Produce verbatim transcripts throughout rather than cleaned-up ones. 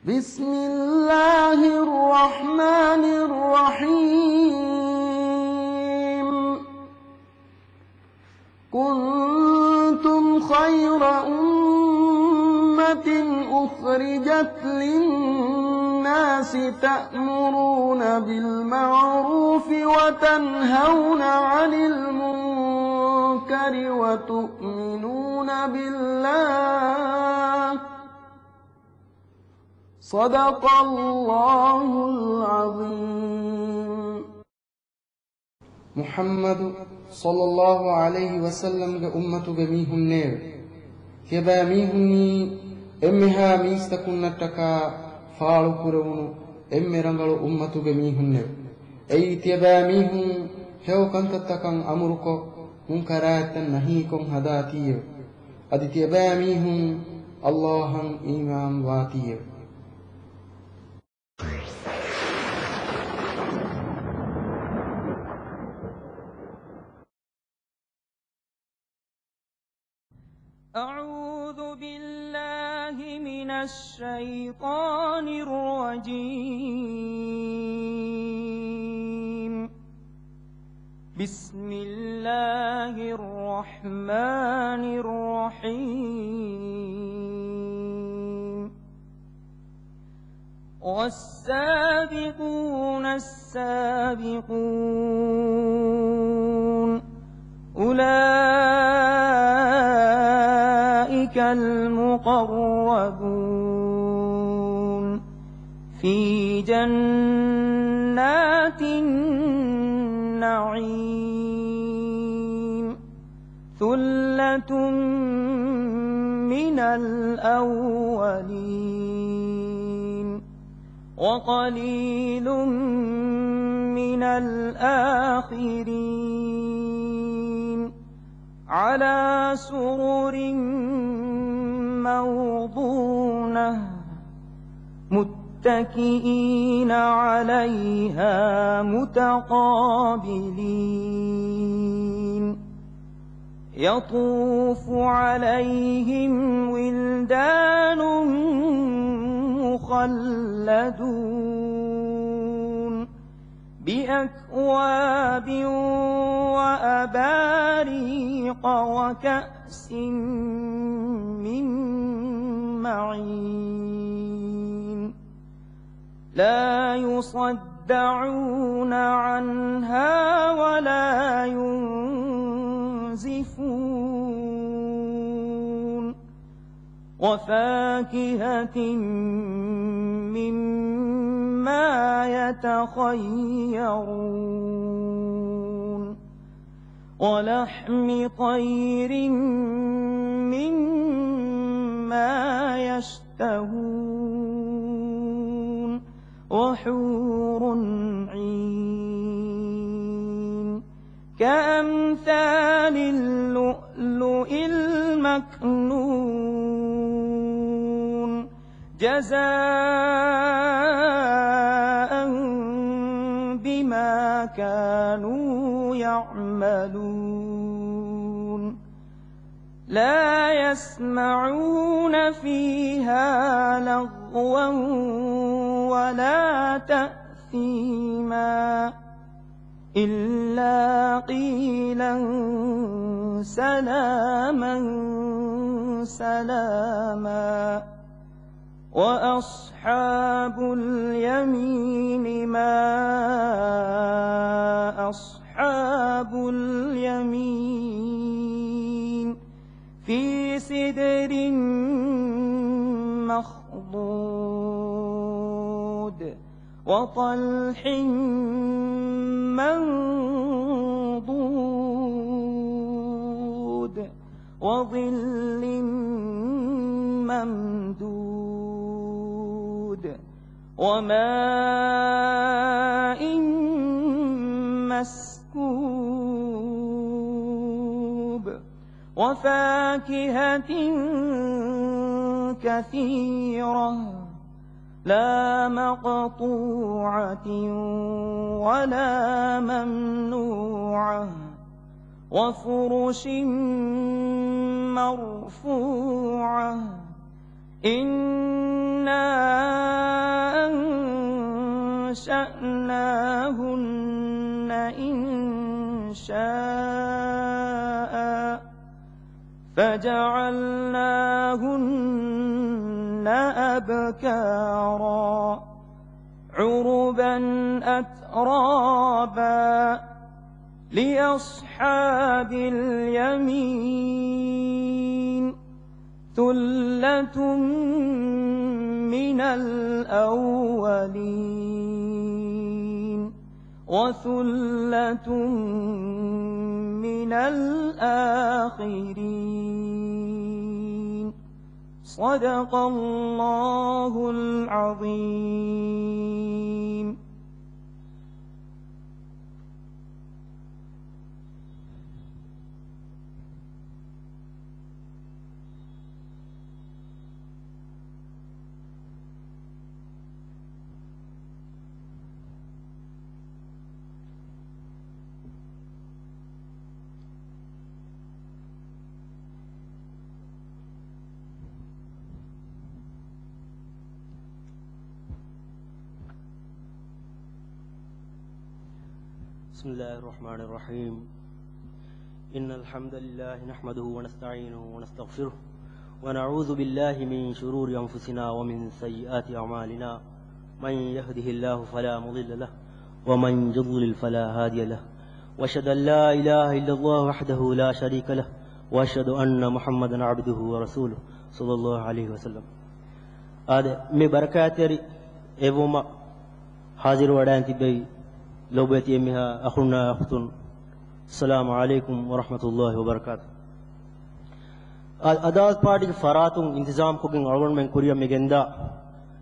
بسم الله الرحمن الرحيم. كنتم خير أمة أخرجت للناس تأمرون بالمعروف وتنهون عن المنكر وتؤمنون بالله. صدق الله العظيم. މުޙައްމަދު ޞައްލައްލާހު ޢަލައިހި ވަސައްލަމްގެ އުއްމަތުގެ މީހުންނޭވެ! ތިޔަބައިމީހުންނީ އެންމެހާ މީސްތަކުންނަށްޓަކާ ފާޅުކުރެވުނު އެންމެ ރަނގަޅު އުއްމަތުގެ މީހުންނެވެ. އެއީ ތިޔަބައިމީހުން ހެޔޮ ކަންތައްތަކަށް އަމުރުކޮށް، މުންކަރާތްތައް ނަހީކޮށް ހަދާތީއެވެ. އަދި ތިޔަބައިމީހުން ﷲ އަށް އީމާން ވާތީއެވެ. أعوذ بالله من الشيطان الرجيم. بسم الله الرحمن الرحيم. والسابقون السابقون أولئك المقربون في جنات النعيم. ثلة من الأولين وقليل من الآخرين. على سرر موضونة. متكئين عليها متقابلين. يطوف عليهم ولدان مخلدون. بأكواب وأباريق وكأس من معين. لا يصدعون عنها ولا ينزفون. وفاكهة مما يتخيرون. ولحم طير مما يشتهون. وحور عين كأمثال اللؤلؤ المكنون. جزاء بما كانوا يعملون. لا يسمعون فيها لغوا ولا تأثيما. إلا قيلا سلاما سلاما. وأصحاب اليمين ما أصحاب اليمين. في سدر مخضود. وطلح منضود. وظل ممدود. وماء مسكوب. وفاكهة كثيرة. لا مقطوعة ولا ممنوعة. وفرش مرفوعة. إنا أَنشَأْنَاهُنَّ إِنشَاءً فَجَعَلْنَاهُنَّ أَبْكَارًا عُرُبًا أَتْرَابًا لِّأَصْحَابِ الْيَمِينِ. ثُلَّةٌ مِّنَ الْأَوَّلِينَ وَثُلَّةٌ مِّنَ الْآخِرِينَ. صدق الله العظيم. بسم الله الرحمن الرحيم. إن الحمد لله نحمده ونستعينه ونستغفره، ونعوذ بالله من شرور أنفسنا ومن سيئات أعمالنا. من يهده الله فلا مضل له، ومن يضلل فلا هادي له. وأشهد أن لا إله إلا الله وحده لا شريك له، وأشهد أن محمدا عبده ورسوله، صلى الله عليه وسلم. އާދެ، މި ބަރަކާތްތެރި އެއްވުމަށް ހާޒިރު ވަޑައިން ތިއްބެވި ލޮބުވެތި އެންމެހާ އަޚުންނާ އުޚްތުން، އައްސަލާމު ޢަލައިކުމް ވަރަޙްމަތުﷲި ވަބަރަކާތު. އަ-، އަދާލަތު ޕާޓީގެ ފަރާތުން އިންތިޒާމްކޮށްގެން އަޅުގަނޑުމެން ކުރިއަށް މި ގެންދާ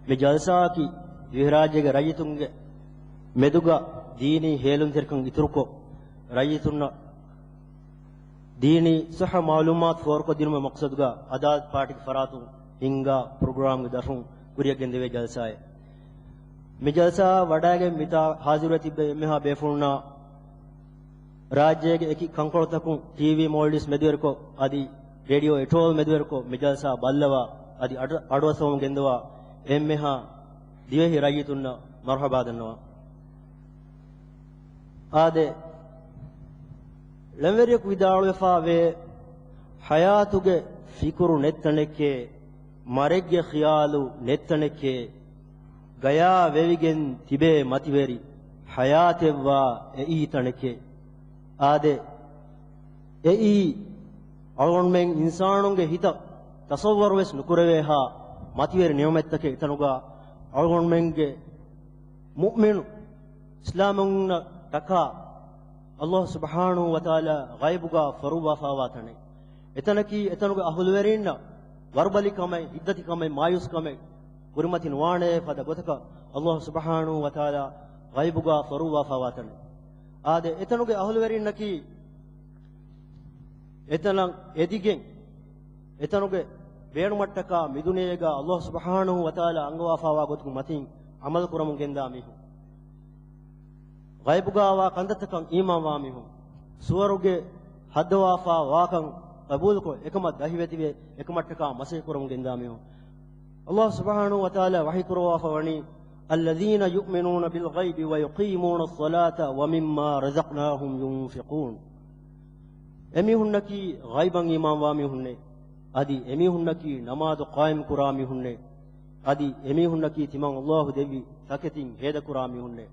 މި ޖަލްސާއަކީ ވިހިރާއްޖޭގެ ރައްޔިތުންގެ މެދުގަ ދީނީ ހޭލުންތެރިކަން އިތުރުކޮށް، ރައްޔިތުންނަށް ދީނީ ޞައްޙަ މަޢުލޫމާތު ފޯރުކޮށްދިނުމުގެ މަޤްޞަދުގަ އަދާލަތު ޕާޓީގެ ފަރާތުން ހިންގާ ޕްރޮގްރާމްގެ ދަށުން ކުރިއަށް ގެންދެވޭ ޖަލްސާއެއް. މި ޖަލްސާއަށް ވަޑައިގެން މިތާ ހާޒިރުވެ ތިއްބެވި އެންމެހާ ބޭފުޅުންނާ ރާއްޖޭގެ އެކި ކަންކޮޅުތަކުން ޓީވީ މޯލްޑިވްސް މެދުވެރިކޮށް އަދި ރޭޑިއޯ އެޓޯލް މެދުވެރިކޮށް މި ޖަލްސާ ބައްލަވާ އަދި އަޑު-، އަޑުއައްސަވަމުން ގެންދަވާ އެންމެހާ ދިވެހި ރައްޔިތުންނަށް މަރުޙަބާ ދަންނަވާ. އާދެ، ޅެންވެރިޔަކު ވިދާޅުވެފާވޭ، ޙަޔާތުގެ ފިކުރު ނެތްތަނެކޭ، މަރެއްގެ ޚިޔާލު ނެތްތަނެކޭ، ގަޔާ ވެވިގެން ތިބޭ މަތިވެރި ޙަޔާތެއްވާ އެއީ ތަނެކޭ. އާދެ، އެއީ އަޅުގަނޑުމެން އިންސާނުންގެ ހިތަށް ތަޞައްވަރުވެސް ނުކުރެވޭހާ މަތިވެރި ނިޢުމަތްތަކެއް. އެތަނުގަ އަޅުގަނޑުމެންގެ މުއުމިނު އިސްލާމުންނަށް ޓަކާ ﷲ ސުބްޙާނަހޫ ވަތަޢާލާ ޣައިބުގަ ފޮރުއްވާފާވާ ތަނެއް. އެތަނަކީ އެތަނުގެ އަހުލުވެރީންނަށް ވަރުބަލިކަމެއް، ހިތްދަތިކަމެއް، މާޔޫސްކަމެއް ކުރިމަތި ނުވާނޭ ފަދަ ގޮތަކަށް ﷲ ސުބްޙާނަހޫ ވަތަޢާލާ ޣައިބުގަ ފޮރުއްވާފާވާ ތަނެއް. އާދެ، އެތަނުގެ އަހުލުވެރީންނަކީ އެތަނަށް އެދިގެން، އެތަނުގެ ބޭނުމަށްޓަކާ މިދުނިޔޭގަ ﷲ ސުބްޙާނަހޫ ވަތަޢާލާ އަންގަވާފާވާ ގޮތުގެ މަތިން ޢަމަލު ކުރަމުން ގެންދާ މީހުން. ޣައިބުގަވާ ކަންތައްތަކަށް އީމާންވާ މީހުން. ސުވަރުގެ ހައްދަވާފާ ވާކަން ޤަބޫލުކޮށް، އެކަމަށް ދަހިވެތިވެ، އެކަމަށްޓަކާ މަސައްކަތް ކުރަމުން ގެންދާ މީހުން. ﷲ ސުބްޙާނަހޫ ވަތަޢާލާ ވަޙީ ކުރައްވާފަ ވަނީ، الذين يؤمنون بالغيب ويقيمون الصلاة ومما رزقناهم ينفقون. އެމީހުންނަކީ ޣައިބަށް އީމާންވާ މީހުންނޭ. އަދި އެމީހުންނަކީ ނަމާދު ޤާއިމް ކުރާ މީހުންނޭ. އަދި އެމީހުންނަކީ ތިމަން ﷲ ދެއްވި ތަކެތިން ހޭދަކުރާ މީހުންނޭ.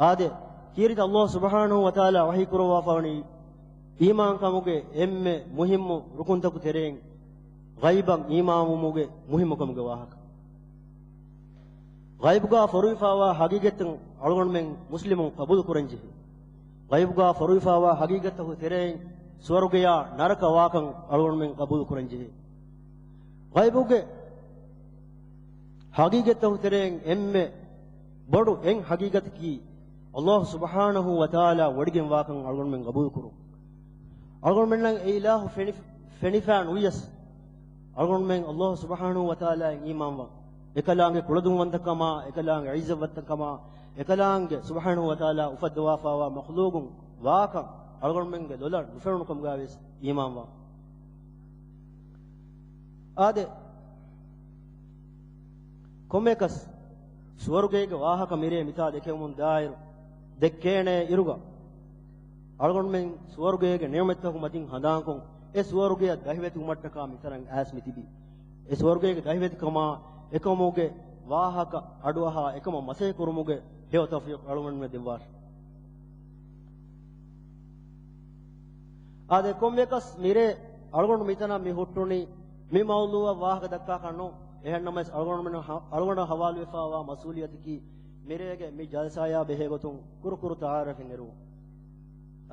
އާދެ، ކީރިތި ﷲ ސުބްޙާނަހޫ ވަތަޢާލާ ވަޙީ ކުރައްވާފަ ވަނީ، އީމާންކަމުގެ އެންމެ މުހިއްމު ރުކުންތަކު ތެރެއިން، ޣައިބަށް އީމާންވުމުގެ މުހިއްމުކަމުގެ ވާހަކަ. ޣައިބުގަ ފޮރުވިފާވާ ހަގީގަތްތައް އަޅުގަނޑުމެން މުސްލިމުން ޤަބޫލު ކުރަންޖެހޭ. ޣައިބުގަ ފޮރުވިފާވާ ހަގީގަތްތަކު ތެރެއިން ސުވަރުގެޔާ ނަރަކަ ވާކަން އަޅުގަނޑުމެން ޤަބޫލު ކުރަންޖެހޭ. ޣައިބުގެ ހަގީގަތްތަކު ތެރެއިން އެންމެ ބޮޑު އެއް ހަގީގަތަކީ، ﷲ ސުބްޙާނަހޫ ވަތަޢާލާ ވޮޑިގެންވާކަން އަޅުގަނޑުމެން ޤަބޫލުކުރުން. އަޅުގަނޑުމެންނަށް އެ އިލާހު ފެނި-، ފެނިފާ ނުވިޔަސް، އަޅުގަނޑުމެން ﷲ ސުބްޙާނަހޫ ވަތަޢާލާއަށް އީމާންވާ، އެކަލާނގެ ކުޅަދުންވަންތަކަމާ، އެކަލާނގެ ޢިއްޒަތްވަންތަކަމާ، އެކަލާނގެ ސުބްޙާނަހޫ ވަތަޢާލާ އުފައްދަވާފާވާ މަޚްލޫޤުން ވާކަން އަޅުގަނޑުމެންގެ ލޮލަށް ނުފެނުނު ކަމުގަވެސް އީމާންވާ. އާދެ، ކޮންމެއަކަސް ސުވަރުގޭގެ ވާހަކަ މިރޭ މިތާ ދެކެވުމުން ދާއިރު، ދެއްކޭނޭ އިރުގަ، އަޅުގަނޑުމެން ސުވަރުގޭގެ ނިޢުމަތްތަކު މަތިން ހަނދާންކޮށް، އެ ސުވަރުގެއަށް ދަހިވެތިވުމަށްޓަކާ މިތަނަށް އައިސް މިތިބީ. އެ ސުވަރުގޭގެ ދަހިވެތިކަމާ އެކަމުގެ ވާހަކަ އަޑުއަހާ އެކަމަށް މަސައްކަތް ކުރުމުގެ ހެޔޮ ތައުފީޤު އަޅުގަނޑުމެން ދެއްވާށި. އާދެ، ކޮންމެއަކަސް މިރޭ އަޅުގަނޑު މިތަނަށް މި ހުއްޓުނީ މި މައުޟޫޢަށް ވާހަކަ ދައްކާކަށް ނޫން. އެހެންނަމަވެސް އަޅުގަނޑުމެން ހަ-، އަޅުގަނޑަށް ހަވާލުވެފައިވާ މަސްއޫލިއްޔަތަކީ މިރޭގެ މި ޖަލްސާޔާ ބެހޭގޮތުން ކުރުކުރު ތަޢާރަފެއް ނެރުވުން.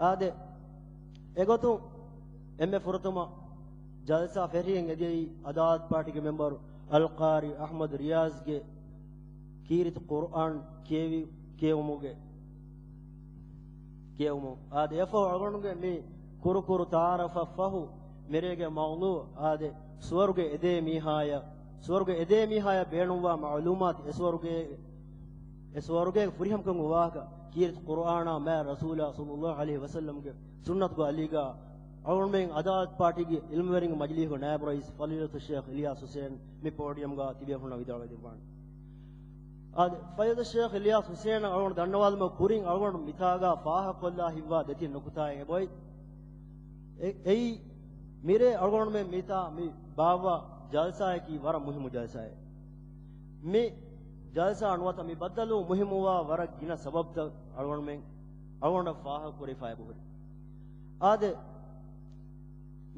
އާދެ، އެގޮތުން އެންމެ ފުރަތަމަ ޖަލްސާ ފެށިގެން އެދިޔައީ އަދާލަތު ޕާޓީގެ މެމްބަރު އަލްޤާރީ އަޙްމަދު ރިޔާޒްގެ ކީރިތި ޤުރްއާން ކިޔެވި، ކިޔެވުމުގެ، ކިޔެވުމުން. އާދެ، އެފަހު އަޅުގަނޑުގެ މި ކުރުކުރު ތަޢާރަފަށް ފަހު މިރޭގެ މައުޟޫޢު، އާދެ، ސުވަރުގެ އެދޭ މީހާޔަށް، ސުވަރުގެ އެދޭ މީހާޔަށް ބޭނުންވާ މަޢުލޫމާތު، އެ ސުވަރުގެ، އެ ސުވަރުގޭގެ ފުރިހަމަކަމުގެ ވާހަކަ، ކީރިތި ޤުރުއާނާ މާތް ރަސޫލާ ޞައްލައްލާހު ޢަލައިހި ވަސައްލަމްގެ ސުންނަތުގެ އަލީގަ، އަޅުގަނޑުމެން އަދާލަތު ޕާޓީގެ ޢިލްމުވެރިންގެ މަޖިލީހުގެ ނާއިބު ރައީސް ފަޟީލަތު ޝޭޚް އިލްޔާސް ޙުސެން މި ޕޯޑިއަމްގަ ތިބޭފުޅުންނަށް ވިދާޅުވެދެއްވާނެ. އާދެ، ފަޟީލަތު ޝޭޚް އިލްޔާސް ޙުސެން އަޅުގަނޑު ދަންނަވާލުމަށް ކުރިން އަޅުގަނޑު މިތާގަ ފާހަގަކޮށްލާ ހިތްވާ ދެތިން ނުކުތާއެއް އެބައޮތް. އެ-، އެއީ، މިރޭ އަޅުގަނޑުމެން މިތާ މި ބާއްވާ ޖަލްސާއަކީ ވަރަށް މުހިއްމު ޖަލްސާއެއް. މި ޖަލްސާ ނުވަތަ މި ބައްދަލުވުން މުހިއްމުވާ ވަރަށް ގިނަ ސަބަބުތައް އަޅުގަނޑުމެން، އަޅުގަނޑަށް ފާހަގަކުރެވިފަ އެބަހުރި. އާދެ،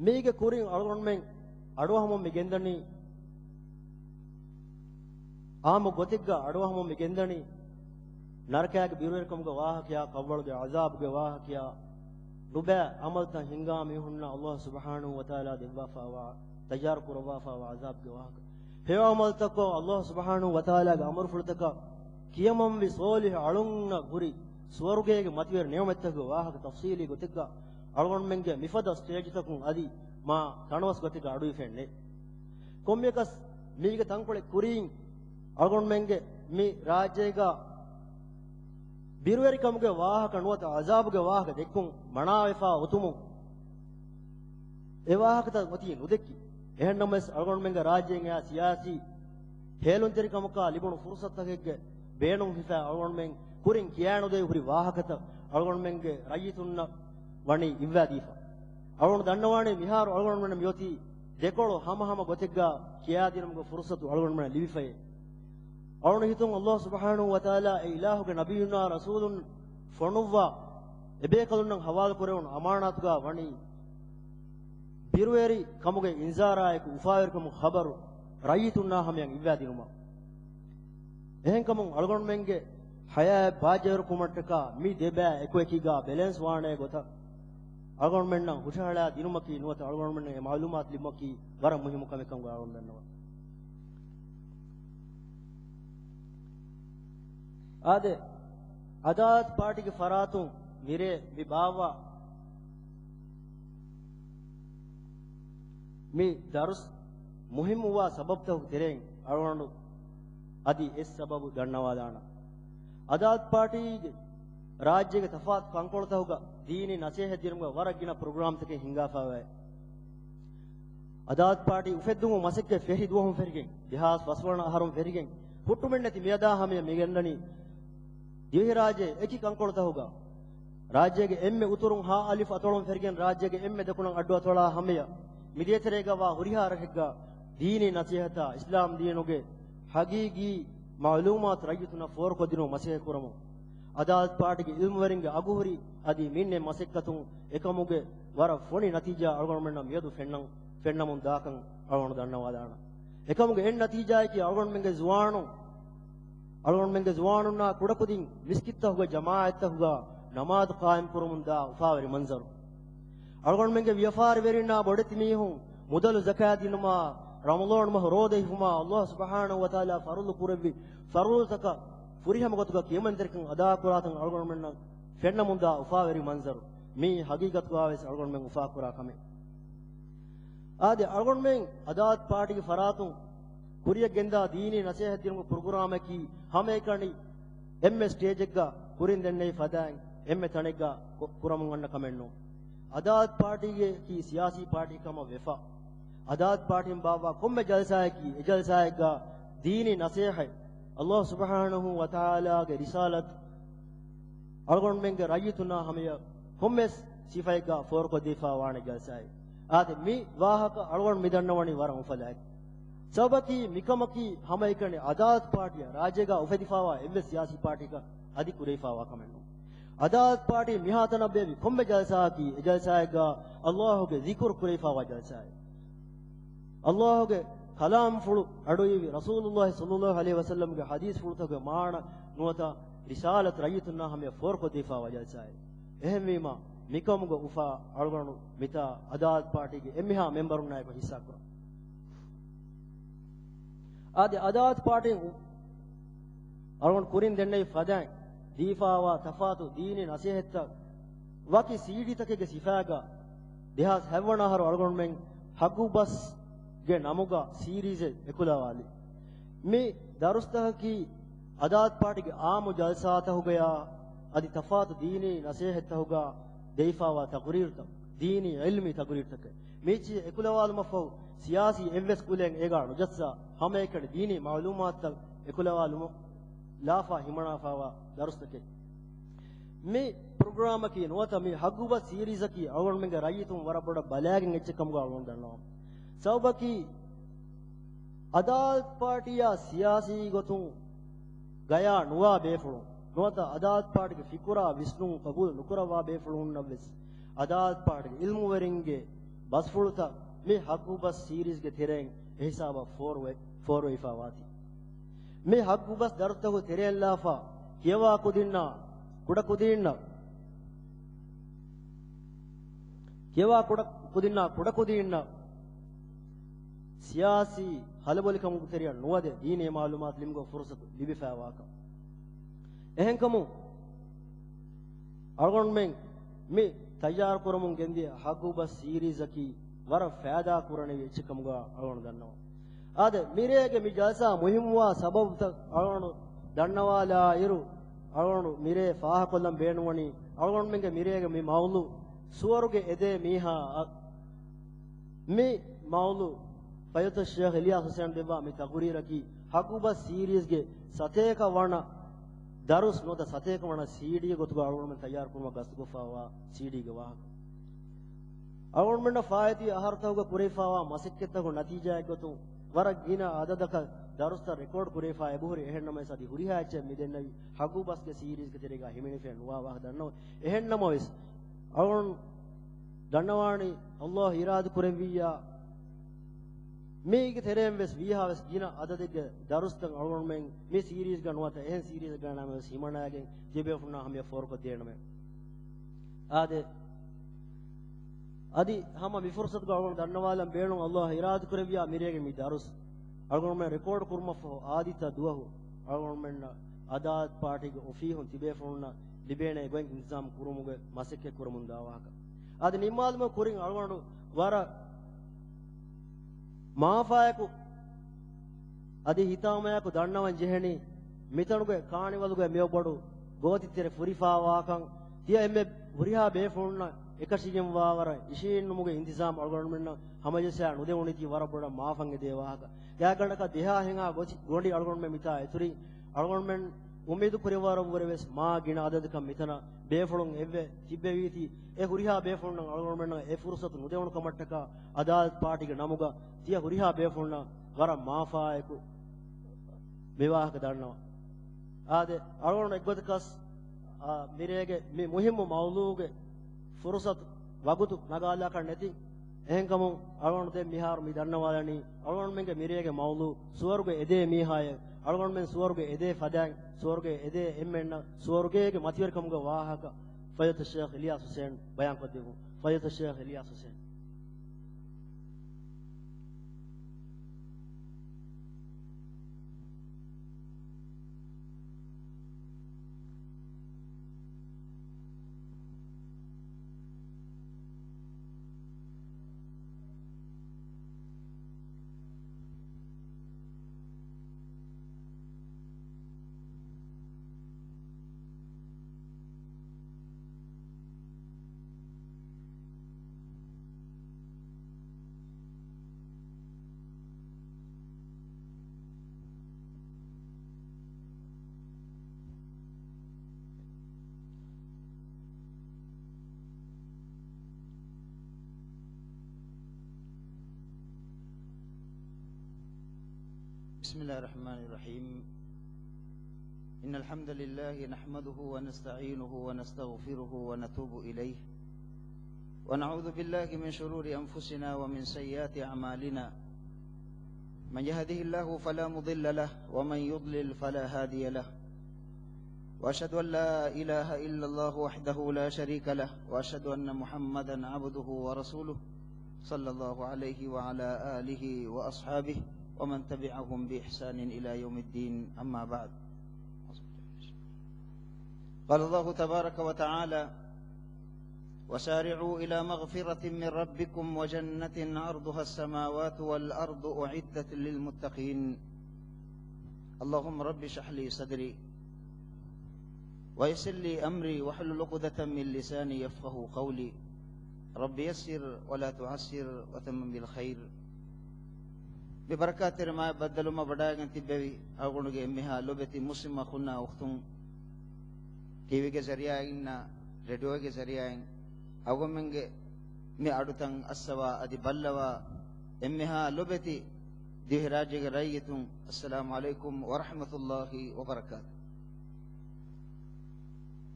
މީގެ ކުރިން އަޅުގަނޑުމެން އަޑުއަހަމުން މި ގެންދަނީ، އާއްމު ގޮތެއްގަ އަޑުއަހަމުން މި ގެންދަނީ، ނަރަކައިގެ ބިރުވެރިކަމުގެ ވާހަކަޔާ، ޤައްވަޅުގެ ޢަޒާބުގެ ވާހަކަޔާ، ނުބައި ޢަމަލުތައް ހިންގާ މީހުންނަށް ﷲ ސުބްޙާނަހޫ ވަތަޢާލާ ދެއްވާފައިވާ، ތައްޔާރު ކުރައްވާފައިވާ ޢަޒާބުގެ ވާހަކަ. ހެޔޮ ޢަމަލުތަކަށް ﷲ ސުބްޙާނަހޫ ވަތަޢާލާގެ އަމުރުފުޅުތަކަށް ކިޔަމަންވި ޞޯލިޙު އަޅުންނަށް ހުރި ސުވަރުގޭގެ މަތިވެރި ނިޢުމަތްތަކުގެ ވާހަކަ ތަފްޞީލީ ގޮތެއްގަ އަޅުގަނޑުމެންގެ މިފަދަ ސްޓޭޖުތަކުން އަދި މާ ތަނަވަސް ގޮތެއްގަ އަޑުއިވިފައެއް ނެތް. ކޮންމެއަކަސް މީގެ ތަންކޮޅެއް ކުރީން އަޅުގަނޑުމެންގެ މި ރާއްޖޭގަ ބިރުވެރިކަމުގެ ވާހަކަ ނުވަތަ ޢަޒާބުގެ ވާހަކަ ދެއްކުން މަނާވެފަ އޮތުމުން އެ ވާހަކަތައް އޮތީ ނުދެއްކި. އެހެންނަމަވެސް އަޅުގަނޑުމެންގެ ރާއްޖޭގެ ސިޔާސީ ހޭލުންތެރިކަމަކާ ލިބުނު ފުރުޞަތުތަކެއްގެ ބޭނުން ހިފާ އަޅުގަނޑުމެން ކުރިން ކިޔާނުދޭ ހުރި ވާހަކަތައް އަޅުގަނޑުމެންގެ ރައްޔިތުންނަށް ވަނީ އިއްވާދީފަ. އަޅުގަނޑު ދަންނަވާނީ މިހާރު އަޅުގަނޑުމެން މިއޮތީ ދެކޮޅު ހަމަހަމަ ގޮތެއްގަ ކިޔާދިނުމުގެ ފުރުޞަތު އަޅުގަނޑުމެންނަށް ލިބިފައޭ. އަޅުގަނޑު ހިތުން ﷲ ސުބްޙާނަހޫ ވަތަޢާލާ އެ އިލާހުގެ ނަބިއްޔުންނާ ރަސޫލުން ފޮނުއްވާ އެބޭކަލުންނަށް ހަވާލުކުރެވުނު އަމާނާތުގަ ވަނީ ބިރުވެރި ކަމުގެ އިންޒާރާއެކު އުފާވެރިކަމުގެ ޚަބަރު ރައްޔިތުންނާ ހަމަޔަށް އިއްވާދިނުމަށް. އެހެންކަމުން އަޅުގަނޑުމެންގެ ޙަޔާތް ބާއްޖަވެރިކުރުމަށްޓަކާ މި ދެބައި އެކުއެކީގާ ބެލެންސް ވާނޭ ގޮތަށް އަޅުގަނޑުމެންނަށް ހުށަހަޅާ ދިނުމަކީ ނުވަތަ އަޅުގަނޑުމެންނަށް އެ މަޢުލޫމާތު ލިބުމަކީ ވަރަށް މުހިއްމު ކަމެއް ކަމުގަ އަޅުގަނޑު ދަންނަވަން. އާދެ، އަދާލަތު ޕާޓީގެ ފަރާތުން މިރޭ މި ބާއްވާ މި ދަރުސް މުހިއްމުވާ ސަބަބުތަކުގެ ތެރެއިން އަޅުގަނޑު އަދި އެއް ސަބަބު ދަންނަވާލާނަން. އަދާލަތު ޕާޓީގެ ރާއްޖޭގެ ތަފާތު ކަންކޮޅުތަކުގަ ދީނީ ނަސޭހަތް ދިނުމުގެ ވަރަށް ގިނަ ޕްރޮގްރާމްތަކެއް ހިންގާފައިވޭ. އަދާލަތު ޕާޓީ އުފެއްދުމުގެ މަސައްކަތް ފެށި ދުވަހުން ފެށިގެން، ދެހާސް ފަސް ވަނަ އަހަރުން ފެށިގެން، ހުއްޓުމެއްނެތި މިއަދާ ހަމަޔަށް މިގެންދަނީ ދިވެހިރާއްޖޭ އެކި ކަންކޮޅުތަކުގަ ރާއްޖޭގެ އެންމެ އުތުރުން ހަ އަލިފް އަތޮޅުން ފެށިގެން ރާއްޖޭގެ އެންމެ ދަކުނަށް އައްޑު އަތޮޅާ ހަމަޔަށް މިދޭތެރޭގަ ވާ ހުރިހާ ރަށެއްގަ ދީނީ ނަސޭހަތާ އިސްލާމް ދީނުގެ ހަގީގީ މަޢުލޫމާތު ރައްޔިތުންނަށް ފޯރުކޮށްދިނުމަށް މަސައްކަތް ކުރަމުން އަދާލަތު ޕާޓީގެ އިލްމުވެރިންގެ އަގުހުރި އަދި މިންނެ މަސައްކަތުން އެކަމުގެ ވަރަށް ފޮނި ނަތީޖާ އަޅުގަނޑުމެންނަށް މިއަދު ފެންނަން، ފެންނަމުން ދާކަން އަޅުގަނޑު ދަންނަވާލާނަން. އެކަމުގެ އެއް ނަތީޖާއަކީ އަޅުގަނޑުމެންގެ ޒުވާނުން، އަޅުގަނޑުމެންގެ ޒުވާނުންނާ ކުޑަކުދިން މިސްކިތްތަކުގެ ޖަމާޢަތްތަކުގަ ނަމާދު ޤާއިމްކުރަމުންދާ އުފާވެރި މަންޒަރު. އަޅުގަނޑުމެންގެ ވިޔަފާރިވެރިންނާ ބޮޑެތި މީހުން މުދަލު ޒަކާތް ދިނުމާ، ރަމަޟާން މަހު ރޯދަ ހިފުމާ، ﷲ ސުބްޙާނަހޫ ވަތަޢާލާ ފަރުޟު ކުރެއްވި ފަރުޟުތަކަށް ފުރިހަމަ ގޮތުގަ ކިޔަމަންތެރިކަން އަދާކުރާތަން އަޅުގަނޑުމެންނަށް ފެންނަމުންދާ އުފާވެރި މަންޒަރު. މީ ހަގީގަތުގަވެސް އަޅުގަނޑުމެން އުފާކުރާ ކަމެއް. އާދެ، އަޅުގަނޑުމެން އަދާލަތު ޕާޓީގެ ފަރާތުން ކުރިޔަށް ގެންދާ ދީނީ ނަސޭހަތް ދިނުމުގެ ޕްރޮގްރާމަކީ ހަމައެކަނި އެންމެ ސްޓޭޖެއްގަ ކުރިން ދެންނެވި ފަދައިން އެންމެ ތަނެއްގަ ކު-، ކުރަމުން އަންނަ ކަމެއް ނޫން. އަދާލަތު ޕާޓީގެ ސިޔާސީ ޕާޓީ ކަމަށް ވެފަ، އަދާލަތު ޕާޓީން ބާއްވާ ކޮންމެ ޖަލްސާއަކީ އެ ޖަލްސާއެއްގަ ދީނީ ނަސޭހަތް ﷲ ސުބްޙާނަހޫ ވަތަޢާލާގެ ރިސާލަތު އަޅުގަނޑުމެންގެ ރައްޔިތުންނާ ހަމަޔަށް ކޮންމެސް ސިފައެއްގަ ފޯރުކޮށްދީފާ ވާނެ ޖަލްސާއެއް. އާދެ، މި ވާހަކަ އަޅުގަނޑު މި ދަންނަވަނީ ވަރަށް އުފަލާއެކު. ސަބަބަކީ މިކަމަކީ ހަމައެކަނި އަދާލަތު ޕާޓީއަށް ރާއްޖޭގަ އުފެދިފާވާ އެއްވެސް ސިޔާސީ ޕާޓީއަކަށް އަދި ކުރެވިފާވާ ކަމެއް ނޫން. އަދާލަތު ޕާޓީ މިހާތަނަށް ބޭއްވި ކޮންމެ ޖަލްސާއަކީ އެ ޖަލްސާއެއްގަ ﷲގެ ޒިކުރު ކުރެވިފާވާ ޖަލްސާއެއް. ﷲގެ ކަލާމްފުޅު އަޑުއިވި ރަސޫލުﷲ ޞައްލަﷲ ޢަލައިހި ވަސައްލަމްގެ ޙަދީޘްފުޅުތަކުގެ މާނަ ނުވަތަ ރިސާލަތު ރައްޔިތުންނާ ހަމަޔަށް ފޯރުކޮށްދީފާވާ ޖަލްސާއެއް. އެހެންވީމަ، މިކަމުގަ އުފާ އަޅުގަނޑު މިތާ އަދާލަތު ޕާޓީގެ އެންމެހާ މެމްބަރުންނާއެކު ހިއްސާކުރަން. އާދެ، އަދާލަތު ޕާޓީން އަޅުގަނޑު ކުރިން ދެންނެވި ފަދައިން ދީފާވާ ތަފާތު ދީނީ ނަސޭހަތްތައް ވަކި ސީޑީތަކެއްގެ ސިފައިގަ ދެހާސް ހަތްވަނަ އަހަރު އަޅުގަނޑުމެން ހައްގުބަސްގެ ނަމުގަ ސީރީޒެއް އެކުލަވާލި. މި ދަރުސްތަކަކީ އަދާލަތު ޕާޓީގެ އާއްމު ޖަލްސާތަކުގަޔާ އަދި ތަފާތު ދީނީ ނަސޭހަތްތަކުގަ ދެވިފާވާ ތަޤުރީރުތައް، ދީނީ ޢިލްމީ ތަޤުރީރުތަކެއް. މީޗި އެކުލަވާލުމަށްފަހު ސިޔާސީ އެއްވެސް ކުލައެއް އޭގާ ނުޖައްސާ، ހަމައެކަނި ދީނީ މަޢުލޫމާތުތައް އެކުލަވާލުމަށް ލާފާ ހިމަނާފާވާ ދަރުސްތަކެއް. މި ޕްރޮގްރާމަކީ ނުވަތަ މި ހައްގުބަސް ސީރީޒަކީ އަޅުގަނޑުމެންގެ ރައްޔިތުން ވަރަށް ބޮޑަށް ބަލާގެން އެއްޗެއް ކަމުގަ އަޅުގަނޑު ދަންނަވަމު. ސަބަބަކީ، އަދާލަތު ޕާޓީއާ ސިޔާސީ ގޮތުން ގަޔާ ނުވާ ބޭފުޅުން، ނުވަތަ އަދާލަތު ޕާޓީގެ ފިކުރާ ވިސްނުން ޤަބޫލު ނުކުރައްވާ ބޭފުޅުންނަށް ވެސް އަދާލަތު ޕާޓީގެ ޢިލްމުވެރިންގެ ބަސްފުޅުތައް މި ހައްގުބަސް ސީރީޒްގެ ތެރެއިން އެހިސާބަށް ފޯރުވެ-، ފޯރުވެފާވާތީ. މި ހައްގުބަސް ދަރުސްތަކުގެ ތެރެއިން ލާފާ ކިޔަވާ ކުދިންނާ ކުޑަކުދީންނަށް، ކިޔަވާ ކުޑަ ކުދިންނާ ކުޑަކުދީންނަށް ސިޔާސީ ހަލަބޮލިކަމުގެ ތެރެއަށް ނުވަދެ ދީނީ މަޢުލޫމާތު ލިބުމުގެ ފުރުޞަތު ލިބިފައިވާކަން. އެހެންކަމުން، އަޅުގަނޑުމެން މި ތައްޔާރު ކުރަމުން ގެންދިޔަ ހައްގުބަސް ސީރީޒަކީ ވަރަށް ފައިދާ ކުރަނިވި އެއްޗެއް ކަމުގަ އަޅުގަނޑު ދަންނަވަން. އާދެ، މިރޭގެ މި ޖަލްސާ މުހިއްމުވާ ސަބަބުތައް އަޅުގަނޑު ދަންނަވާލާ އިރު، އަޅުގަނޑު މިރޭ ފާހަކޮށްލަން ބޭނުންވަނީ، އަޅުގަނޑުމެންގެ މިރޭގެ މި މައުޟޫޢު ސުވަރުގެ އެދޭ މީހާ އަށް. މި މައުޟޫޢު ފަޟީލަތު ޝޭޚް އިލްޔާސް ޙުސައިން ދެއްވާ މި ތަޤުރީރަކީ ހައްގުބަސް ސީރީޒްގެ ސަތޭކަ ވަނަ ދަރުސް ނުވަތަ ސަތޭކަ ވަނަ ސީޑީ ގޮތުގަ އަޅުގަނޑުމެން ތައްޔާރު ކުރުމަށް ގަސްތުކޮށްފައިވާ ސީޑީގެ ވާހަކަ. އަޅުގަނޑުމެންނަށް ފާއިތުވި އަހަރުތަކުގަ ކުރެވިފައިވާ މަސައްކަތްތަކުގެ ނަތީޖާއެއްގޮތުން، ވަރަށް ގިނަ އަދަދަކަށް ދަރުސްތައް ރެކޯޑް ކުރެވިފައި އެބަހުރި. އެހެންނަމަވެސް، އަދި ހުރިހާ އެއްޗެއް މި ދެންނެވި ހައްގުބަސްގެ ސީރީޒްގެ ތެރޭގަ ހިމެނިފައެއް ނުވާ ވާހަކަ ދަންނަވަން. އެހެންނަމަވެސް، އަޅުގަނޑު ދަންނަވާނީ، ﷲ އިރާދަ ކުރެއްވިއްޔާ، މީގެ ތެރެއިން ވެސް ވީހާވެސް ގިނަ އަދަދެއްގެ ދަރުސްތައް އަޅުގަނޑުމެން މި ސީރީޒްގަ ނުވަތަ އެހެން ސީރީޒެއްގަ ނަމަވެސް ހިމަނާގެން ތިބޭފުޅުންނާ ހަމަޔަށް ފޯރުކޮށްދޭނަމޭ. އާދެ، އަދި ހަމަ މި ފުރުޞަތުގަ އަޅުގަނޑު ދަންނަވާލަން ބޭނުން، ﷲ އިރާދަ ކުރެއްވިއްޔާ މިރޭގެ މި ދަރުސް އަޅުގަނޑުމެން ރެކޯޑް ކުރުމަށްފަހު އާދިއްތަ ދުވަހު އަޅުގަނޑުމެންނަށް އަދާލަތު ޕާޓީގެ އޮފީހުން ތިބޭފުޅުންނަށް ލިބޭނޭ ގޮތް އިންތިޒާމް ކުރުމުގެ މަސައްކަތް ކުރަމުން ދާ ވާހަކަ. އަދި ނިންމާލުމުގެ ކުރިން އަޅުގަނޑު ވަރަށް މާފާއެކު އަދި ހިތާމަޔާއެކު ދަންނަވަން ޖެހެނީ، މިތަނުގެ ކާނިވަލުގެ މިއޮއްވަޑު ގޯތިތެރެ ފުރިފާވާކަން، ތިޔަ އެންމެ ހުރިހާ ބޭފުޅުންނަށް އެކަށީގެންވާވަރަށް އިށީނުމުގެ އިންތިޒާމް އަޅުގަނޑުމެންނަށް ހަމަޖެއްސާ ނުދެވުނީތީ ވަރަށް ބޮޑަށް މާފަން އެދޭ ވާހަކަ. ގާތްގަނޑަކަށް ދެހާހެންހާ ގޮތި ގޮނޑި އަޅުގަނޑުމެން މިތާ އެތުރި. އަޅުގަނޑުމެން އުއްމީދު ކުރިއަށްވާވަރަށްވުރެ ވެސް މާ ގިނަ އަދަދަކަށް މިތަނަށް ބޭފުޅުން އެއްވެ ތިއްބެވީތީ، އެ ހުރިހާ ބޭފުޅުންނަށް އަޅުގަނޑުމެންނަށް އެ ފުރުޞަތު ނުދެވުނު ކަމަށްޓަކާ، އަދާލަތު ޕާޓީގެ ނަމުގަ ތިޔަ ހުރިހާ ބޭފުޅުންނަށް ވަރަށް މާފާއެކު މި ވާހަކަ ދަންނަވަން. އާދެ، އަޅުގަނޑު އެއްގޮތަކަސް، އާ، މިރޭގެ މި މުހިއްމު މައުޟޫޢުގެ ފުރުޞަތު ވަގުތު ނަގާލާކަށް ނެތި. އެހެންކަމުން އަޅުގަނޑު ދެން މިހާރު މި ދަންނަވާލަނީ، އަޅުގަނޑުމެންގެ މިރޭގެ މައުޟޫޢު ސުވަރުގެ އެދޭ މީހާއެއް، އަޅުގަނޑުމެން ސުވަރުގެ އެދޭ ފަދައިން، ސުވަރުގެ އެދޭ އެންމެންނަށް ސުވަރުގޭގެ މަތިވެރިކަމުގެ ވާހަކަ ފަޟީލަތު ޝޭޚް އިލްޔާސް ޙުސައިން ބަޔާންކޮށްދެއްވުން. ފަޟީލަތު ޝޭޚް އިލްޔާސް ޙުސައިން. بسم الله الرحمن الرحيم. إن الحمد لله نحمده ونستعينه ونستغفره ونتوب إليه، ونعوذ بالله من شرور أنفسنا ومن سيئات أعمالنا. من يهده الله فلا مضل له، ومن يضلل فلا هادي له. وأشهد أن لا إله إلا الله وحده لا شريك له، وأشهد أن محمدا عبده ورسوله، صلى الله عليه وعلى آله وأصحابه ومن تبعهم بإحسان إلى يوم الدين. أما بعد. قال الله تبارك وتعالى: وسارعوا إلى مغفرة من ربكم وجنة عرضها السماوات والأرض أعدت للمتقين. اللهم رب اشرح لي صدري ويسر لي أمري واحلل عقدة من لساني يفقهوا قولي. رب يسر ولا تعسر وتمم بالخير. މި ބަރަކާތްތެރި މާތް ބައްދަލުމަށް ވަޑައިގެން ތިއްބެވި އަޅުގަނޑުގެ އެންމެހާ ލޮބެތި މުސްލިމް އަޚުންނާ އުޚްތުން، ޓީވީގެ ޒަރިއާއިންނާ ރޭޑިއޯގެ ޒަރިއާއިން އަޅުގަނޑުމެންގެ މި އަޑުތައް އައްސަވާ އަދި ބައްލަވާ އެންމެހާ ލޮބެތި ދިވެހިރާއްޖޭގެ ރައްޔިތުން، އައްސަލާމު ޢަލައިކުމް ވަރަޙްމަތުﷲި ވަބަރަކާތު.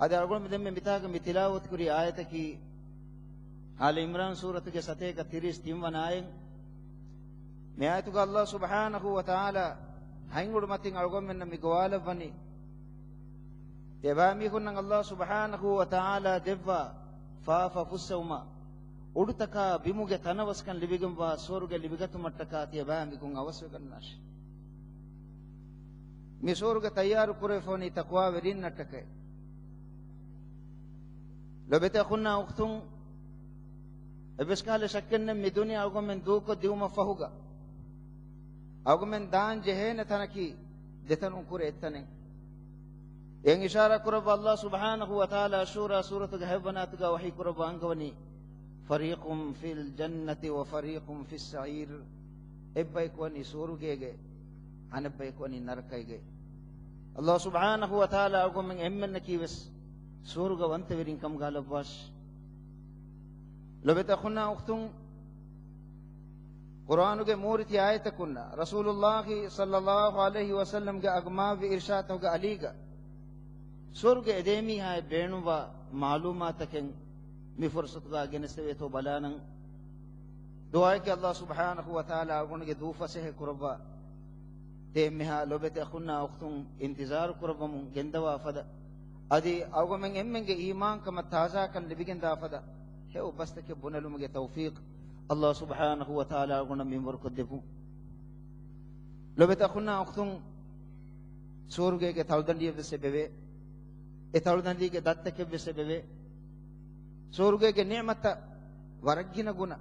އަދި އަޅުގަނޑު ދެންމެ މިތާގަ މި ތިލާވަތުކުރި އާޔަތަކީ، އާލި ޢިމްރާން ސޫރަތުގެ ސަތޭކަ ތިރީސް ތިން ވަނަ އާޔަތް. މި އާޔަތުގަ ﷲ ސުބްޙާނަހޫ ވަތަޢާލާ ހަތް އުޑު މަތިން އަޅުގަނޑުމެންނަށް މި ގޮވާލައްވަނީ، ތިޔަބައިމީހުންނަށް ﷲ ސުބްޙާނަހޫ ވަތަޢާލާ ދެއްވާ ފާފަ ފުއްސެވުމާ، އުޑުތަކާ ބިމުގެ ތަނަވަސްކަން ލިބިގެންވާ ސުވަރުގެ ލިބިގަތުމަށްޓަކާ ތިޔަބައިމީހުން އަވަސްވެގަންނާށި. މި ސުވަރުގެ ތައްޔާރު ކުރެވިފަވަނީ ތަޤްވާވެރިންނަށްޓަކައި. ލޮބެތި އަޚުންނާ އުޚްތުން، އެއްވެސް ކަހަލަ ޝައްކެއް ނެތް، މި ދުނިޔެ އަޅުގަނޑުމެން ދޫކޮށް ދިއުމަށް ފަހުގަ، އަޅުގަނޑުމެން ދާން ޖެހޭނެ ތަނަކީ ދެތަނުން ކުރެ އެއްތަނެއް. އެއިން އިޝާރާ ކުރައްވާ ﷲ ސުބްޙާނަހޫ ވަތަޢާލާ ޝޫރާ ސޫރަތުގެ ހަތްވަނަ އާޔަތުގަ ވަޙީ ކުރައްވާ އަންގަވަނީ، فَرِيقٌ فِي الْجَنَّةِ وَفَرِيقٌ فِي السَّعِيرِ. އެއްބަޔަކު ވަނީ ސުވަރުގޭގައި، އަނެއްބަޔަކު ވަނީ ނަރަކައިގައި. ﷲ ސުބްޙާނަހޫ ވަތަޢާލާ އަޅުގަނޑުމެން އެންމެންނަކީ ވެސް ސުވަރުގަވަންތަވެރިން ކަމުގަ ލައްވާށި. ލޮބެތި އަޚުންނާ އުޚްތުން، ޤުރްއާނުގެ މޫރިތި އާޔަތަކުންނާ، ރަސޫލުﷲ ޞައްލަﷲު ޢަލައިހި ވަސައްލަމްގެ އަގު މާތްވި އިރްޝާދުގެ އަލީގަ، ސުވަރުގެ އެދޭ މީހާއަށް ބޭނުންވާ މަޢުލޫމާތަކެއް މި ފުރުޞަތުގަ ގެނެސްދެވޭތޯ ބަލާނަން. ދުޢާއެކޭ ﷲ ސުބްޙާނަހޫ ވަތަޢާލާ އަޅުގަނޑުގެ ދޫ ފަސޭހަ ކުރައްވާ. ތިޔަބައިމީހާ ލޮބެތި އަޚުންނާ އުޚްތުން އިންތިޒާރު ކުރައްވަމުން ގެންދަވާ ފަދަ، އަދި އަޅުގަނޑުމެން އެންމެންގެ އީމާންކަމަށް ތާޒާކަން ލިބިގެންދާ ފަދަ ހެޔޮ ބަސްތަކެއް ބުނެލުމުގެ ތައުފީޤު ﷲ ސުބްޙާނަހޫ ވަތަޢާލާ އަޅުގަނޑަށް މިންވަރުކޮށްދެއްވުން. ލޮބެތި އަޚުންނާ އުޚްތުން، ސުވަރުގޭގެ ތަޅުދަނޑިއެއްވެސް އެބެވޭ. އެ ތަޅުދަނޑީގެ ދައްތަކެއްވެސް އެބެވޭ. ސުވަރުގޭގެ ނިޢުމަތްތައް ވަރަށް ގިނަ ގުނަ.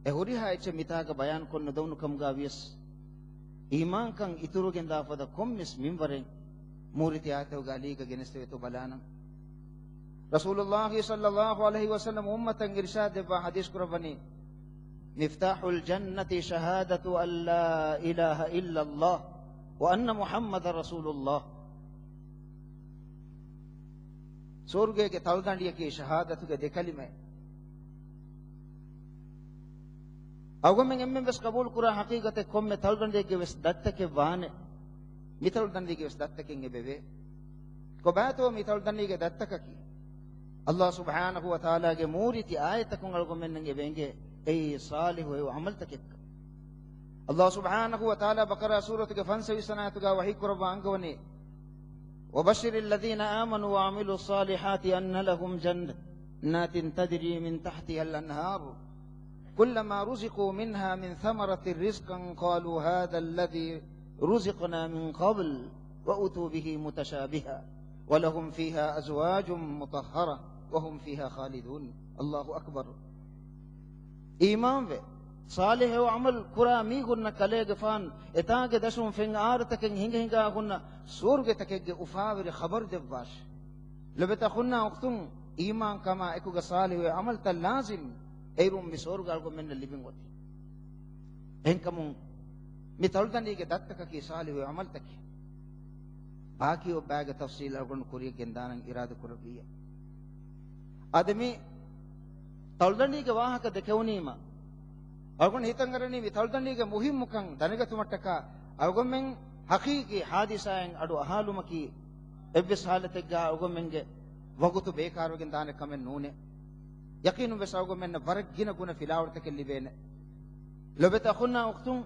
އެ ހުރިހާ އެއްޗެއް މިތާގަ ބަޔާން ކޮށް ނުދެވުނު ކަމުގަ ވިޔަސް، އީމާންކަން އިތުރުވެގެންދާ ފަދަ ކޮންމެސް މިންވަރެއް މޫރިތި އާޔަތުގެ އަލީގަ ގެނެސްދެވޭތޯ ބަލާނަން. ރަސޫލުﷲ ޞައްލަﷲު ޢަލައިހި ވަސައްލަމް އުއްމަތަށް އިރްޝާދު ދެއްވާ ޙަދީޘް ކުރައްވަނީ، مِفْتَاحُ الْجَنَّةِ شَهَادَةُ أَنْ لَا إِلَٰهَ إِلَّا اللَّهُ وَأَنَّ مُحَمَّدًا رَسُولُ اللَّهِ. ސުވަރުގޭގެ ތަޅުދަނޑިއަކީ ޝަހާދަތުގެ ދެ ކަލިމައެއް. އަޅުގަނޑުމެން އެންމެން ވެސް ޤަބޫލު ކުރާ ޙަޤީޤަތެއް، ކޮންމެ ތަޅުދަނޑެއްގެ ވެސް ދައްތަކެއް ވާނެ. މި ތަޅުދަނޑީގެ ވެސް ދައްތަކެއް އެބެވޭ. ކޮބާތޯ މި ތަޅުދަނޑީގެ ދައްތަކަކީ؟ ﷲ ސުބްޙާނަހޫ ވަތަޢާލާގެ މޫރިތި އާޔަތަކުން އަޅުގަނޑުމެންނަށް އެބަ އެނގޭ އެއީ ޞާލިޙު ހެޔޮ ޢަމަލުތަކެއްކަން. ﷲ ސުބްޙާނަހޫ ވަތަޢާލާ ބަޤަރާ ސޫރަތުގެ ފަންސަވީސް ވަނަ އާޔަތުގަ ވަޙީ ކުރައްވާ އަންގަވަނީ، وَبَشِّرِ الَّذِينَ آمَنُوا وَعَمِلُوا الصَّالِحَاتِ أَنَّ لَهُمْ جَنَّاتٍ تَجْرِي مِنْ تَحْتِهَا الْأَنْهَارُ كُلَّمَا رُزِقُوا مِنْهَا مِنْ ثَمَرَةٍ رِزْقًا قَالُوا هَذَا الَّذِي رُزِقْنَا مِنْ قَبْلُ وَأُتُوا بِهِ مُتَشَابِهًا وَلَهُمْ فِيهَا أَزْوَاجٌ مُطَهَّرَةٌ وَهُمْ فِيهَا خَالِدُونَ. ﷲ އަކްބަރު. އީމާންވެ، ޞާލިޙު ޢަމަލު ކުރާ މީހުންނަށް ކަލޭގެފާނު އެތާނގެ ދަށުން ފެން އާރުތަކެއް ހިނގަ ހިނގާ ހުންނަ ސުވަރުގެތަކެއްގެ އުފާވެރި ޚަބަރު ދެއްވާށި. ލޮބެތި އަޚުންނާ އުޚްތުން، އީމާންކަމާ އެކުގަ ޞާލިޙު ޢަމަލުތައް ލާޒިމް އެއިރުން މި ސުވަރުގެ އަޅުގަނޑުމެންނަށް ލިބިން އޮތީ. އެހެންކަމުން މި ތަޅުދަނޑީގެ ދައްތަކަކީ ޞާލިޙު ޢަމަލުތަކެއް. ބާކީ އޮށް ބައިގެ ތަފްޞީލް އަޅުގަނޑު ކުރިޔަށް ގެންދާނަން އިރާދަ ކުރެއްވިއްޔާ. އަދި މި ތަޅުދަނޑީގެ ވާހަކަ ދެކެވުނީމަ، އަޅުގަނޑު ހިތަށް އަރަނީ މި ތަޅުދަނޑީގެ މުހިއްމުކަން ދަނެގަތުމަށްޓަކާ އަޅުގަނޑުމެން ހަޤީޤީ ޙާދިސާއިން އަޑު އަހާލުމަކީ އެއްވެސް ޙާލަތެއްގަ އަޅުގަނޑުމެންގެ ވަގުތު ބޭކާރުވެގެން ދާނެ ކަމެއް ނޫނޭ. ޔަޤީނުން ވެސް އަޅުގަނޑުމެންނަށް ވަރަށް ގިނަ ގުނަ ފިލާވަޅުތަކެއް ލިބޭނެ. ލޮބެތި އަޚުންނާ އުޚްތުން،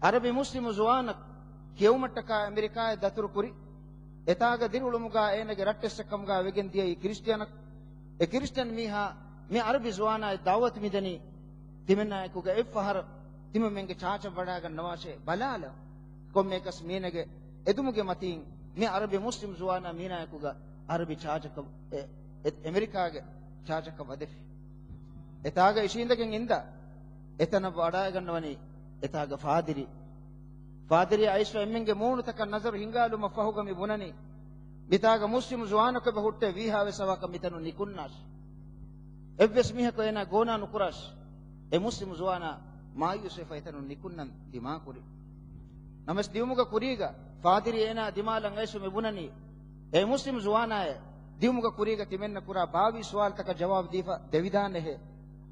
ޢަރަބި މުސްލިމު ޒުވާނަކު ކިޔެވުމަށްޓަކާ އެމެރިކާއަށް ދަތުރުކުރި، އެތާގަ ދިރިއުޅުމުގަ އޭނަގެ ރައްޓެއްސެއް ކަމުގަ ވެގެން ދިޔައީ ކްރިސްޓިއަނަކު. އެ ކްރިސްޓިއަން މީހާ މި ޢަރަބި ޒުވާނާއަށް ދަޢުވަތު މިދެނީ، ތިމަންނާއެކުގަ އެއްފަހަރު ތިމަންމެންގެ ޗާޗަށް ވަޑާގަންނަވާށޭ، ބަލާލަ. ކޮންމެއަކަސް މީނަގެ އެދުމުގެ މަތީން މި ޢަރަބި މުސްލިމް ޒުވާނާ މީނާއެކުގަ ޢަރަބި ޗާޗަކަށް، އެ، އެ، އެމެރިކާގެ ޗާޗަކަށް ވަދެފި. އެތާގަ އިށީނދެގެން އިންދާ، އެތަނަށް ވަޑާގަންނަވަނީ އެތާގަ ފާދިރީ. ފާދިރީ އައިސްފަ އެންމެންގެ މޫނުތަކަށް ނަޒަރު ހިންގާލުމަށް ފަހުގަ މި ބުނަނީ، މިތާގަ މުސްލިމު ޒުވާނަކު އެބަ ހުއްޓޭ ވީހާވެސް އަވަހަކަށް މިތަނުން ނިކުންނާށި. އެއްވެސް މީހަކު އޭނާ ގޯނާ ނުކުރާށި. އެ މުސްލިމު ޒުވާނާ މާޔޫސްވެފަ އެތަނުން ނިކުންނަން ދިމާކުރި. ނަމަވެސް ދިއުމުގެ ކުރީގަ ފާދިރީ އޭނާ ދިމާލަށް އައިސްފަ މި ބުނަނީ، އޭ މުސްލިމު ޒުވާނާއޭ، ދިއުމުގެ ކުރީގަ ތިމެންނަ ކުރާ ބާވީސް ސުވާލުތަކަށް ޖަވާބު ދީފަ ދެވިދާނެހޭ.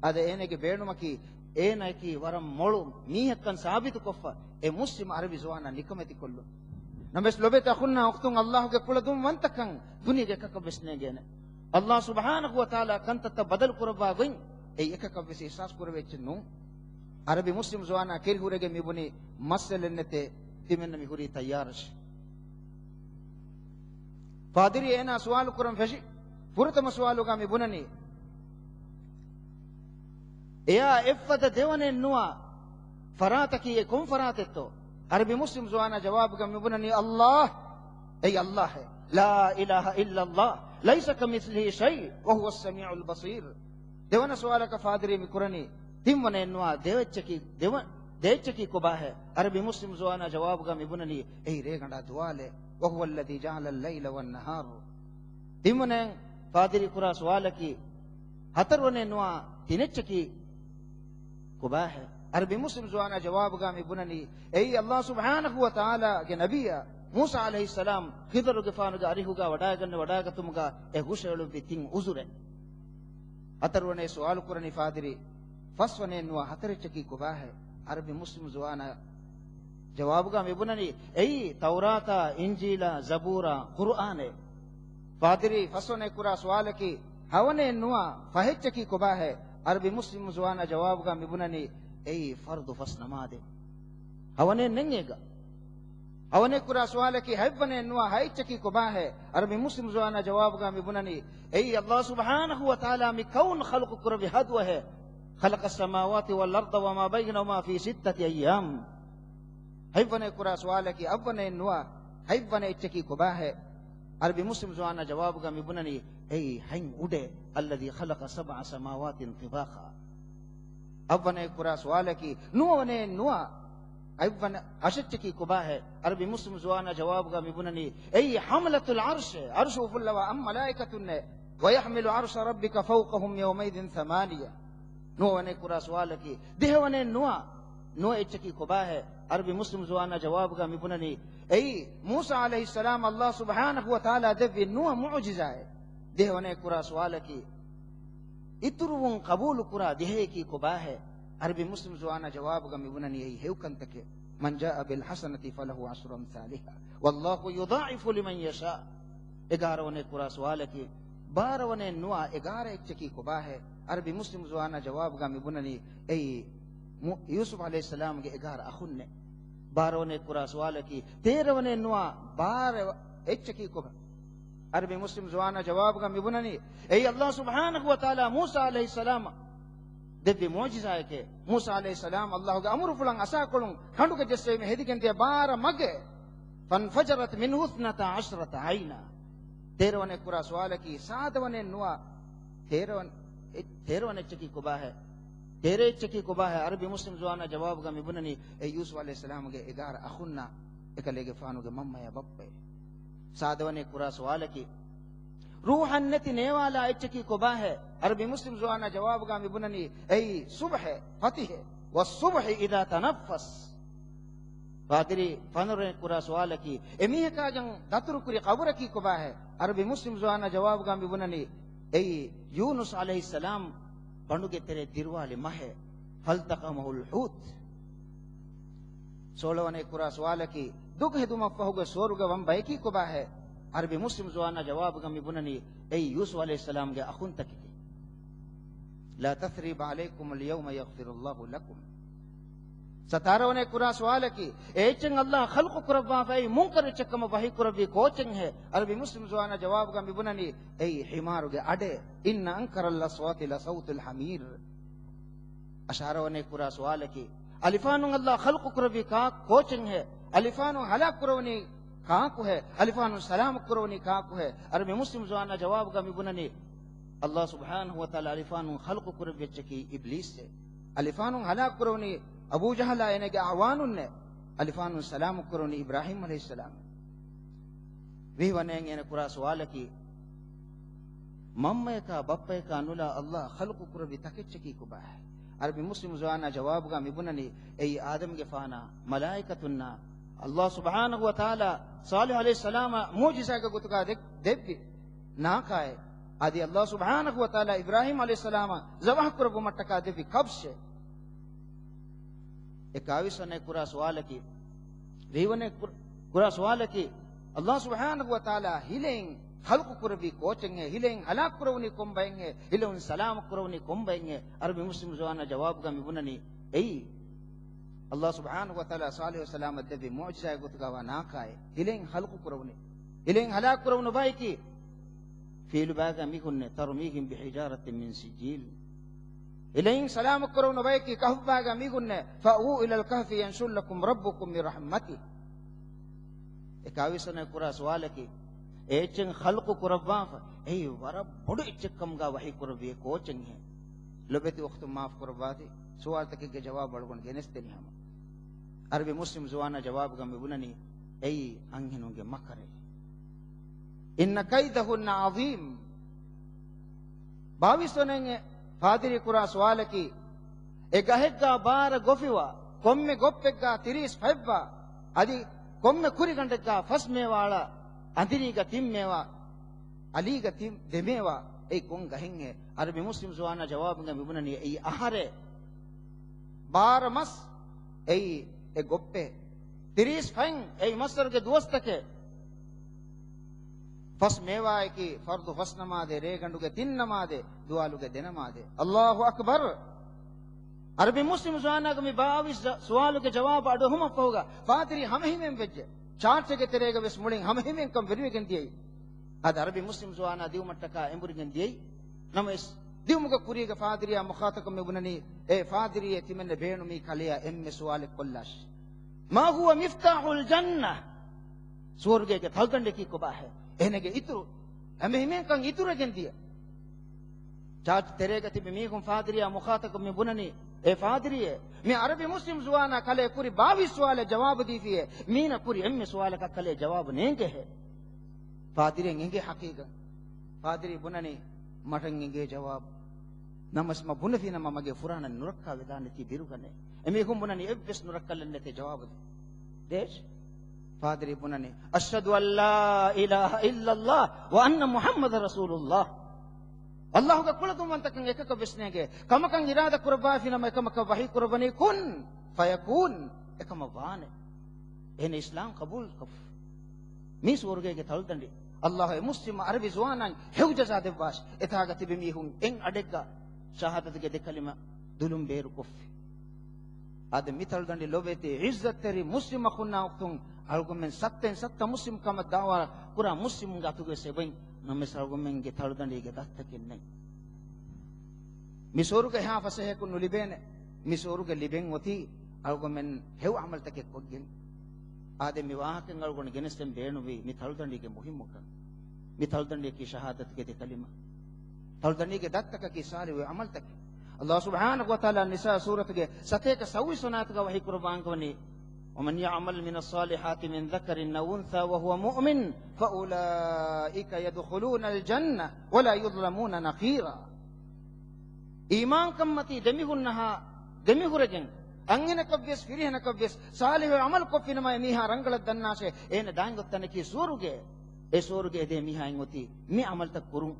އަދި އޭނަގެ ބޭނުމަކީ، އޭނައަކީ ވަރަށް މޮޅު މީހެއްކަން ސާބިތުކޮށްފަ، އެ މުސްލިމް ޢަރަބި ޒުވާނާ ނިކަމެތިކޮށްލުން. ނަމަވެސް ލޮބެތި އަޚުންނާ އުޚްތުން، ﷲގެ ކުޅަދުންވަންތަކަން ދުނިޔޭގެ އެކަކަށްވެސް ނޭނގޭނެ. ﷲ ސުބްޙާނަހޫ ވަތަޢާލާ ކަންތައްތައް ބަދަލު ކުރައްވާ ގޮތް އެއީ އެކަކަށްވެސް އިޙްސާސް ކުރެވޭ އެއްޗެއް ނޫން. ޢަރަބި މުސްލިމް ޒުވާނާ ކެރިހުރެގެން މިބުނީ މައްސަލައެއް ނެތޭ، ތިމެންނަ މި ހުރީ ތައްޔާރަށި. ފާދިރީ އޭނާ ސުވާލު ކުރަން ފެށި. ފުރަތަމަ ސުވާލުގަ މި ބުނަނީ، އެޔާ އެއްފަދަ ދެވަނައެއް ނުވާ ފަރާތަކީ އެ ކޮން ފަރާތެއްތޯ؟ ޢަރަބި މުސްލިމް ޒުވާނާ ޖަވާބުގަ މި ބުނަނީ، ﷲ، އެއީ ﷲ، ލާ އިލާހަ އިއްލަﷲ، ލައިސަ ކަމިޘްލިހި ޝައިއުން ވަހުވައްސަމީޢުލް ބަޞީރު. ދެވަނަ ސުވާލަކަށް ފާދިރީ މި ކުރަނީ، ތިންވަނައެއް ނުވާ ދެއެއްޗަކީ، ދެވަ-، ދެއެއްޗަކީ ކޮބާހޭ؟ ޢަރަބި މުސްލިމް ޒުވާނާ ޖަވާބުގަ މި ބުނަނީ، އެއީ ރޭގަނޑާ ދުވާލޭ. ވަހުވައްލަޛީ ޖަޢަލަ ﷲ ލައިލަ ވައްނަހާރު. ތިންވަނައިން ފާދިރީ ކުރާ ސުވާލަކީ، ހަތަރުވަނައެއް ނުވާ ތިނެއްޗަކީ ކޮބާހޭ؟ ޢަރަބި މުސްލިމް ޒުވާނާ ޖަވާބުގަ މި ބުނަނީ، އެއީ ﷲ ސުބްޙާނަހޫ ވަތަޢާލާގެ ނަބިއްޔާ މޫސާ ޢަލައިހިއްސަލާމް ޚިޟަރުގެފާނުގެ އަރިހުގަ ވަޑާގަންނަ ވަޑާގަތުމުގަ އެ ހުށައެޅުއްވި ތިން އުޒުރެއް. ހަތަރުވަނައެއް ސުވާލު ކުރަނީ ފާދިރީ، ފަސްވަނައެއް ނުވާ ހަތަރެއްޗަކީ ކޮބާހޭ؟ ޢަރަބި މުސްލިމް ޒުވާނާ ޖަވާބުގަ މި ބުނަނީ، އެއީ ތައުރާތާ، އިންޖީލާ، ޒަބޫރާ، ޤުރުއާނޭ. ފާދިރީ ފަސްވަނައެއް ކުރާ ސުވާލަކީ، ހަވަނައެއް ނުވާ ފަހެއްޗަކީ ކޮބާހޭ؟ ޢަރަބި މުސްލިމް ޒުވާނާ ޖަވާބުގަ މި ބުނަނީ، އެއީ ފަރުޟު ފަސް ނަމާދެއް. ހަވަނައެއް ނެތް އޭގަ. ހަވަނައެއް ކުރާ ސުވާލަކީ، ހަތްވަނައެއް ނުވާ ހައެއްޗަކީ ކޮބާހޭ؟ ޢަރަބި މުސްލިމް ޒުވާނާ ޖަވާބުގަ މި ބުނަނީ، އެއީ ﷲ ސުބްޙާނަހޫ ވަތަޢާލާ މި ކައުނު ޚަލްޤު ކުރެއްވި ހަދުއަހޭ. خلق السماوات والأرض وما بينهما في ستة أيام. ހަތްވަނައެއް ކުރާ ސުވާލަކީ، އަށްވަނައެއް ނުވާ ހަތްވަނަ އެއްޗަކީ ކޮބާހޭ؟ ޢަރަބި މުސްލިމް ޒުވާނާ ޖަވާބުގަ މި ބުނަނީ، އެއީ ހަތް އުޑޭ. الذي خلق سبع سماوات طباقا. އަށްވަނައެއް ކުރާ ސުވާލަކީ، ނުވަވަނައެއް ނުވާ އަށްވަނަ އަށެއްޗަކީ ކޮބާހޭ؟ ޢަރަބި މުސްލިމް ޒުވާނާ ޖަވާބުގަ މި ބުނަނީ، އެއީ ޙަމަލަތުލް ޢަރްޝޭ، ޢަރްޝު އުފުއްލަވާ އަށް މަލާއިކަތުންނޭ. ويحمل عرش ربك فوقهم يومئذ ثمانية. ނުވަވަނައެއް ކުރާ ސުވާލަކީ، ދިހަވަނައެއް ނުވާ ނުވަ އެއްޗަކީ ކޮބާހޭ؟ ޢަރަބި މުސްލިމް ޒުވާނާ ޖަވާބުގަ މި ބުނަނީ، އެއީ މޫސާ ޢަލައިހިއްސަލާމް ﷲ ސުބްޙާނަހޫ ވަތަޢާލާ ދެއްވި ނުވަ މުޢުޖިޒާއެއް. ދިހަވަނައެއް ކުރާ ސުވާލަކީ، އިތުރުވުން ޤަބޫލު ކުރާ ދިހައެކީ ކޮބާހޭ؟ ޢަރަބި މުސްލިމް ޒުވާނާ ޖަވާބުގަ މި ބުނަނީ، އެއީ ހެޔޮ ކަންތަކެއް. من جاء بالحسنة فله عشر أمثالها والله يضاعف لمن يشاء. އެގާރަވަނައެއް ކުރާ ސުވާލަކީ، ބާރަވަނައެއް ނުވާ އެގާރަ އެއްޗަކީ ކޮބާހޭ؟ ޢަރަބި މުސްލިމް ޒުވާނާ ޖަވާބުގަ މި ބުނަނީ، އެއީ މު-، ޔޫސުފް ޢަލައިހިއްސަލާމްގެ އެގާރަ އަޚުންނޭ. ބާރަވަނައެއް ކުރާ ސުވާލަކީ، ތޭރަވަނައެއް ނުވާ ބާރަ އެއްޗަކީ ކޮބާ؟ ޢަރަބި މުސްލިމް ޒުވާނާ ޖަވާބުގަ މި ބުނަނީ، އެއީ ﷲ ސުބްޙާނަހޫ ވަތަޢާލާ މޫސާ ޢަލައިހިއްސަލާމަށް ދެއްވި މުޢުޖިޒާއެކޭ. މޫސާ ޢަލައިހިއްސަލާމް ﷲގެ އަމުރުފުޅަށް އަސާކޮޅުން ކަނޑުގަ ޖެއްސެވީމަ ހެދިގެން ދިޔަ ބާރަ މަގޭ. فانفجرت منه اثنتا عشرة عينا. ތޭރަވަނައެއް ކުރާ ސުވާލަކީ، ސާދަވަނައެއް ނުވާ ތޭރަވަނަ-، އެ-، ތޭރަވަނަ އެއްޗަކީ ކޮބާހޭ؟ ތޭރަ އެއްޗަކީ ކޮބާހޭ؟ ޢަރަބި މުސްލިމް ޒުވާނާ ޖަވާބުގަ މި ބުނަނީ، އެ ޔޫސުފް ޢަލައިހިއްސަލާމްގެ އެގާރަ އަޚުންނާ އެކަލޭގެފާނުގެ މަންމަޔާ ބައްޕައޭ. ސާދަވަނައެއް ކުރާ ސުވާލަކީ، ރޫޙަށް ނެތި ނޭވާލާ އެއްޗަކީ ކޮބާހޭ؟ ޢަރަބި މުސްލިމް ޒުވާނާ ޖަވާބުގަ މި ބުނަނީ، އެއީ ޞުބްޙޭ، ފަތިހޭ. والصبح إذا تنفس. ފާދިރީ ފަނަރަވަނައެއް ކުރާ ސުވާލަކީ، އެމީހަކާގެން ދަތުރުކުރި ޤަބުރަކީ ކޮބާހޭ؟ ޢަރަބި މުސްލިމް ޒުވާނާ ޖަވާބުގަ މި ބުނަނީ، އެއީ ޔޫނުސް ޢަލައިހިއްސަލާމް ބަނޑުގެ ތެރޭ ދިރުވާލި މަހޭ. فالتقمه الحوت. ސޯޅަވަނަ ކުރާ ސުވާލަކީ، ދުށް ހެދުމަށްފަހުގެ ސުވަރުގެ ވަން ބަޔަކީ ކޮބާހޭ؟ ޢަރަބި މުސްލިމް ޒުވާނާ ޖަވާބުގަ މި ބުނަނީ، އެއީ ޔޫސުފް ޢަލައިހިއްސަލާމްގެ އަޚުންތަކެކޭ. لا تثريب عليكم اليوم يغفر الله لكم. ސަތާރަވަނަ ކުރާ ސުވާލަކީ، އެ އެއްޗެއް ﷲ ޚަލްޤު ކުރައްވާފައި މުންކަރު އެއްޗެއް ކަމަށް ވަޙީ ކުރެއްވީ ކޯޗެއްހޭ؟ ޢަރަބި މުސްލިމް ޒުވާނާ ޖަވާބުގަ މި ބުނަނީ، އެއީ ޙިމާރުގެ އަޑޭ. إن أنكر الأصوات لصوت الحمير. އަށާރަވަނަ ކުރާ ސުވާލަކީ، އަލިފާނުން ﷲ ޚަލްޤު ކުރެއްވީ ކާ-، ކޯޗެއްހޭ؟ އަލިފާނުން ހަލާކު ކުރެވުނީ ކާކުހޭ؟ އަލިފާނުން ސަލާމަތް ކުރެވުނީ ކާކުހޭ؟ ޢަރަބި މުސްލިމް ޒުވާނާ ޖަވާބުގަ މި ބުނަނީ، ﷲ ސުބްޙާނަހޫ ވަތަޢާލާ އަލިފާނުން ޚަލްޤު ކުރެއްވި އެއްޗަކީ އިބްލީސްއޭ. އަލިފާނުން ހަލާކު ކުރެވުނީ އަބޫ ޖަހަލާ އޭނަގެ އަޢުވާނުންނޭ. އަލިފާނުން ސަލާމަތް ކުރެވުނީ އިބްރާހީމް ޢަލައިހިއްސަލާމް. ވިހިވަނައިން އޭނަ ކުރާ ސުވާލަކީ، މަންމަޔަކާ ބައްޕަޔަކާ ނުލާ ﷲ ޚަލްޤު ކުރެއްވި ތަކެއްޗަކީ ކޮބާހޭ؟ ޢަރަބި މުސްލިމް ޒުވާނާ ޖަވާބުގަ މި ބުނަނީ، އެއީ އާދަމްގެފާނާ، މަލާއިކަތުންނާ، ﷲ ސުބްޙާނަހޫ ވަތަޢާލާ ޞާލިޙު ޢަލައިހިއްސަލާމަށް މުޢުޖިޒާގެ ގޮތުގަ ދެ-، ދެއްވި ނާކާއޭ. އަދި ﷲ ސުބްޙާނަހޫ ވަތަޢާލާ އިބްރާހީމް ޢަލައިހިއްސަލާމަށް ޒަބަޙު ކުރެއްވުމަށްޓަކާ ދެއްވި ކަބްޝޭ. އެކާވީސް ވަނަ ކުރާ ސުވާލަކީ، ވިހި ވަނަ ކުރ-، ކުރާ ސުވާލަކީ، ﷲ ސުބްޙާނަހޫ ވަތަޢާލާ ހިލައިން ޚަލްޤު ކުރެއްވީ ކޯޗެއްހޭ؟ ހިލައިން ހަލާކު ކުރެވުނީ ކޮން ބައެއްހޭ؟ ހިލައިން ސަލާމަތް ކުރެވުނީ ކޮން ބައެއްހޭ؟ ޢަރަބި މުސްލިމް ޒުވާނާ ޖަވާބުގަ މި ބުނަނީ، އެއީ ﷲ ސުބްޙާނަހޫ ވަތަޢާލާ ޞާލިޙު ޢަލައިހިއްސަލާމަށް ދެއްވި މުޢުޖިޒާގެ ގޮތުގަވާ ނާކާއޭ. ހިލައިން ޚަލްޤު ކުރެވުނީ، ހިލައިން ހަލާކު ކުރެވުނު ބައެކީ، ފީލު ބައިގަ މީހުންނޭ، ترميهم بحجارة من سجيل. ހިލައިން ސަލާމަތް ކުރެވުނު ބައެކީ، ކަހްފު ބައިގަ މީހުންނޭ، فأووا إلى الكهف ينشر لكم ربكم من رحمته. އެކާވީސް ވަނަ ކުރާ ސުވާލަކީ، އެ އެއްޗެއް ޚަލްޤު ކުރައްވާފަ، އެއީ ވަރަށް ބޮޑު އެއްޗެއް ކަމުގަ ވަޙީ ކުރެއްވި އެ ކޯޗެއްހޭ؟ ލޮބެތި އުޚްތުން މާފު ކުރައްވާތި، ސުވާލުތަކެއްގެ ޖަވާބު އަޅުގަނޑު ގެނެސްދެނީ ހަމަ. ޢަރަބި މުސްލިމް ޒުވާނާ ޖަވާބުގަ މި ބުނަނީ، އެއީ އަންހެނުންގެ މަކަރޭ. إن كيدهن عظيم. ބާވީސް ވަނައިން ފާދިރީ ކުރާ ސުވާލަކީ، އެ ގަހެއްގަ ބާރަ ގޮފިވާ، ކޮންމެ ގޮއްޕެއްގަ ތިރީސް ފަތްވާ، އަދި ކޮންމެ ކުރިގަނޑެއްގަ ފަސް މޭވާ އަޅާ، އަނދިރީގަ ތިން މޭވާ، އަލީގަ ތިން، ދެ މޭވާ، އެއީ ކޮން ގަހެއްހޭ؟ ޢަރަބި މުސްލިމް ޒުވާނާ ޖަވާބުގަ މި ބުނަނީ، އެއީ އަހަރޭ. ބާރަ މަސް، އެއީ އެ ގޮއްޕެ. ތިރީސް ފަތް، އެއީ މައްސަރުގެ ދުވަސްތަކެއް. ފަސް މޭވާއަކީ ފަރުޟު ފަސް ނަމާދެއް، ރޭގަނޑުގެ ތިން ނަމާދެއް، ދުވާލުގެ ދެ ނަމާދެއް. އައްލާހު އަކްބަރު. ޢަރަބި މުސްލިމް ޒުވާނާގެ މި ބާވީސް ޒަ-، ސުވާލުގެ ޖަވާބު އަޑުއެހުމަށްފަހުގަ، ފާދިރީ ހަމަހިމޭން ވެއްޖެ. ޗާޓެއްގެ ތެރޭގަ ވެސް މުޅިން ހަމަހިމޭންކަން ވެރިވެގެން ދިޔައީ. އަދި ޢަރަބި މުސްލިމް ޒުވާނާ ދިއުމަށްޓަކާ އެނބުރިގެން ދިޔައީ. ނަމަވެސް، ދިއުމުގެ ކުރީގަ ފާދިރިޔާ މުޚާޠަބްކޮށް މި ބުނަނީ، އޭ ފާދިރީއޭ، ތިމެންނަށް ބޭނުމީ ކަލެޔާ އެންމެ ސުވާލެއް ކޮށްލާށި. ما هو مفتاح الجنة؟ ސުވަރުގޭގެ ތަޅުދަނޑަކީ ކޮބާހޭ؟ އޭނަގެ އިތުރު، ހަމަހިމޭންކަން އިތުރުވެގެން ދިޔަ. ޗާޓް ތެރޭގަ ތިބި މީހުން ފާދިރިޔާ މުޚާޠަބްކޮށް މި ބުނަނީ، އޭ ފާދިރީއޭ، މި ޢަރަބި މުސްލިމް ޒުވާނާ ކަލޭ ކުރި ބާވީސް ސުވާލަށް ޖަވާބު ދީފިއޭ، މީނަ ކުރި އެންމެ ސުވާލަކަށް ކަލޭ ޖަވާބު ނޭނގޭހޭ. ފާދިރީއަށް އެނގޭ ޙަޤީޤަތް. ފާދިރީ ބުނަނީ، މަޓަށް އެނގޭ ޖަވާބު. ނަމަވެސް މަ ބުނެފިނަމަ މަގޭ ފުރާނަ ނުރައްކާ ވެދާނެތީ ބިރުގަނޭ. އެމީހުން ބުނަނީ އެއްވެސް ނުރައްކަލެއް ނެތޭ ޖަވާބު ދޭ. ދޭށް. ފާދިރީ ބުނަނީ، أشهد أن لا إله إلا الله وأن محمدا رسول الله. އައްލާހުގެ ކުޅަދުންވަންތަކަން އެކަކަށް ވެސް ނޭނގޭ. ކަމަކަށް އިރާދަ ކުރައްވާފިނަމަ އެކަމަކަށް ވަޙީ ކުރައްވަނީ، كن فيكون، އެކަމަށް ވާނެ. އޭނަ އިސްލާމް ޤަބޫލުކޮށްފި. މީ ސުވަރުގޭގެ ތަޅުދަނޑި. އައްލާހު އެ މުސްލިމް ޢަރަބި ޒުވާނަށް ހެޔޮ ޖަޒާ ދެއްވާށި. އެތާގަ ތިބި މީހުން އެއް އަޑެއްގަ ޝަހާދަތުގެ ދެ ކަލިމަ ދުލުން ބޭރުކޮށްފި. އާދެ، މި ތަޅުދަނޑި ލޮބެތި ޢިއްޒަތްތެރި މުސްލިމް އަޚުންނާ އުޚްތުން، އަޅުގަނޑުމެން ސައްތައިން ސައްތަ މުސްލިމް ކަމަށް ދަޢުވާ ކުރާ މުސްލިމުންގެ އަތުގަވެސް އެބައިން. ނަމަވެސް އަޅުގަނޑުމެންގެ ތަޅުދަނޑީގެ ދައްތަކެއް ނެތް. މި ސުވަރުގެ ހާ ފަސޭހައަކުން ނުލިބޭނެ. މި ސުވަރުގެ ލިބެން އޮތީ އަޅުގަނޑުމެން ހެޔޮ ޢަމަލުތަކެއް ކޮށްގެން. އާދެ، މި ވާހަކައިން އަޅުގަނޑު ގެނެސްދޭން ބޭނުންވީ މި ތަޅުދަނޑީގެ މުހިއްމުކަން. މި ތަޅުދަނޑިއަކީ ޝަހާދަތުގެ ދެ ކަލިމަ. ތަޅުދަނޑީގެ ދައްތަކަކީ ޞާލިޙު ޢަމަލުތަކެއް. އައްލާހު ސުބްޙާނަހޫ ވަތަޢާލާ ނިސާ ސޫރަތުގެ ސަތޭކަ ސައުވީސް ވަނަ އާޔަތުގަ ވަޙީ ކުރައްވާ އަންގަވަނީ، ومن يعمل من الصالحات من ذكر أو أنثى وهو مؤمن فأولئك يدخلون الجنة ولا يظلمون نقيرا. އީމާންކަންމަތީ ދެމިހުންނަހާ ދެމިހުރެގެން، އަންހެނަކަށްވިޔަސް ފިރިހެނަކަށްވިޔަސް ޞާލިޙު ޢަމަލު ކޮށްފިނަމަ އެމީހާ ރަނގަޅަށް ދަންނާށޭ، އޭނަ ދާން އޮތް ތަނަކީ ސުވަރުގެ. އެ ސުވަރުގެ އެދޭ މީހާއިން އޮތީ މި ޢަމަލުތައް ކުރުން.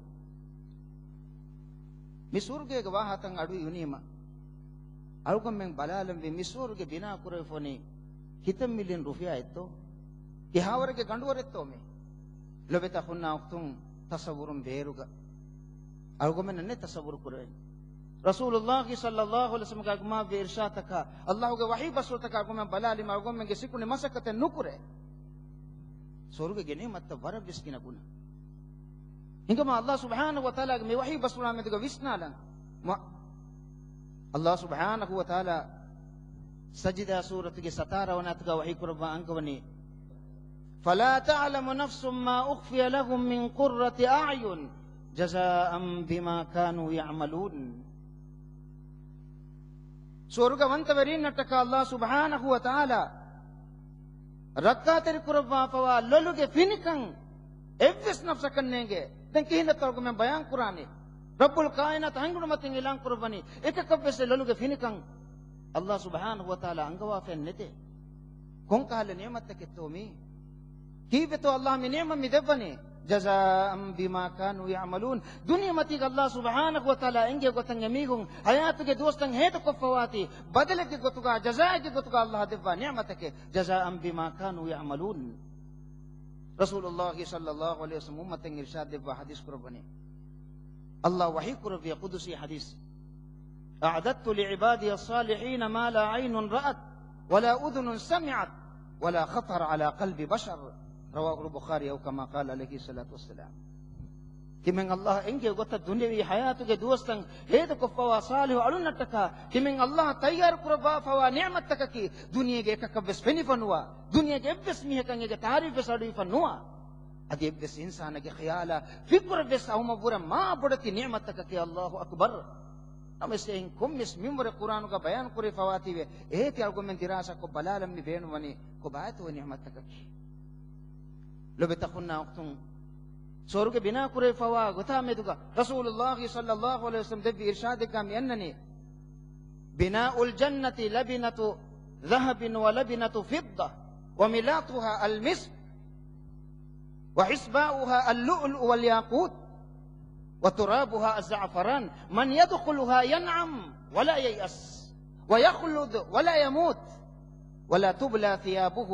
މި ސުވަރުގޭގެ ވާހަކަތައް އަޑު އިވުނީމަ، އަޅުގަނޑުމެން ބަލާލަންވީ މި ސުވަރުގެ ބިނާ ކުރެވިފަ ވަނީ ކިތައް މިލިއަން ރުފިޔާއެއްތޯ؟ ކިހާވަރެއްގެ ގަނޑުވަރެއްތޯ މީ؟ ލޮބެތި އަޚުންނާ އުޚްތުން، ތަޞައްވުރުން ބޭރުގަ އަޅުގަމެންނަށް ނެތް ތަޞައްވުރު ކުރެވެން. ރަސޫލުﷲ ޞައްލަﷲ ޢަލައިހި ވަސައްލަމްގެ އަގުމާވި އިރްޝާދަކާ، ﷲގެ ވަޙީ ބަސްފުޅުތަކާ އަޅުގަމެން ބަލާލީމަ އަޅުގަމެންގެ ސިކުނޑި މަސައްކަތެއް ނުކުރޭ. ސުވަރުގެ ނިޢުމަތްތައް ވަރަށް ވެސް ގިނަ ގުނަ. ހިނގަމާ ﷲ ސުބްޙާނަހޫ ވަތަޢާލާގެ މި ވަޙީ ބަސްފުޅާ މެދުގަ ވިސްނާލަން. މަ-، ﷲ ސުބްޙާނަހޫ ވަތަޢާލާ ސަޖިދާ ސޫރަތުގެ ސަތާރަ ވަނަ އާޔަތުގަ ވަޙީ ކުރައްވާ އަންގަވަނީ، فَلَا تَعْلَمُ نَفْسٌ مَا أُخْفِيَ لَهُمْ مِنْ قُرَّةِ أَعْيُنٍ جَزَاءً بِمَا كَانُوا يَعْمَلُونَ. ސުވަރުގަވަންތަވެރީންނަށްޓަކާ ﷲ ސުބްޙާނަހޫ ވަތަޢާލާ ރައްކާތެރި ކުރައްވާފަވާ ލޮލުގެ ފިނިކަން އެއްވެސް ނަފްސަކަށް ނޭނގޭ. ދެން ކިހިނެއްތޯ އަޅުގަމެން ބަޔާން ކުރާނީ؟ ރައްބުލް ކާއިނާތު ހަނގުނުމަތިން އިޢުލާން ކުރައްވަނީ، އެކަކަށްވެސް އެ ލޮލުގެ ފިނިކަން ﷲ ސުބްޙާނަހޫ ވަތަޢާލާ އަންގަވާފައެއް ނެތޭ. ކޮންކަހަލަ ނިޢުމަތްތަކެއްތޯ މީ؟ ކީއްވެތޯ ﷲ މި ނިޢުމަތް މި ދެއްވަނީ؟ جَزَاءً بِمَا كَانُوا يَعْمَلُونَ. ދުނިޔެމަތީގަ ﷲ ސުބްޙާނަހޫ ވަތަޢާލާ އެންގޭ ގޮތަށް އެމީހުން ޙަޔާތުގެ ދުވަސްތައް ހޭދަކޮށްފަވާތީ، ބަދަލެއްގެ ގޮތުގަ، ޖަޒާއެއްގެ ގޮތުގަ ﷲ ދެއްވާ ނިޢުމަތެކޭ، جَزَاءً بِمَا كَانُوا يَعْمَلُونَ. ރަސޫލުﷲ ޞައްލަﷲ ޢަލައިހި ވަސައްލަމް އުއްމަތަށް އިރްޝާދު ދެއްވާ ޙަދީޘް ކުރައްވަނީ، ﷲ ވަޙީ ކުރެއްވި ޤުދުސީ ޙަދީޘް، أَعْدَدْتُ لِعِبَادِيَ الصَّالِحِينَ مَا لَا عَيْنٌ رَأَتْ وَلَا أُذُنٌ سَمِعَتْ وَلَا خَطَرَ عَلَى قَلْبِ بَشَرٍ. رواه البخاري أو كما قال عليه الصلاة والسلام. ތިމަން ﷲ އެންގޭ ގޮތަށް ދުނިޔަވީ ޙަޔާތުގެ ދުވަސްތައް ހޭދަކޮށްފަވާ ޞާލިޙު އަޅުންނަށްޓަކާ، ތިމަން ﷲ ތައްޔާރު ކުރައްވާފަވާ ނިޢުމަތްތަކަކީ، ދުނިޔޭގެ އެކަކަށްވެސް ފެނިފަ ނުވާ، ދުނިޔޭގެ އެއްވެސް މީހަކަށް އޭގެ ތާރީފްވެސް އަޑުއިވިފަ ނުވާ. އަދި އެއްވެސް އިންސާނެއްގެ ޚިޔާލާ ފިކުރަށްވެސް އައުމަށްވުރެ މާ ބޮޑެތި ނިޢުމަތްތަކަކީ. ﷲ އަކްބަރު. ނަމަވެސް އެއިން ކޮންމެސް މިންވަރެއް ޤުރްއާނުގަ ބަޔާން ކުރެވިފަވާތީވެ، އޭތި އަޅުގަމެން ދިރާސާކޮށް ބަލާލަން މި ބޭނުންވަނީ ކޮބާތޯ ނިޢުމަތްތަކަކީ. ލޮބެތި އަޚުންނާ އުޚްތުން، ސުވަރުގެ ބިނާ ކުރެވިފަވާ ގޮތާ މެދުގަ ރަސޫލުﷲ ޞައްލަﷲ ޢަލައިހި ވަސައްލަމް ދެއްވި އިރްޝާދެއްގަ މި އަންނަނީ، بناء الجنة لبنة ذهب ولبنة فضة وملاطها المسك وحصباؤها اللؤلؤ والياقوت وترابها الزعفران، من يدخلها ينعم ولا ييأس ويخلد ولا يموت ولا تبلى ثيابه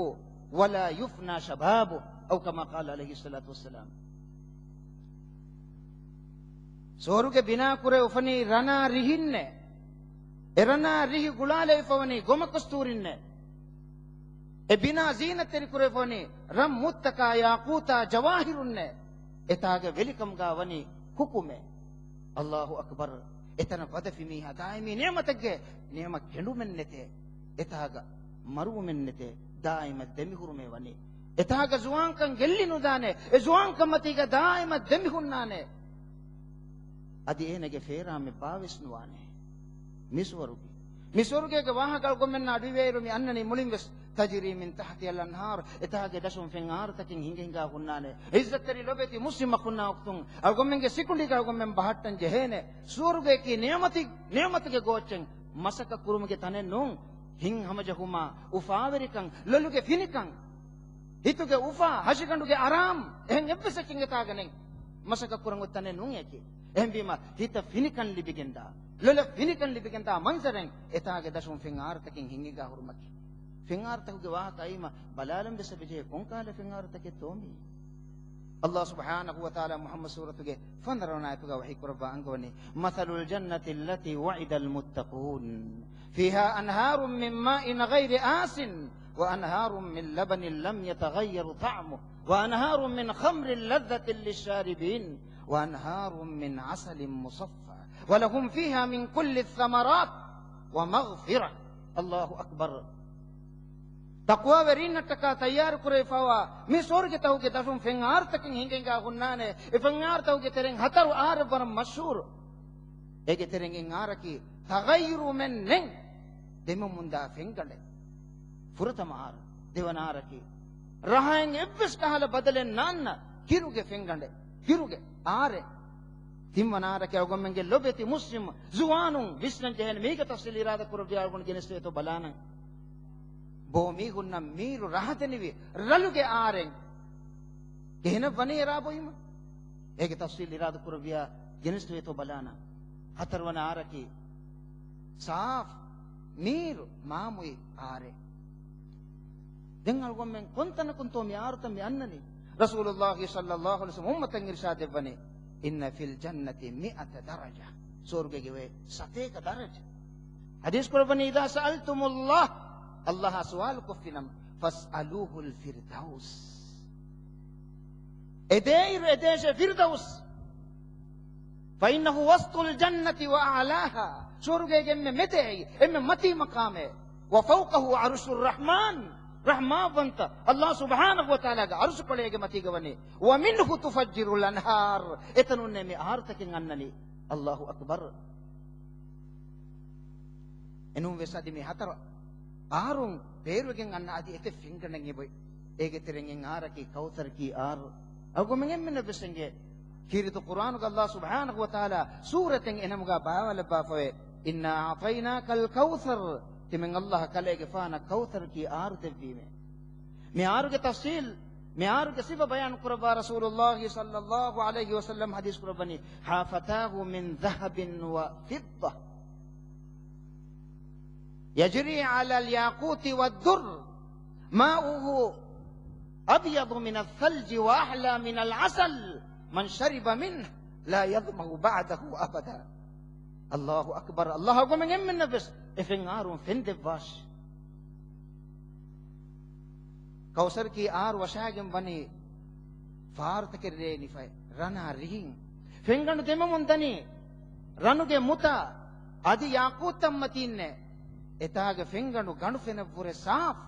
ولا يفنى شبابه، أو كما قال عليه الصلاة والسلام. ސުވަރުގެ ބިނާ ކުރެވި އުފަނީ ރަނާ ރިހިންނޭ. އެ ރަނާ ރިހި ގުޅާލެވިފަވަނީ ގޮމަކުސްތޫރިންނޭ. އެ ބިނާ ޒީނަތްތެރި ކުރެވިފަވަނީ ރަން މުއްތަކާ ޔާޤޫތާ ޖަވާހިރުންނޭ. އެތާގެ ވެލިކަމުގަ ވަނީ ހުކުމެއް. ﷲ އަކްބަރު. އެތަނަށް ވަދެފި މީހާ ދާއިމީ ނިޢުމަތެއްގެ ނިޢުމަތް ކެނޑުމެއް ނެތޭ. އެތާގަ މަރުވުމެއް ނެތޭ. ދާއިމަށް ދެމިހުރުމޭ ވަނީ. އެތާގަ ޒުވާންކަން ގެއްލި ނުދާނެ. އެ ޒުވާންކަން މަތީގަ ދާއިމަށް ދެމިހުންނާނެ. އަދި އޭނަގެ ފޭރާމެއް ބާވެސް ނުވާނެ. މި ސުވަރުގެ، މި ސުވަރުގޭގެ ވާހަކަ އަޅުގަމެންނާ އަޑުއިވޭއިރު މި އަންނަނީ މުޅިން ވެސް، تجري من تحتها الأنهار، އެތާގެ ދަށުން ފެން އާރުތަކެއް ހިނގަ ހިނގާ ހުންނާނެ. ޢިއްޒަތްތެރި ލޮބެތި މުސްލިމް އަޚުންނާ އުޚްތުން، އަޅުގަމެންގެ ސިކުނޑީގަ އަޅުގަމެން ބަހައްޓަން ޖެހޭނެ. ސުވަރުގެއަކީ ނިޢުމަތި، ނިޢުމަތުގެ ގޯއްޗެއް، މަސައްކަތް ކުރުމުގެ ތަނެއް ނޫން. ހިތްހަމަޖެހުމާ، އުފާވެރިކަން، ލޮލުގެ ފިނިކަން، ހިތުގެ އުފާ، ހަށިގަނޑުގެ އަރާމް، އެހެން އެއްވެސް އެއްޗެއް އެތާގަ ނެތް. މަސައްކަތް ކުރަން އޮތް ތަނެއް ނޫން އެއަކީ. އެހެންވީމަ، ހިތަށް ފިނިކަން ލިބިގެންދާ، ލޮލަށް ފިނިކަން ލިބިގެންދާ މަންޒަރެއް އެތާގެ ދަށުން ފެން އާރުތަކެއް ހިނގިގާ ހުރުމަކީ. ފެން އާރުތަކުގެ ވާހަކަ އައީމަ، ބަލާލަން ވެސް އެބަޖެހޭ ކޮންކަހަލަ ފެން އާރުތަކެއްތޯ މީ؟ ﷲ ސުބްޙާނަހޫ ވަތަޢާލާ މުޙައްމަދު ސޫރަތުގެ ފަންދަރަވަނަ އާޔަތުގަ ވަޙީ ކުރައްވާ އަންގަވަނީ، مَثَلُ الْجَنَّةِ الَّتِي وُعِدَ الْمُتَّقُونَ فِيهَا أَنْهَارٌ مِّن مَّاءٍ غَيْرِ آسِنٍ وَأَنْهَارٌ مِّن لَّبَنٍ لَّمْ يَتَغَيَّرْ طَعْمُهُ وَأَنْهَارٌ مِّنْ خَمْرٍ لَّذَّةٍ لِّلشَّارِبِينَ وَأَنْهَارٌ مِّنْ عَسَلٍ مُّصَفًّى وَلَهُمْ فِيهَا مِن كُلِّ الثَّمَرَاتِ وَمَغْفِرَةٌ. ﷲ އަކްބަރު. ތަޤްވާވެރީންނަށްޓަކާ ތައްޔާރު ކުރެވިފައިވާ މި ސުވަރުގެތަކުގެ ދަށުން ފެން އާރުތަކެއް ހިނގަ ހިނގާ ހުންނާނެ. އެ ފެން އާރުތަކުގެ ތެރެއިން ހަތަރު އާރެއް ވަރަށް މަޝްހޫރު. އޭގެ ތެރެއިން އެއް އާރަކީ ތަޣައްޔުރުމެއް ނެތް، ދެމެމުންދާ ފެންގަނޑެއް. ފުރަތަމަ އާރު. ދެވަނަ އާރަކީ ރަހައިން އެއްވެސް ކަހަލަ ބަދަލެއް ނާންނަ ކިރުގެ ފެންގަނޑެއް، ކިރުގެ އާރެއް. ތިންވަނަ އާރަކީ އަޅުގަނޑުމެންގެ ލޮބެތި މުސްލިމް ޒުވާނުން ވިސްނަން ޖެހޭނެ. މީގެ ތަފްސީލް އިރާދަ ކުރެއްވިއްޔާ އަޅުގަނޑު ގެނެސްދެވޭތޯ ބަލާނަން. ބޯ މީހުންނަށް މީރު ރަހަ ދެނިވި ރަލުގެ އާރެއް. ގެހިނަށް ވަނީ އެރާ ބޮއިމަ. އޭގެ ތަފްސީލް އިރާދަ ކުރެއްވިއްޔާ ގެނެސްދެވޭތޯ ބަލާނަން. ހަތަރުވަނަ އާރަކީ ސާފު މީރު މާމުއި އާރެއް. ދެން އަޅުގަނޑުމެން ކޮންތަނަކުންތޯ މި އާރުތައް މި އަންނަނީ؟ ރަސޫލުﷲ ޞައްލަﷲ ޢަލައިހި ވަސައްލަމަ އުއްމަތަށް އިރުޝާދު ދެއްވަނީ، إن في الجنة مئة درجة. ސުވަރުގޭގެ އޮތް ސަތޭކަ ދަރަޖަ. ޙަދީޘް ކުރައްވަނީ، إذا سألتم الله، ﷲ އާ ސުވާލު ކޮށްފިނަމަ، فاسألوه الفردوس. އެދޭއިރު އެދޭށޭ ފިރްދައުސް. فإنه وسط الجنة وأعلاها. ސުވަރުގޭގެ އެންމެ މެދޭ، އެންމެ މަތީ މަޤާމޭ. وفوقه عرش الرحمن. ރަޙްމާންވަންތަ ﷲ ސުބްޙާނަހޫ ވަތަޢާލާގެ ޢަރުޝުކޮޅޭގެ މަތީގަ ވަނީ. ومنه تفجر الأنهار. އެތަނުންނޭ މި އަހާރުތަކެއް އަންނަނީ. ﷲ އަކްބަރު. އެނޫންވެސް އަދި މި ހަތަރު އާރުން ބޭރުވެގެން އަންނަ އަދި އެތައް ފެންގަނޑެއް އެބައޮތް. އޭގެ ތެރެއިން އެއް އާރަކީ ކައުޘަރަކީ އާރު. އަޅުގަނޑުމެން އެންމެންނަށްވެސް އެނގޭ. ކީރިތި ޤުރްއާނުގަ ﷲ ސުބްޙާނަހޫ ވަތަޢާލާ ސޫރަތެއް އެނަމުގަ ބާވާލައްވާފަވޭ، إنا أعطيناك الكوثر. ތިމަން ﷲ ކަލޭގެފާނަށް ކައުޘަރަކީ އާރު ދެއްވީމޭ. މި އާރުގެ ތަފްޞީލް، މި އާރުގެ ސިފަ ބަޔާން ކުރައްވާ ރަސޫލުﷲ ޞައްލަﷲ ޢަލައިހި ވަސައްލަމަ ޙަދީޘް ކުރައްވަނީ، حافتاه من ذهب وفضة يجري على الياقوت والدر ماؤه أبيض من الثلج وأحلى من العسل من شرب منه لا يظمأ بعده أبدا. ﷲ އަކްބަރު. ﷲ އަޅުގަނޑުމެން އެންމެންނަށްވެސް އެ ފެން އާރުން ފެން ދެއްވާށި. ކައުޘަރަކީ އާރު ވަށާގެން ވަނީ ފާރުތަކެއް ރޭ ނިފައި ރަނާ ރިހިން. ފެންގަނޑު ދެމަމުން ދަނީ ރަނުގެ މުތާ އަދި ޔާޤޫތަށްމަތީންނޭ. އެތާގެ ފެންގަނޑު ގަނޑު ފެނަށްވުރެ ސާފު،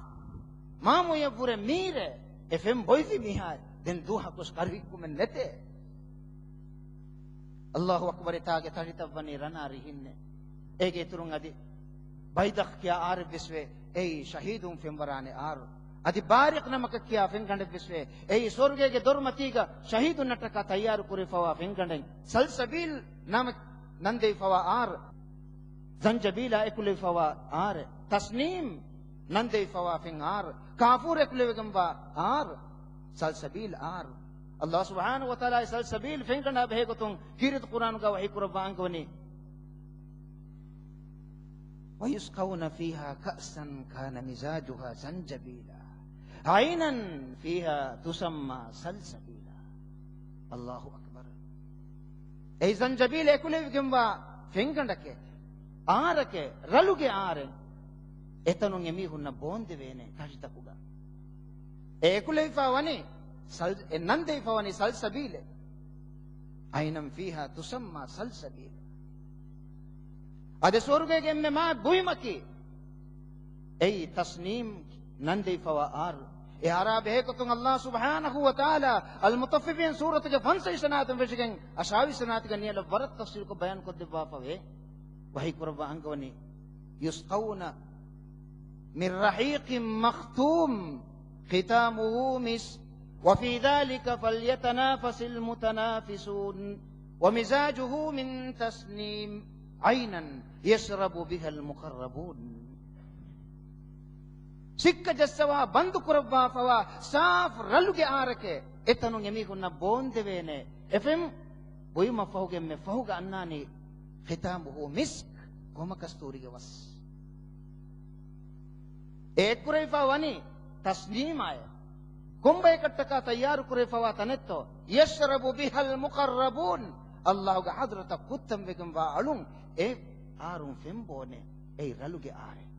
މާމުޔަށްވުރެ މީރޭ. އެ ފެން ބޮއިފި މީހާ ދެން ދުވަހަކުވެސް ކަރުހިއްކުމެއް ނެތޭ. ﷲ އަކްބަރު. އެތާގެ ތަށިތައް ވަނީ ރަނާ ރިހިންނޭ. އޭގެ އިތުރުން އަދި ބައިޟަޚް ކިޔާ އާރެއްވެސް ވޭ. އެއީ ޝަހީދުން ފެންވަރާނެ އާރު. އަދި ބާރިޤް ނަމަކަށް ކިޔާ ފެންގަނޑެއްވެސް ވޭ. އެއީ ސުވަރުގޭގެ ދޮރުމަތީގަ ޝަހީދުންނަށްޓަކާ ތައްޔާރު ކުރެވިފަވާ ފެންގަނޑެއް. ސަލްސަބީލް ނަމަ ނަންދެވިފަވާ އާރު. ޒަންޖަބީލާ އެކުލެވިފަވާ އާރެއް. ތަސްނީމް ނަންދެވިފަވާ ފެން އާރު. ކާފޫރު އެކުލެވިގެންވާ އާރު. ސަލްސަބީލް އާރު. ﷲ ސުބްޙާނަހޫ ވަތަޢާލާ ސަލްސަބީލް ފެންގަނޑާ ބެހޭގޮތުން ކީރިތި ޤުރްއާނުގަ ވަޙީ ކުރައްވާ އަންގަވަނީ، ويسقون فيها كأسا كان مزاجها زنجبيلا عينا فيها تسمى سلسبيلا. ﷲ އަކްބަރު. އެއީ ޒަންޖަބީލް އެކުލެވިގެންވާ ފެންގަނޑެކޭ، އާރެކޭ، ރަލުގެ އާރެއް. އެތަނުން އެމީހުންނަށް ބޯންދެވޭނެ ތަށިތަކުގަ. އެ އެކުލެވިފަ ވަނީ ސަލް-، އެ ނަންދެވިފަ ވަނީ ސަލްސަބީލެއް. عينا فيها تسمى سلسبيلا. އަދި ސުވަރުގޭގެ އެންމެ މާތް ބުއިމަކީ އެއީ ތަސްނީމް ނަންދެވިފަވާ އާރު. އެ އާރާ ބެހޭގޮތުން ﷲ ސުބްޙާނަހޫ ވަތަޢާލާ އަލްމުޠައްފިފީން ސޫރަތުގެ ފަންސަވީސް ވަނަ އާޔަތުން ވެށިގެން އަށާވީސް ވަނަ އާޔަތުގެ ނިޔަލަށް ވަރަށް ތަފްޞީލުކޮށް ބަޔާންކޮށްދެއްވާފަވޭ. ވަޙީ ކުރައްވާ އަންގަވަނީ، يسقون من رحيق مختوم ختامه مسك وفي ذلك فليتنافس المتنافسون ومزاجه من تسنيم عينا يشرب بها المقربون. ސިއްކަ ޖައްސަވާ ބަންދު ކުރައްވާފަވާ ސާފު ރަލުގެ އާރެކޭ. އެތަނުން އެމީހުންނަށް ބޯންދެވޭނެ. އެ ފެން ބުއިމަށްފަހުގެ އެންމެ ފަހުގަ އަންނާނީ ޚިތާމުހޫ މިސްކް، ގޮމަކަސްތޫރީގެ ވަސް. އެ އެއްކުރެވިފަ ވަނީ ތަސްނީމާއެއް. ކޮންބަޔަކަށްޓަކާ ތައްޔާރު ކުރެވިފަވާ ތަނެއްތޯ؟ يشرب بها المقربون. ﷲ ގެ ޙަޟްރަތަށް ކުއްތަންވެގެންވާ އަޅުން އެ އާރުން ފެން ބޯނެ. އެއީ ރަލުގެ އާރެއް.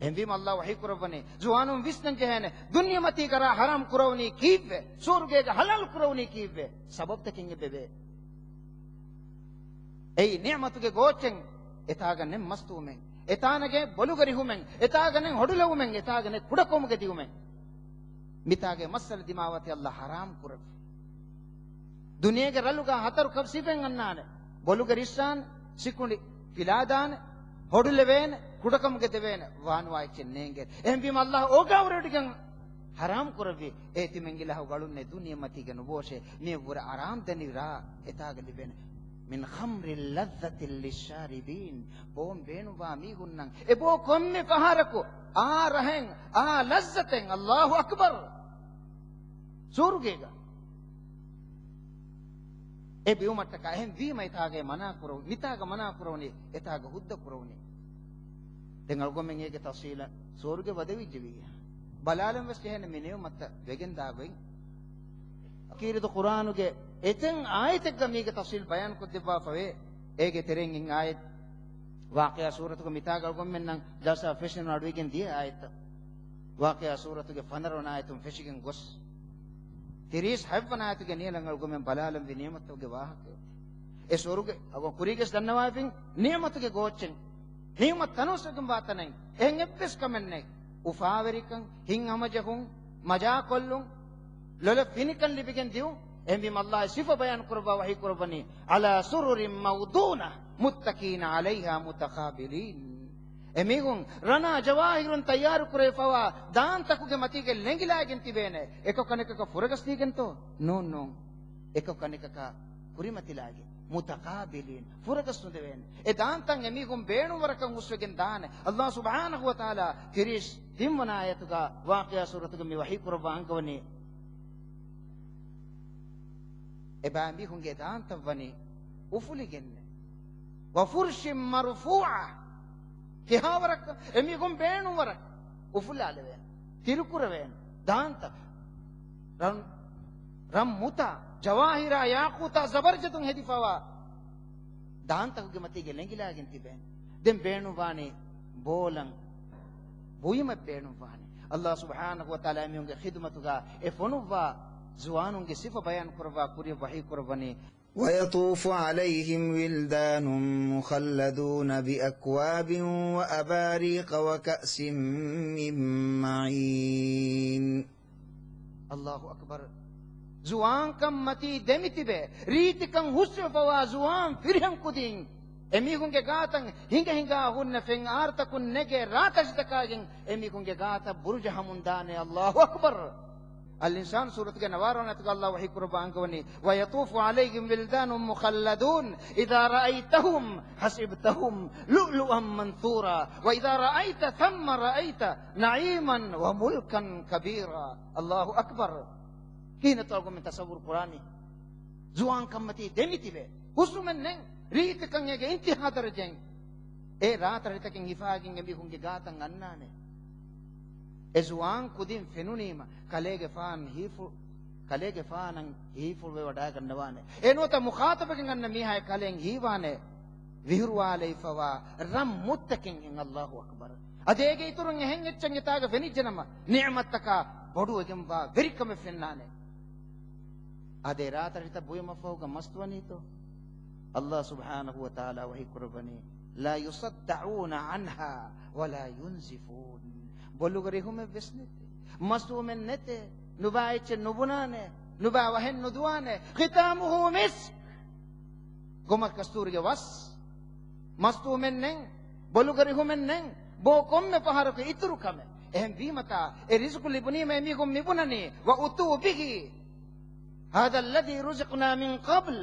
އެހެންވީމަ ﷲ ވަޙީ ކުރައްވަނީ، ޒުވާނުން ވިސްނަން ޖެހޭނެ، ދުނިޔެމަތީގަ ރާ ޙަރާމް ކުރެވުނީ ކީއްވެ؟ ސުވަރުގޭގަ ޙަލާލު ކުރެވުނީ ކީއްވެ؟ ސަބަބުތަކެއް އެބަވޭ. އެއީ ނިޢުމަތުގެ ގޯއްޗެއް. އެތާގަ ނެތް މަސްތުވުމެއް، އެތާނގެ ބޮލުގަ ރިހުމެއް، އެތާގަ ނެތް ހޮޑުލެވުމެއް، އެތާގަ ނެތް ކުޑަކޮމުގަ ދިއުމެއް. މިތާގެ މައްސަލަ ދިމާވަތި ﷲ ޙަރާމް ކުރެއްވި. ދުނިޔޭގެ ރަލުގަ ހަތަރު ކަ-، ސިފައެއް އަންނާނެ. ބޮލުގަ ރިއްސާނެ، ސިކުނޑި ފިލާދާނެ، ހޮޑުލެވޭނެ، ކުޑަކަމުގަ ދެވޭނެ، ވާންވާ އެއްޗެއް ނޭނގޭ. އެހެންވީމަ ﷲ އޯގާވެރިވެޑިގެން ޙަރާމް ކުރެއްވި. އޭ ތިމަން އިލާހުގެ އަޅުންނޭ ދުނިޔެމަތީގަ ނުބޯށޭ. މިއަށްވުރެ އަރާމް ދެނިވި ރާ އެތާގަ ލިބޭނެ. من خمر لذة للشاربين. ބޯން ބޭނުންވާ މީހުންނަށް އެބޯ ކޮންމެ ފަހަރަކު އާ ރަހެއް، އާ ލައްޒަތެއް. ﷲ އަކްބަރު. ސުވަރުގޭގަ އެ ބިއުމަށްޓަކާ. އެހެން ވީމަ އެތާގައި މަނާ ކުރެވު-، މިތާގަ މަނާ ކުރެވުނީ، އެތާގަ ހުއްދަ ކުރެވުނީ. ދެން އަޅުގަނޑުމެން އޭގެ ތަފްޞީލަށް ސުވަރުގެ ވަދެވިއްޖެ ވިއްޔާ. ބަލާލަން ވެސް ޖެހޭނެ މި ނިޢުމަތްތައް ވެގެން ދާ ގޮތް. ކީރިތި ޤުރްއާނުގެ އެތައް އާޔަތެއްގަ މީގެ ތަފްޞީލް ބަޔާން ކޮށްދެއްވާފަވޭ. އޭގެ ތެރެއިން އިން އާޔަތް ވާޤިޢާ ސޫރަތުގެ މިތާގަ އަޅުގަނޑުމެންނަށް ޖަލްސާ ފެށެން އަޑުއިގެން ދިޔަ އާޔަތްތައް. ވާޤިޢާ ސޫރަތުގެ ފަނަރަ ވަނަ އާޔަތުން ފެށިގެން ގޮސް، ތިރީސް ހަތް ވަނަ އާޔަތުގެ ނިޔަލަށް އަޅުގަނޑުމެން ބަލާލަންވީ ނިޢުމަތުގެ ވާހަކަ. އެ ސުވަރުގެ އަގު ކުރީގެސް ދަންނަވައިފިން ނިޢުމަތުގެ ގޯއްޗެއް. ނިޢުމަތް ތަނަވަސްވެގެންވާ ތަނެއް. އެހެން އެއްވެސް ކަމެއް ނެތް. އުފާވެރިކަން، ހިތްހަމަޖެހުން، މަޖާކޮށްލުން، ލޮލަށް ފިނިކަން ލިބިގެން ދިއުން. އެހެންވީމަ ﷲ އަށް ސިފަ ބަޔާން ކުރައްވާ ވަޙީ ކުރައްވަނީ، "عَلَىٰ سُرُرٍ مَوْضُونَةٍ مُتَّكِئِينَ عَلَيْهَا مُتَقَابِلِينَ." އެމީހުން ރަނާ ޖަވާހިރުން ތައްޔާރު ކުރެވިފަވާ ދާންތަކުގެ މަތީގަ ލެނގިލާގެން ތިބޭނެ. އެކަކު އަނެކަކަށް ފުރަގަސްދީގެންތޯ؟ ނޫން، ނޫން. އެކަކު އަނެކަކާ ކުރިމަތިލާގެން. مُتَقَابِلِينَ. ފުރަގަސް ނުދެވޭނެ. އެ ދާންތައް އެމީހުން ބޭނުންވަރަކަށް ހުސްވެގެން ދާނެ. ﷲ ސުބްޙާނަހޫ ވަތަޢާލާ ތިރީސް ތިން ވަނަ އާޔަތުގަ ވާޤިޢާ ސޫރަތުގަ މި ވަޙީ ކުރައްވާ އަންގަވަނީ، އެބައިމީހުންގެ ދާންތައް ވަނީ އުފުލިގެންނެ. وَفُرُشٍ مَرْفُوعَةٍ. ކިހާވަރަކަށް އެމީހުން ބޭނުންވަރަށް އުފުލާލެވޭނެ، ތިރިކުރެވޭނެ ދާންތައް. ރަން، ރަން މުތާ، ޖަވާހިރާ، ޔާޤޫތާ، ޒަބަރްޖަދުން ހެދިފަވާ ދާންތަކުގެ މަތީގަ ލެނގިލާގެން ތިބޭނެ. ދެން ބޭނުންވާނީ ބޯލަން ބުއިމަށް ބޭނުންވާނެ. ﷲ ސުބްޙާނަހޫ ވަތަޢާލާ އެމީހުންގެ ޚިދުމަތުގަ އެ ފޮނުއްވާ ޒުވާނުންގެ ސިފަ ބަޔާން ކުރައްވާ ކުރިއަށް ވަޙީ ކުރައްވަނީ، وَيَطُوفُ عَلَيْهِمْ وِلْدَانٌ مُّخَلَّدُونَ بِأَكْوَابٍ وَأَبَارِيقَ وَكَأْسٍ مِّن مَّعِينٍ. ﷲ އަކްބަރު. ޒުވާންކަން މަތީ ދެމިތިބެ، ރީތިކަން ހުސްވެފަވާ ޒުވާން ފިރިހެން ކުދީން އެމީހުންގެ ގާތަށް ހިނގަ ހިނގާ ހުންނަ ފެން އާރުތަކުން ނެގޭ ރާތަށިތަކާގެން އެމީހުންގެ ގާތަށް ބުރުޖަ ހަމުން ދާނެ. ﷲ އަކްބަރު. އަލްއިންސާނު ސޫރަތުގެ ނަވާރަ ވަނަ އާޔަތުގަ ﷲ ވަޙީ ކުރައްވާ އަންގަވަނީ، وَيَطُوفُ عَلَيْهِمْ وِلْدَانٌ مُّخَلَّدُونَ إِذَا رَأَيْتَهُمْ حَسِبْتَهُمْ لُؤْلُؤًا مَّنثُورًا وَإِذَا رَأَيْتَ ثَمَّ رَأَيْتَ نَعِيمًا وَمُلْكًا كَبِيرًا. ﷲ އަކްބަރު. ކިހިނެއްތޯ އަޅުގަނޑުމެން ތަޞައްވުރު ކުރާނީ؟ ޒުވާންކަންމަތީ ދެމިތިބެ، ހުސްވުމެއް ނެތް، ރީތިކަން އޭގެ އިންތިހާ ދަރަޖައިން. އެ ރާތަށިތަކެއް ހިފާގެން އެމީހުންގެ ގާތަށް އަންނާނެ. އެ ޒުވާން ކުދިން ފެނުނީމަ، ކަލޭގެފާން ހީފު-، ކަލޭގެފާނަށް ހީފުޅުވެވަޑައިގަންނަވާނެ. އެ ނުވަތަ މުޚާޠަބެއް އަންނަ މީހާއެއް ކަލޭން ހީވާނެ. ވިހުރުވާލެވިފަވާ ރަން މުއްތަކެއްހެން. ﷲ އަކްބަރު. އަދި އޭގެ އިތުރުން އެހެން އެއްޗެއް އެތާގަ ފެނިއްޖެނަމަ، ނިޢުމަތްތަކާ ބޮޑުވެގެންވާ ވެރިކަމެއް ފެންނާނެ. އާދެ، ރާތަށިތައް ބުއިމަށްފަހުގަ މަސްތުވަނީތޯ؟ ﷲ ސުބްޙާނަހޫ ވަތަޢާލާ ވަޙީ ކުރައްވަނީ، لَا يُصَدَّعُونَ عَنْهَا وَلَا يُنزِفُونَ. ބޮލުގަ ރިހުމެއްވެސް ނެތޭ. މަސްތުވުމެއް ނެތޭ. ނުބާ އެއްޗެއް ނުބުނާނެ. ނުބާ ވަހެއް ނުދުވާނެ. خِتَامُهُ مِسْكٌ. ގޮމަށް ކަސްތޫރިގެ ވަސް. މަސްތުވުމެއް ނެތް. ބޮލުގަ ރިހުމެއް ނެތް. ބޯ ކޮންމެ ފަހަރަކު އިތުރު ކަމެއް. އެހެން ވީމަތާ، އެ ރިޒުޤު ލިބުނީމަ އެމީހުން މިބުނަނީ، وَأُتُوا بِهِ هَذَا الَّذِي رُزِقْنَا مِن قَبْلُ.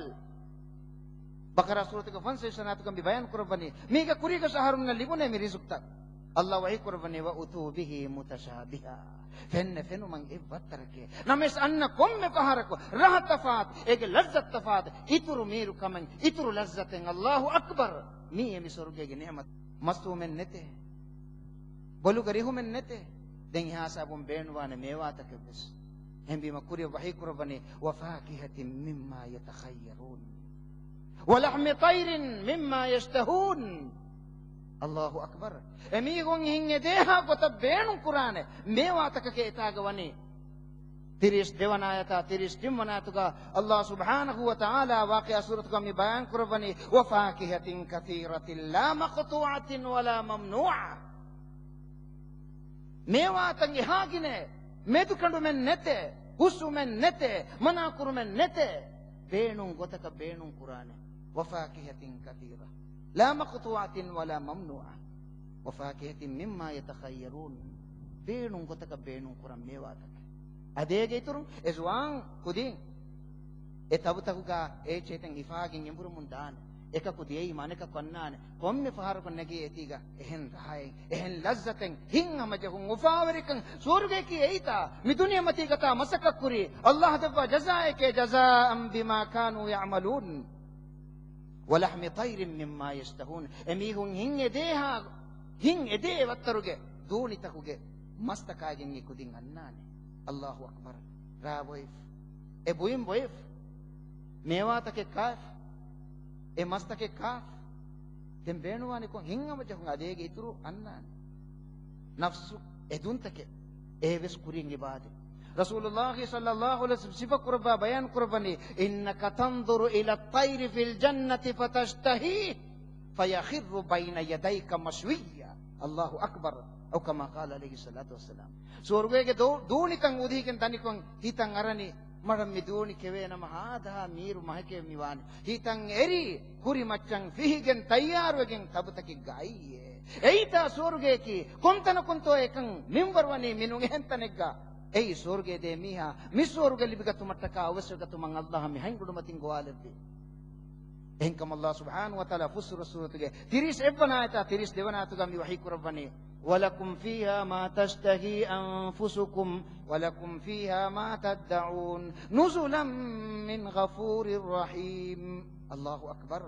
ބަޤަރާ ސޫރަތުގެ ފަންސަވީސް ވަނަ އާޔަތުގަ މި ބަޔާން ކުރައްވަނީ، މީގަ ކުރީގަ އަހަރުންނަށް ލިބުނޭ މި ރިޒުޤުތައް. ﷲ ވަޙީ ކުރައްވަނީ، وَأُتُوا بِهِ مُتَشَابِهًا. ފެންނަ ފެނުމަށް އެއްވައްތަރެކޭ. ނަމަވެސް އަންނަ ކޮންމެ ފަހަރަކު ރަހަ ތަފާތު، އޭގެ ލައްޒަތު ތަފާތު، އިތުރު މީރު ކަމެއް، އިތުރު ލައްޒަތެއް. ﷲ އަކްބަރު. މީ މި ސުވަރުގޭގެ ނިޢުމަތު. މަސްތުވުމެއް ނެތޭ. ބޮލުގަ ރިހުމެއް ނެތޭ. ދެން އެހާ ހިސާބުން ބޭނުންވާނެ މޭވާތަކެއްވެސް. އެހެންވީމަ ކުރިއަށް ވަޙީ ކުރައްވަނީ، وَفَاكِهَةٍ مِّمَّا يَتَخَيَّرُونَ وَلَحْمِ طَيْرٍ مِّمَّا يَشْتَهُونَ. ﷲ އަކްބަރު. އެމީހުން ހިތް އެދޭހާ ގޮތަށް ބޭނުން ކުރާނެ މޭވާތަކަކޭ އެތާގަ ވަނީ. ތިރީސް ދެވަނަ އާޔަތާ ތިރީސް ތިން ވަނަ އާޔަތުގަ ﷲ ސުބްޙާނަހޫ ވަތަޢާލާ ވާޤިޢާ ސޫރަތުގަ މި ބަޔާން ކުރައްވަނީ، وَفَاكِهَةٍ كَثِيرَةٍ لَّا مَقْطُوعَةٍ وَلَا مَمْنُوعَةٍ. މޭވާތައް އެހާ ގިނައޭ، މެދުކެނޑުމެއް ނެތޭ، ހުސްވުމެއް ނެތޭ، މަނާކުރުމެއް ނެތޭ، ބޭނުން ގޮތަކަށް ބޭނުން ކުރާނެ. وَفَاكِهَةٍ كَثِيرَةٍ لَّا مَقْطُوعَةٍ وَلَا مَمْنُوعَةٍ وَفَاكِهَةٍ مِّمَّا يَتَخَيَّرُونَ. ބޭނުން ގޮތަކަށް ބޭނުން ކުރަން މޭވާތަކެއް. އަދި އޭގެ އިތުރުން އެ ޒުވާން ކުދިން އެ ތަބުތަކުގަ އެ އެއްޗެހިތައް ހިފާގެން އެނބުރުމުން ދާނެ. އެކަކު ދިޔައީމަ އަނެކަކު އަންނާނެ. ކޮންމެ ފަހަރަކު ނެގޭ އެތީގަ އެހެން ރަހައެއް، އެހެން ލައްޒަތެއް، ހިތްހަމަޖެހުން، އުފާވެރިކަން. ސުވަރުގެއަކީ އެއީތާ؟ މި ދުނިޔެމަތީ ގަތާ މަސައްކަތްކުރީ ﷲ ދެއްވާ ޖަޒާއެކޭ، جَزَاءً بِمَا كَانُوا يَعْمَلُونَ وَلَحْمِ طَيْرٍ مِّمَّا يَشْتَهُونَ. އެމީހުން ހިތް އެދޭހާ، ހިތް އެދޭ ވައްތަރުގެ ދޫނިތަކުގެ މަސްތަކާގެން އެ ކުދިން އަންނާނެ. އައްލާހު އަކްބަރު. ރާ ބޮއެފަ. އެ ބުއިން ބޮއެފަ. މޭވާތަކެއް ކާފަ. އެ މަސްތަކެއް ކާފަ. ދެން ބޭނުންވާނީ ކޮން ހިތްހަމަޖެހުން އަދޭގެ އިތުރު އަންނާނެ. ނަފްސު އެދުންތަކެއް އެއްވެސް ކުރިން އިބާދެ. ރަސޫލުﷲ ޞައްލަﷲ ޢަލައިހި ވަސައްލަމް ސިފަ ކުރައްވާ ބަޔާން ކުރައްވަނީ، إنك تنظر إلى الطير في الجنة فتشتهيه فيخر بين يديك مشويا. الله أكبر. أو كما قال عليه الصلاة والسلام. ސުވަރުގޭގެ ދޫ-، ދޫނިތައް އުދިހިގެން ދަނިކޮށް ހިތަށް އަރަނީ، މަޑަށް މި ދޫނި ކެވޭނަމަ ހާދަހާ މީރު މަހެކޭ މިވާނެ. ހިތަށް އެރީ ކުރި މައްޗަށް ފިހިގެން ތައްޔާރުވެގެން ތަބުތަކެއްގަ އައީއޭ. އެއީތާ ސުވަރުގެއަކީ، ކޮންތަނަކުންތޯ އެކަން މިންވަރުވަނީ މި ނުގެހެން ތަނެއްގަ. އެއީ ސުވަރުގެ ދޭ މީހާ، މި ސުވަރުގެ ލިބިގަތުމަށްޓަކާ އަވަސްވެގަތުމަށް އައްލާހް މި ހަތް އުޑުމަތިން ގޮވާލެއްވި. އެހެންކަމުން އައްލާހް ސުބްޙާނަހޫ ވަތަޢާލާ ފުއްސިލް ސޫރަތުގެ ތިރީސް އެއްވަނަ އާޔަތާ ތިރީސް ދެވަނަ އާޔަތުގަ މި ވަޙީ ކުރައްވަނީ، ولكم فيها ما تشتهي أنفسكم ولكم فيها ما تدعون نزلا من غفور رحيم. الله أكبر.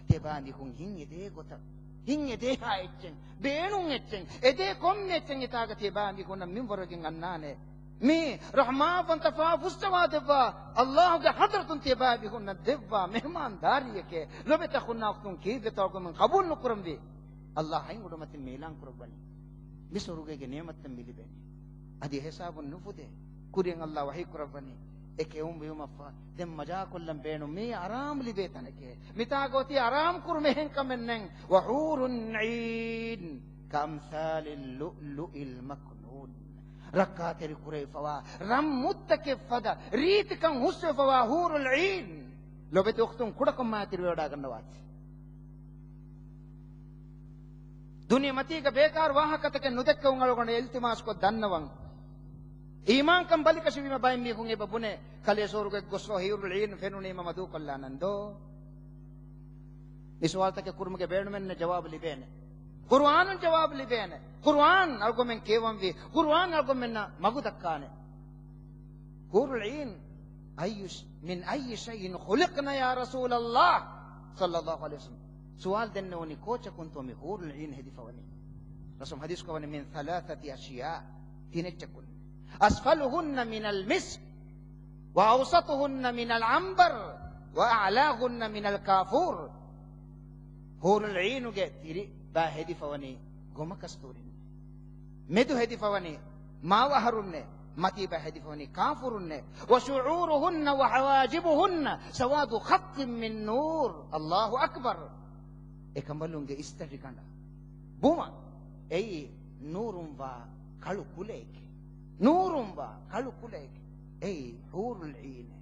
ތިޔަބައިމީހުން ހިތް އެދޭ ގޮތަށް، ހިތް އެދޭހާ އެއްޗެއް، ބޭނުން އެއްޗެއް، އެދޭ ކޮންމެ އެއްޗެއް އެތާގަ ތިޔަބައިމީހުންނަށް މިންވަރުވެގެން އަންނާނެ. މި ރަޙްމާން ފަންތަފާ ފުއްސަވާ ދެއްވާ އައްލާހުގެ ޙަޟްރަތުން ތިޔަބައިމީހުންނަށް ދެއްވާ މެހުމާންދާރީއެކޭ. ލޮބެތި އަޚުންނާ އުޚްތުން، ކީއްވެތޯ އަޅުގަނޑުމެން ޤަބޫލު ނުކުރަންވީ؟ އައްލާހް ހަތް އުޑުމަތިން މި އިޢުލާން ކުރައްވަނީ. މި ސުވަރުގޭގެ ނިޢުމަތްތައް މި ލިބެނީ. އަދި އެހިސާބުން ނުފުދޭ. ކުރިން އައްލާހް ވަޙީ ކުރައްވަނީ، އެ ކެއުން ވިއުމަށްފަހު ދެން މަޖާކޮށްލަން ބޭނުން. މީ އަރާމް ލިބޭ ތަނެކޭ. މިތާގަ އޮތީ އަރާމް ކުރުމެހެން ކަމެއް ނެތް. وحور عين كأمثال اللؤلؤ المكنون. ރައްކާތެރި ކުރެވިފަވާ ރަން މުއްތަކެއް ފަދަ، ރީތިކަން ހުސްވެފަވާ ޙޫރުލް ޢީން. ލޮބެތި އުޚްތުން، ކުޑަކޮށް މާތިރިވެވަޑައިގަންނަވާތި. ދުނިޔެމަތީގަ ބޭކާރު ވާހަކަތަކެއް ނުދެއްކެވުން އަޅުގަނޑު އިލްތިމާސްކޮށް ދަންނަވަން. އީމާންކަން ބަލިކަށިވީމަ ބައެއް މީހުން އެބަ ބުނޭ، ކަލޭ ސުވަރުގެ ގޮސްފަ ޙޫރުލް ޢީން ފެނުނީމަ މަދޫކޮށްލާނަން ދޯ؟ މި ސުވާލުތަކެއް ކުރުމުގެ ބޭނުމެއް ނެތް، ޖަވާބު ލިބޭނެ. ޤުރުއާނުން ޖަވާބު ލިބޭނެ. ޤުރުއާން އަޅުގަނޑުމެން ކިޔަވަންވީ. ޤުރުއާން އަޅުގަނޑުމެންނަށް މަގު ދައްކާނެ. ޙޫރުލް ޢީން، أي ش-، من أي شيء خلقن يا رسول الله صلى الله عليه وسلم. ސުވާލު ދެންނެވުނީ، ކޯޗަކުންތޯ މި ޙޫރުލް ޢީން ހެދިފަވަނީ؟ ރަސޫލު ޙަދީޘް ކުރައްވަނީ، من ثلاثة أشياء، ތިނެއްޗަކުން. أسفلهن من المسك، وأوسطهن من العنبر، وأعلاهن من الكافور. ޙޫރުލް ޢީނުގެ ތިރި ބައި ހެދިފަވަނީ ގޮމަކަސްތޫރިން. މެދު ހެދިފަވަނީ މާވަހަރުންނޭ، މަތީ ބައި ހެދިފަވަނީ ކާފުރުންނޭ. وشعورهن وحواجبهن سواد خط من نور. الله أكبر. އެކަނބަލުންގެ އިސްތަށިގަނޑަށް ބުމަ އެއީ ނޫރުން ވާ ކަޅު ކުލައެކޭ. ނޫރުން ވާ ކަޅު ކުލައެކޭ. އެއީ ޙޫރުލް ޢީނޭ.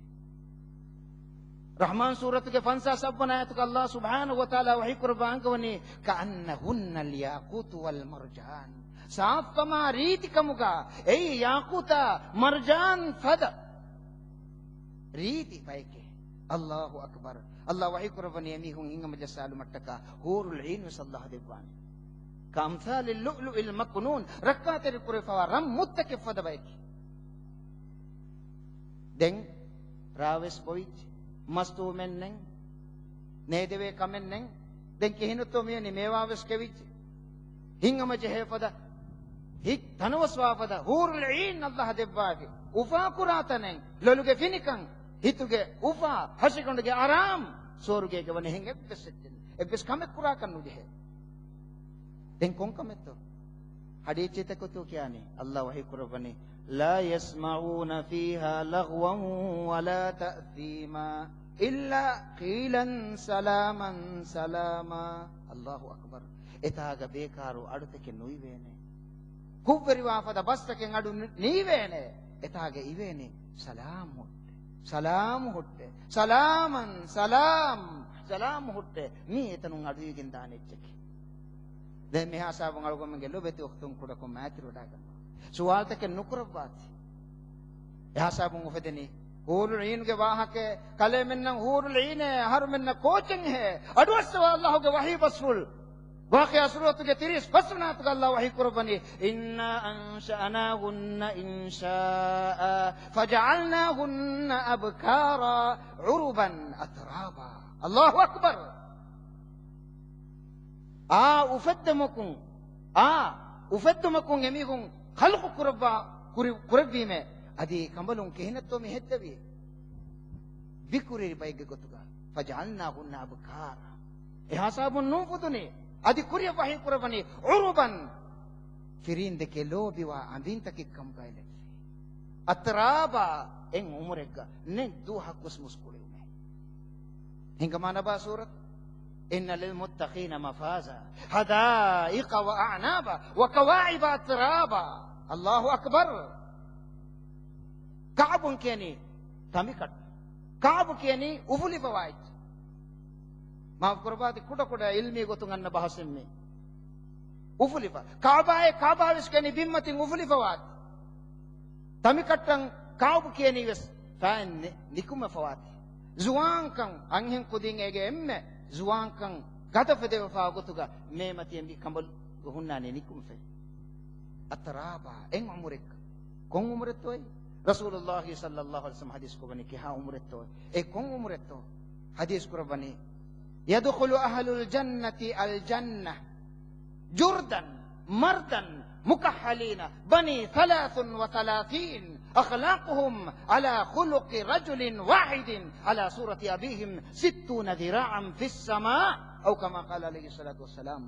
ރަޙްމާން ސޫރަތުގެ ފަންސާސް އަށްވަނަ އާޔަތުގަ އައްލާހު ސުބްޙާނަހޫ ވަތަޢާލާ ވަޙީ ކުރައްވާ އަންގަވަނީ، كأنهن الياقوت والمرجان. ސާފްކަމާ ރީތިކަމުގަ އެއީ ޔާޤޫތާ މަރްޖާން ފަދަ ރީތި ބައެކޭ. އައްލާހު އަކްބަރު. އައްލާހު ވަޙީ ކުރައްވަނީ އެމީހުން ހިތްހަމަޖައްސާލުމަށްޓަކާ ޙޫރުލް ޢީން ވެސް އައްލާހު ދެއްވާނެ. كأمثال اللؤلؤ المكنون، ރައްކާތެރި ކުރެވިފަވާ ރަން މުއްތަކެއް ފަދަ ބައެކޭ. ދެން ރާވެސް ބޮއިއްޖެ، މަސްތުވުމެއް ނެތް، ނޭދެވޭ ކަމެއް ނެތް. ދެން ކިހިނެއްތޯ މިވެނީ؟ މޭވާވެސް ކެވިއްޖެ. ހިތްހަމަޖެހޭ ފަދަ، ހިތް ތަނަވަސްވާ ފަދަ ޙޫރުލް ޢީން އައްލާހު ދެއްވާފި. އުފާކުރާ ތަނެއް، ލޮލުގެ ފިނިކަން، ހިތުގެ އުފާ، ހަށިގަނޑުގެ އަރާމް، ސުވަރުގޭގެ ވަނީ އެހެން އެއްވެސް އެއްޗެއް ނެތް. އެއްވެސް ކަމެއް ކުރާކަށް ނުޖެހޭ. ދެން ކޮން ކަމެއްތޯ؟ ހަޑިއެއްޗެއްތަކުތޯ ކިޔާނީ؟ އައްލާހު ވަޙީ ކުރައްވަނީ، لا يسمعون فيها لغوا ولا تأثيما إلا قيلا سلاما سلاما. އައްލާހު އަކްބަރު. އެތާގަ ބޭކާރު އަޑުތަކެއް ނުއިވޭނެ. ކުށްވެރިވާ ފަދަ ބަސްތަކެއް އަޑު ނު-، ނީވޭނެ. އެތާގަ އިވޭނީ ސަލާމް ހުއްޓެ. ސަލާމް ހުއްޓެ. ސަލާމަން، ސަލާމް، ސަލާމް ހުއްޓެ. މީ އެތަނުން އަޑުއިވިގެން ދާނެ އެއްޗަކީ. ދެން މިހާ ހިސާބުން އަޅުގަނޑުމެންގެ ލޮބެތި އުޚްތުން ކުޑަކޮށް މާތިރިވެވަޑައިގަންނަވާ. ސުވާލުތަކެއް ނުކުރައްވާތި. އެހާ ހިސާބުން އުފެދެނީ ޙޫރުލް ޢީނުގެ ވާހަކައެއް. ކަލޭމެންނަށް ޙޫރުލް ޢީނޭ، އަހަރުމެންނަށް ކޯޗެއްހޭ. އަޑުއައްސަވާ އައްލާހުގެ ވަޙީ ބަސްފުޅު. ވާޤިޢާ ސޫރަތުގެ ތިރީސް ފަސްވަނަ އާޔަތުގަ އައްލާހު ވަޙީ ކުރައްވަނީ، إنا أنشأناهن إنشاء فجعلناهن أبكارا عربا أترابا. الله أكبر. އާ އުފެއްދުމަކުން، އާ އުފެއްދުމަކުން އެމީހުން ޚަލްޤު ކުރައްވާ، ކުރި-، ކުރެއްވީމޭ. އަދި ކަނބަލުން ކިހިނެއްތޯ މި ހެއްދެވީ؟ ވިކުރެއްވި ބައެއްގެ ގޮތުގަ. فَجَعَلْنَاهُنَّ أَبْكَارًا. އެ ހިސާބުން ނޫފުދުނީ. އަދި ކުރިއަށް ވަޙީ ކުރައްވަނީ عُرُبًا. ފިރިންދެކެ ލޯބިވާ އަނބިންތަކެއް ކަމުގައި ލެއްވި. أَتْرَابًا، އެއް އުމުރެއްގަ ނެތް ދުވަހަކުވެސް މުސްކުޅިވުމެއް. ހިނގަމާ ނަބާ ސޫރަތު. إِنَّ لِلْمُتَّقِينَ مَفَازًا، حَدَائِقَ وَأَعْنَابًا، وَكَوَاعِبَ أَتْرَابًا. الله أكبر. ކައުބުން ކިޔަނީ ތަނބިކަށް. ކައުބު ކިޔަނީ އުފުލި ފަވާތް. މާފު ކުރަބާތި، ކުޑަ ކުޑަ އިލްމީ ގޮތުން އަންނަ ބަހަސެއްމެ. އުފުލިފަ. ކައުބާއޭ، ކައުބާވެސް ކިޔަނީ ބިންމަތިން އުފުލި ފަވާތް. ތަނބިކަށްޓަން ކައުބު ކިޔަނީވެސް ފައިން ނި-، ނިކުމެ ފަވާތި. ޒުވާންކަން، އަންހެން ކުދިން އޭގެ އެންމެ ޒުވާންކަން ގަދަ ފެދެވިފާ ގޮތުގަ މޭ މަތި އެނބި ކަނބަލު ހުންނާނީ ނިކުމެފައި. أَتْرَابًا، އެއް އުމުރެއް. ކޮން އުމުރެއްތޯއޭ؟ ރަސޫލުﷲ ޞައްލަﷲު ޢަލައިހި ވަސައްލަމަ ޙަދީޘް ކުރައްވަނީ ކިހާ އުމުރެއްތޯ؟ އެ ކޮން އުމުރެއްތޯ؟ ޙަދީޘް ކުރައްވަނީ، يَدْخُلُ أَهْلُ الْجَنَّةِ الْجَنَّةَ جُرْدًا مَرْدًا مُكَحَّلِينَ بَنِي ثَلَاثٍ وَثَلَاثِينَ أَخْلَاقُهُمْ عَلَى خُلُقِ رَجُلٍ وَاحِدٍ عَلَى صُورَةِ أَبِيهِمْ سِتُّونَ ذِرَاعًا فِي السَّمَاءِ، أَوْ كَمَا قَالَ عَلَيْهِ الصَّلَاةُ وَالسَّلَامُ.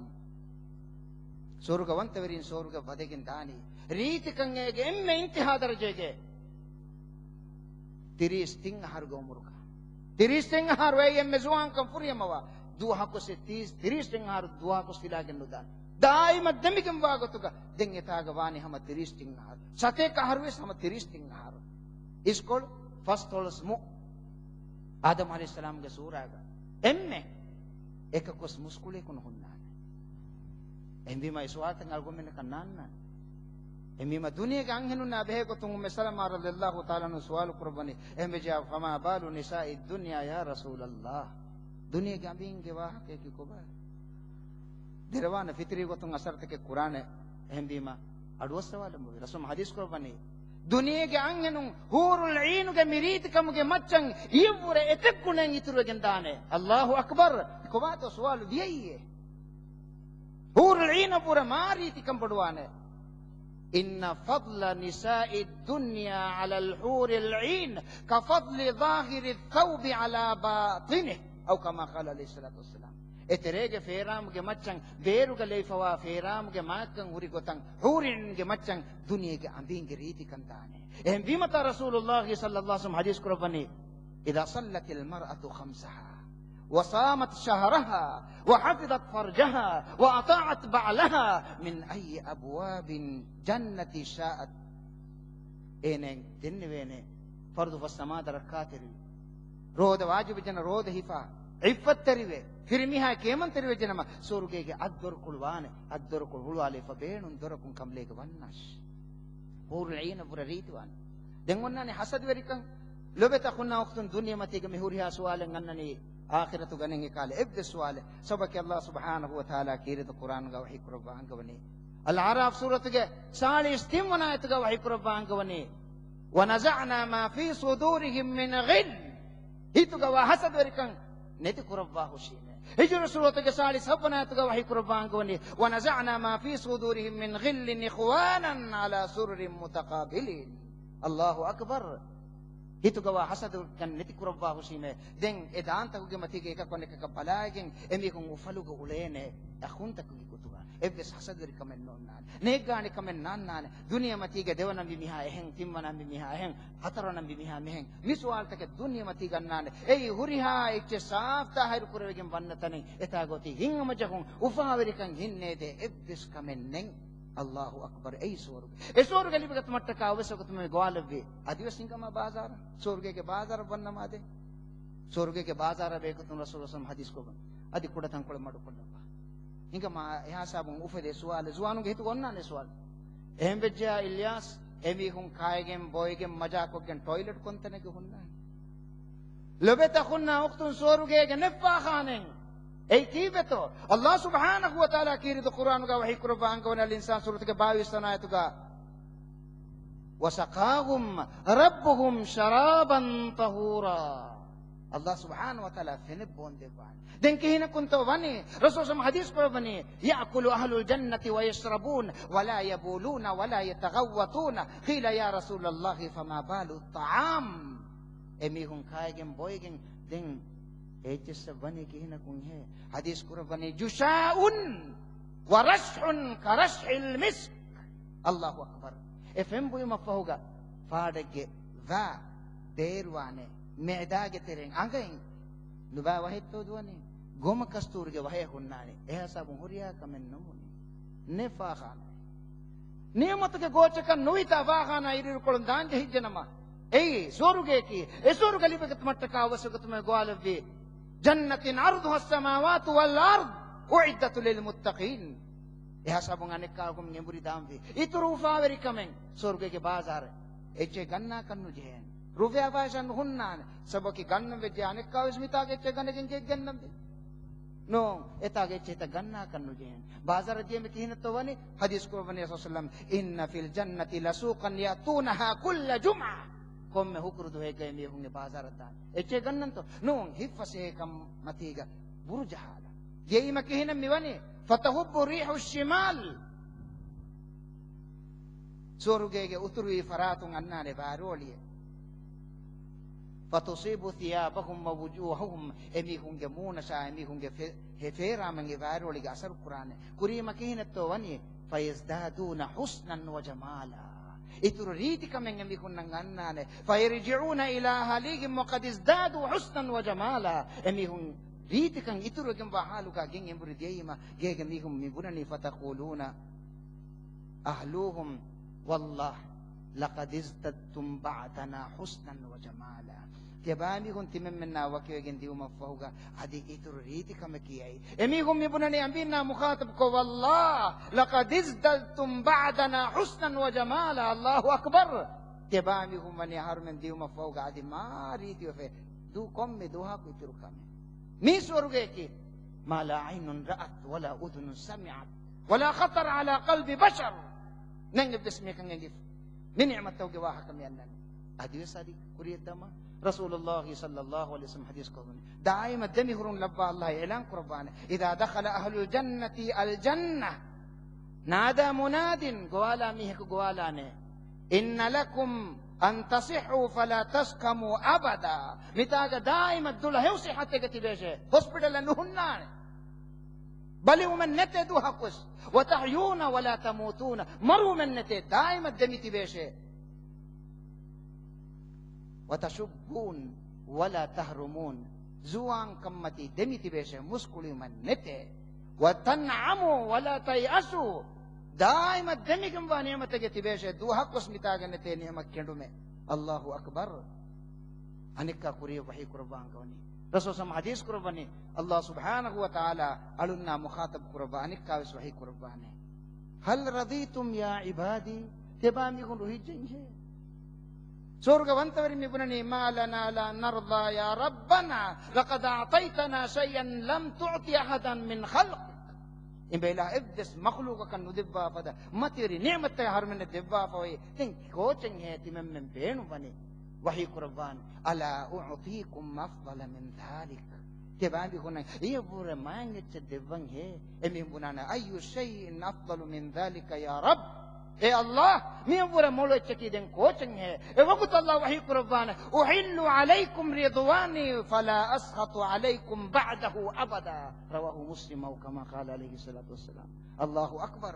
ސުވަރުގަވަންތަވެރިން ސުވަރުގަ ވަދެގެން ދާނީ. ރީތިކަން އޭގެ އެންމެ އިންތިހާ ދަރަޖައިގެ ތިރީސް ތިން އަހަރުގެ އުމުރުގަ. ތިރީސް ތިން އަހަރު އެއީ އެންމެ ޒުވާންކަން ފުރިހަމަވާ. ދުވަހަކު ސެ ތީސް، ތިރީސް ތިން އަހަރު ދުވަހަކު ފިލާގެން ނުދާނެ. ދާއިމަށް ދެމިގެން ވާ ގޮތުގަ ދެން އެތާގަ ވާނީ ހަމަ ތިރީސް ތިން އަހަރު. ސަތޭކަ އަހަރުވެސް ހަމަ ތިރީސް ތިން އަހަރު. އިސްކޮޅު ފަސްދޮޅަސް މު. އާދަމް ޢަލައިހިއްސަލާމްގެ ސޫރާގަ އެންމެ އެކަކުވެސް މުސްކުޅިއަކު ނުހުންނާނެ. އެހެންވީމަ އެ ސުވާލުތައް އަޅުގަނޑުމެންނަކަށް ނާންނާނެ. އެހެންވީމަ ދުނިޔޭގެ އަންހެނުންނާ ބެހޭ ގޮތުން އުއްމު ސަލަމާ ރަޟިޔަﷲ ތަޢާލާ ޢަންހާ ސުވާލު ކުރައްވަނީ، އެހެންވެއްޖެއްޔާ، فما بال نساء الدنيا يا رسول الله؟ ދުނިޔޭގެ އަނބީންގެ ވާހަކައަކީ ކޮބާ؟ ދެރަވާނެ ފިތުރީ ގޮތުން އަސަރުތަކެއް ކުރާނެ. އެހެންވީމަ، އަޑުއައްސަވާލަމުވެ. ރަސޫލު ޙަދީޘް ކުރައްވަނީ، ދުނިޔޭގެ އަންހެނުން ޙޫރުލް ޢީނުގެ މި ރީތިކަމުގެ މައްޗަށް އިއްވުރެ އެތެއް ގުނައެއް އިތުރުވެގެން ދާނެ. އައްލާހު އަކްބަރު! ކޮބާތޯ ސުވާލު ވިޔައީއޭ؟ ޙޫރުލް ޢީނަށްވުރެ މާ ރީތިކަން ބޮޑުވާނެ. إن فضل نساء الدنيا على الحور العين كفضل ظاهر الثوب على باطنه، أو كما قال عليه الصلاة والسلام. އެތެރޭގެ ފޭރާމުގެ މައްޗަށް ބޭރުގަ ލެވިފަވާ ފޭރާމުގެ މާތްކަން ހުރި ގޮތަށް ޙޫރުލް ޢީންގެ މައްޗަށް ދުނިޔޭގެ އަނބީންގެ ރީތިކަން ދާނެ. އެހެންވީމަތާ ރަސޫލުﷲ ޞައްލަﷲު ޢަލައިހި ވަސައްލަމަ ޙަދީޘް ކުރައްވަނީ، إذا صلت المرأة خمسها وصامت شهرها وحفظت فرجها وأطاعت بعلها من أي أبواب الجنة شاءت. އޭނައަށް ދެންނެވޭނެ ފަރުޟު ފަސް ނަމާދަށް ރައްކާތެރިވެ، ރޯދަ ވާޖިބުވެއްޖެނަމަ ރޯދަ ހިފާ، ޢިއްފަތްތެރިވެ، ފިރިމީހާ ކޭމަންތެރިވެއްޖެނަމަ ސުވަރުގޭގެ އަށްދޮރުކޮޅު ވާނެ، އަށްދޮރުކޮޅު ހުޅުވާލައިފަ ބޭނުން ދޮރަކުން ކަނބަލޭގެ ވަންނާށި. ޙޫރުލް ޢީނަށްވުރެ ރީތިވާނެ. ދެން އޮންނާނެ ޙަސަދަވެރިކަން. ލޮބެތަ އަޚުންނާ އުޚްތުން، ދުނިޔެމަތީގަ މި ހުރިހާ ސުވާލެއް އަންނަނީ އާޚިރަތުގަ ނެތް އެކާލަ އެއްވެސް ސުވާލެއް. ސަބަބަކީ އައްލާހު ސުބްޙާނަހޫ ވަތަޢާލާ ކީރިތި ޤުރްއާނުގަ ވަޙީ ކުރައްވާ އަންގަވަނީ، އަލްއަޢްރާފް ސޫރަތުގެ ސާޅީސް ތިން ވަނަ އާޔަތުގަ ވަޙީ ކުރައްވާ އަންގަވަނީ، وَنَزَعْنَا مَا فِي صُدُورِهِمْ مِنْ غِلٍّ. ހިތުގަ ވާ ޙަސަދަވެރިކަން ނެތި ކުރައްވާ ހުށީމޭ. ހިޖުރު ސޫރަތުގެ ސާޅީސް ހަތް ވަނަ އާޔަތުގަ ވަޙީ ކުރައްވާ އަންގަވަނީ، وَنَزَعْنَا مَا فِي صُدُورِهِمْ مِنْ غِلٍّ إِخْوَانًا عَلَىٰ سُرُرٍ مُتَقَابِلِينَ. އައްލާހު އަކްބަރު. ހިތުގަ ވާ ޙަސަދަވެރިކަން ނެތި ކުރައްވާ ހުށީމޭ. ދެން އެ ދާންތަކުގެ މަތީގަ އެކަކު އަނެކަކަށް ބަލާގެން އެމީހުން އުފަލުގަ އުޅޭނެ އަޚުންތަކުގެ ގޮތުގަ. އެއްވެސް ޙަސަދަވެރިކަމެއް ނޯންނާނެ. ނޭއްގާނެކަމެއް ނާންނާނެ. ދުނިޔެމަތީގަ ދެވަނަ މި މީހާ އެހެން، ތިންވަނަ މި މީހާ އެހެން، ހަތަރުވަނަ މި މީހާ މިހެން. މި ސުވާލުތަކެއް ދުނިޔެމަތީގަ އަންނާނެ. އެއީ ހުރިހާ އެއްޗެއް ސާފް ޒާހިރު ކުރެވިގެން ވަންނަ ތަނެއް. އެތާގަ އޮތީ ހިތްހަމަޖެހުން، އުފާވެރިކަން ހިންނޭދޭ އެއްވެސް ކަމެއް ނެތް. އައްލާހު އަކްބަރު. އެއީ ސުވަރުގެ. އެ ސުވަރުގެ ލިބިގަތުމަށްޓަކާ އޮވެސް ވަގުތު މި ގޮވާލެއްވި. އަދިވެސް ހިނގަމާ ބާޒާރަށް. ސުވަރުގޭގެ ބާޒާރަށް ވަންނަމާދޭ. ސުވަރުގޭގެ ބާޒާރަށް ބޭކަލުން ރަސޫލު ޞައްލަﷲު ޢަލައިހި ވަސައްލަމަ ޙަދީޘް ކުރައްވަނީ. އަދި ކުޑަތަންކޮޅެއް މަޑުކޮށްލައްވާ. ހިނގަމާ އެހާ ހިސާބުން އުފެދޭ ސުވާލެއް، ޒުވާނުންގެ ހިތުގަ އޮންނާނެ ސުވާލު. އެހެންވެއްޖެޔާ އިލްޔާސް، އެމީހުން ކާއިގެން ބޮއެގެން މަޖާކޮށްގެން ޓޮއިލެޓް ކޮންތަނެއްގަ ހުންނާނީ؟ ލޮބެތަ އަޚުންނާ އުޚްތުން ސުވަރުގޭގެ ނެއްފާ ޚާނައެއް. އެއީ ކީއްވެތޯ؟ އައްލާހު ސުބްޙާނަހޫ ވަތަޢާލާ ކީރިތި ޤުރްއާނުގަ ވަޙީ ކުރައްވާ އަންގަވަނީ އަލް އިންސާން ސޫރަތުގެ ބާވީސް ވަނަ އާޔަތުގަ، وَسَقَاهُمْ رَبُّهُمْ شَرَابًا طَهُورًا. ﷲ ސުބްޙާނަހޫ ވަތަޢާލާ ފެނެއް ބޯން ދެއްވާނެ. ދެން ކިހިނަކުންތޯ ވަނީ؟ ރަސޫލު ޞައްލަﷲު ޢަލައިހި ވަސައްލަމަ ޙަދީޘް ކުރައްވަނީ، يأكل أهل الجنة ويشربون ولا يبولون ولا يتغوطون. قيل يا رسول الله فما بال الطعام؟ އެމީހުން ކާއިގެން ބޮއެގެން ދެން އެއްޗެއްސަށް ވަނީ ކިހިނަކުންހޭ؟ ޙަދީޘް ކުރައްވަނީ، جشاء ورشح كرشح المسك. ﷲ އަކްބަރު. އެ ފެން ބުއިމަށްފަހުގަ ފާޑެއްގެ ވާ ބޭރުވާނެ، މެއިދާގެ ތެރެއިން އަނގައިން ނުބާ ވަހެއްތޯ ދުވަނީ؟ ގޮމަ ކަސްތޫރިގެ ވަހެއް ހުންނާނެ. އެހިސާބުން ހުރިހާ ކަމެއް ނުބުނި. ނެ ފާޚާނާ. ނިޢުމަތުގެ ގޯޗަކަށް ނުވިތާ ފާޚާނާ އިރުއިރުކޮޅުން ދާން ޖެހިއްޖެނަމަ، އެއީ ސުވަރުގެއަކީ. އެ ސުވަރުގެ ލިބިގަތުމަށްޓަކާ އަވަސްވެގަތުމެއް ގޮވާލެއްވި. جنة عرضها السماوات والأرض أعدت للمتقين. އެހިސާބުން އަނެއްކާވެސް އެނބުރި ދާންވީ. އިތުރު އުފާވެރިކަމެއް ސުވަރުގޭގެ ބާޒާރެއް އެއްޗެއް ގަންނާކަށް ނުޖެހޭނެ. ރުފިޔާ ފައިސާ ނުހުންނާނެ. ސަބަބަކީ ގަންނަން ވެއްޖެ އަނެއްކާވެސް މިތާގެ އެއްޗެއް ގަނެގެން ގެއްގެންނަންވީ. ނޫން، އެތާގެ އެއްޗެއް ހިތަށް ގަންނާކަށް ނުޖެހޭނެ. ބާޒާރަށް ދިޔަ މި ކިހިނެއްތޯ ވަނީ؟ ޙަދީޘް ކުރައްވަނީ ރަސޫލު ޞައްލަﷲު ޢަލައިހި ވަސައްލަމަ، إن في الجنة لسوقا يأتونها كل جمعة. ކޮންމެ ހުކުރު ދުވަހެއްގައި މީހުން އެ ބާޒާރަށް ދާނެ. އެއްޗެއް ގަންނަންތޯ؟ ނޫން، ހިތްފަސޭހަކަން މަތީގަ ބުރު ޖަހާލާ. ދިޔައީމަ ކިހިނެއް މިވަނީ؟ فتهب ريح الشمال. ސުވަރުގޭގެ އުތުރުވީ ފަރާތުން އަންނާނެ ބާރޯޅިއެއް. فتصيب ثيابهم ووجوههم. އެމީހުންގެ މޫނަށާ އެމީހުންގެ ފެ-، ހެ ފޭރާމަން އެ ބާރޯޅިގެ އަސަރު ކުރާނެ. ކުރީމަ ކިހިނެއްތޯ ވަނީ؟ فيزدادون حسنا وجمالا. އިތުރު ރީތިކަމެއް އެމީހުންނަށް އަންނާނެ. فيرجعون إلى أهليهم وقد ازدادوا حسنا وجمالا. އެމީހުން ރީތިކަން އިތުރުވެގެންވާ ޙާލުގަ ގެން އެނބުރި ދިޔައީމަ، ގޭގެ މީހުން މި ބުނަނީ، فتقولون أهلوهم والله لقد ازددتم بعدنا حسنا وجمالا. ތިޔަބައިމީހުން ތިމަންމެންނާ ވަކިވެގެން ދިޔުމަށްފަހުގަ އަދި އިތުރު ރީތިކަމަކީ އައި. އެމީހުން މި ބުނަނީ އަނބީންނާ މުޚާޠަބުކޮށް، والله لقد ازددتم بعدنا حسنا وجمالا. الله أكبر. ތިޔަބައިމީހުން ވަނީ އަހަރުމެން ދިޔުމަށްފަހުގަ އަދި މާ ރީތިވެފަ. ދޫ ކޮންމެ ދުވަހަކު އިތުރު ކަމެއް. މީ ސުވަރުގެއަކީ، ما لا عين رأت ولا أذن سمعت ولا خطر على قلب بشر. ނެތް އެއްވެސް މީހަކަށް އެނގިފަ މި ނިޢުމަތްތަކުގެ ވާހަކަ މި އަންނަނީ. އަދިވެސް އަދި ކުރިޔަށްދަމާ، ރަސޫލުﷲ ޞައްލަﷲު ޢަލައިހި ވަސައްލަމަ ޙަދީޘް ކުރައްވަނީ، ދާއިމަށް ދެމިހުރުން ލައްވާ ﷲ އިޢުލާން ކުރައްވާނެ، إذا دخل أهل الجنة الجنة نادى مناد، ގޮވާލާ މީހަކު ގޮވާލާނެ، إن لكم أن تصحوا فلا تسقموا أبدا. މިތާގަ ދާއިމަށް ދުލަށް ހެޔޮ ޞިއްޙަތެއްގަ ތިބޭށޭ. ހޮސްޕިޓަލަށް ނުހުންނާނެ. ބަލިވުމެއް ނެތޭ ދުވަހަކުވެސް. وتحيون ولا تموتون. މަރުވުމެއް ނެތޭ، ދާއިމަށް ދެމި ތިބޭށޭ. وتشبون ولا تهرمون. ޒުވާންކަންމަތީ ދެމި ތިބޭށޭ، މުސްކުޅިވުމެއް ނެތޭ. وتنعموا ولا تيأسوا. ދާއިމަށް ދެމިގެންވާ ނިޢުމަތެއްގަ ތިބޭށޭ، ދުވަހަކުވެސް މިތާގަ ނެތޭ ނިޢުމަތް ކެނޑުމެއް. ﷲ އަކްބަރު. އަނެއްކާ ކުރިޔަށް ވަޙީ ކުރައްވާ އަންގަވަނީ. ރަސޫލު ޞައްލަﷲު ޢަލައިހި ވަސައްލަމަ ޙަދީޘް ކުރައްވަނީ، ﷲ ސުބްޙާނަހޫ ވަތަޢާލާ އަޅުންނާ މުޚާޠަބު ކުރައްވާ އަނެއްކާވެސް ވަޙީ ކުރައްވާނެ. هل رضيتم يا عبادي؟ ތިޔަބައިމީހުން ރުހިއްޖެއްހޭ؟ ސުވަރުގެ ވަންތަވެރިން މި ބުނަނީ، ما لنا لا نرضى يا ربنا لقد أعطيتنا شيئا لم تعط أحدا من خلقك. އިބައިލާ އެއްވެސް މަޚްލޫޤަކަށް ނުދެއްވާ ފަދަ މަތިވެރި ނިޢުމަތްތައް އަހަރުމެންނަށް ދެއްވާފައި. ދެން ކޯޗެއްހޭ ތިމަންމެން ބޭނުންވަނީ؟ ވަޙީ ކުރައްވާން، ألا أعطيكم أفضل من ذلك؟ ތިޔަބައިމީހުންނަށް އެޔަށްވުރެ މާތް އެއްޗެއް ދެއްވަންހޭ؟ އެމީހުން ބުނާނެ، أي شيء أفضل من ذلك يا رب؟ އޭ ﷲ، މިއަށްވުރެ މޮޅު އެއްޗަކީ ދެން ކޯޗެއްހޭ؟ އެ ވަގުތު ﷲ ވަޙީ ކުރައްވާނެ، أحل عليكم رضواني فلا أسخط عليكم بعده أبدا. رواه مسلم أو كما قال عليه الصلاة والسلام. الله أكبر.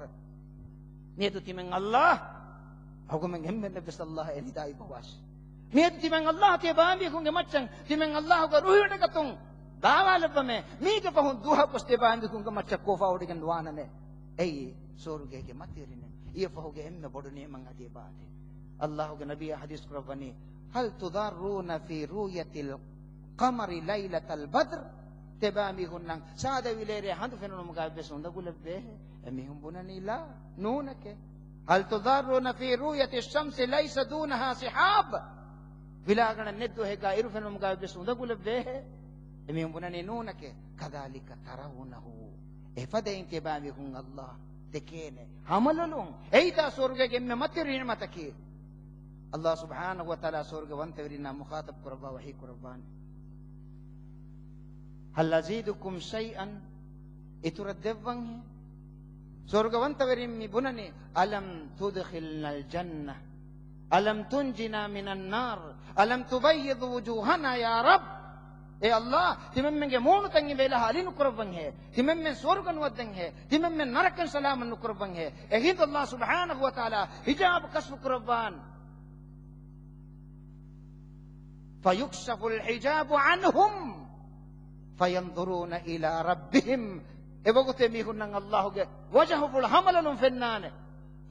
މިއަދު ތިމަން ﷲ، އަޅުގަނޑުމެން އެންމެންނަށްވެސް ﷲ އެ ރިދާ އިއްވަވާށި. މިއަދު ތިމަން ﷲ ތިޔަބައިމީހުންގެ މައްޗަށް ތިމަން ﷲގެ ރުހިވަޑައިގަތުން ދާވާލައްވަމޭ. މީގެ ފަހުން ދުވަހަކުވެސް ތިޔަބައިމީހުންގެ މައްޗަށް ކޯފާ ވޮޑިގެން ނުވާނަމޭ. އެއީ ސުވަރުގޭގެ މަތިވެރިންނޭ. އިޔަ ފަހުގެ އެންމެ ބޮޑު ނިޢުމަތް އަދި އެބައާދޭ. ﷲގެ ނަބިއްޔާ ޙަދީޘް ކުރައްވަނީ، هل تضارون في رؤية القمر ليلة البدر؟ ތިޔަބައިމީހުންނަށް ސާދަ ވިލޭރޭ ހަނދު ފެނުނުމުގައި ވެސް އުނދަގުލެއްވޭހޭ؟ އެމީހުން ބުނަނީ، لا، ނޫނެކޭ. هل تضارون في رؤية الشمس ليس دونها سحاب؟ ވިލާގަނޑެއް ނެތް ދުވަހެއްގަ އިރު ފެނުމުގައި ވެސް އުނދަގުލެއްވޭހޭ؟ އެމީހުން ބުނަނީ، ނޫނެކޭ. كذلك ترونه. އެފަދައިން ތިޔަބައިމީހުން ﷲ ދެކޭނެ ހަމަލޮލުން. އެއީތާ ސުވަރުގޭގެ އެންމެ މަތިވެރި ނިޢުމަތަކީ. ﷲ ސުބްޙާނަހޫ ވަތަޢާލާ ސުވަރުގެ ވަންތަވެރިންނާ މުޚާޠަބު ކުރައްވާ ވަޙީ ކުރައްވާނެ. هل أزيدكم شيئا؟ އިތުރަށް ދެއްވަންހޭ؟ ސުވަރުގަވަންތަވެރިން މި ބުނަނީ، ألم تدخلنا الجنة؟ ألم تنجنا من النار؟ ألم تبيض وجوهنا يا رب؟ އޭ ﷲ، ތިމަންމެންގެ މޫނުތައް އިބޭލާ އަލި ނުކުރައްވަންހޭ، ތިމަންމެން ސުވަރުގަ ނުވައްދަންހޭ، ތިމަންމެން ނަރަކަން ސަލާމަތް ނުކުރައްވަންހޭ. އެހިނދު ﷲ ސުބްޙާނަހޫ ވަތަޢާލާ ހިޖާބު ކަޝްފު ކުރައްވާން. فيكشف الحجاب عنهم فينظرون إلى ربهم. އެވަގުތު މީހުންނަށް ﷲ ގެ ވަޖަހުފުޅު ހަމަލޮލުން ފެންނާނެ.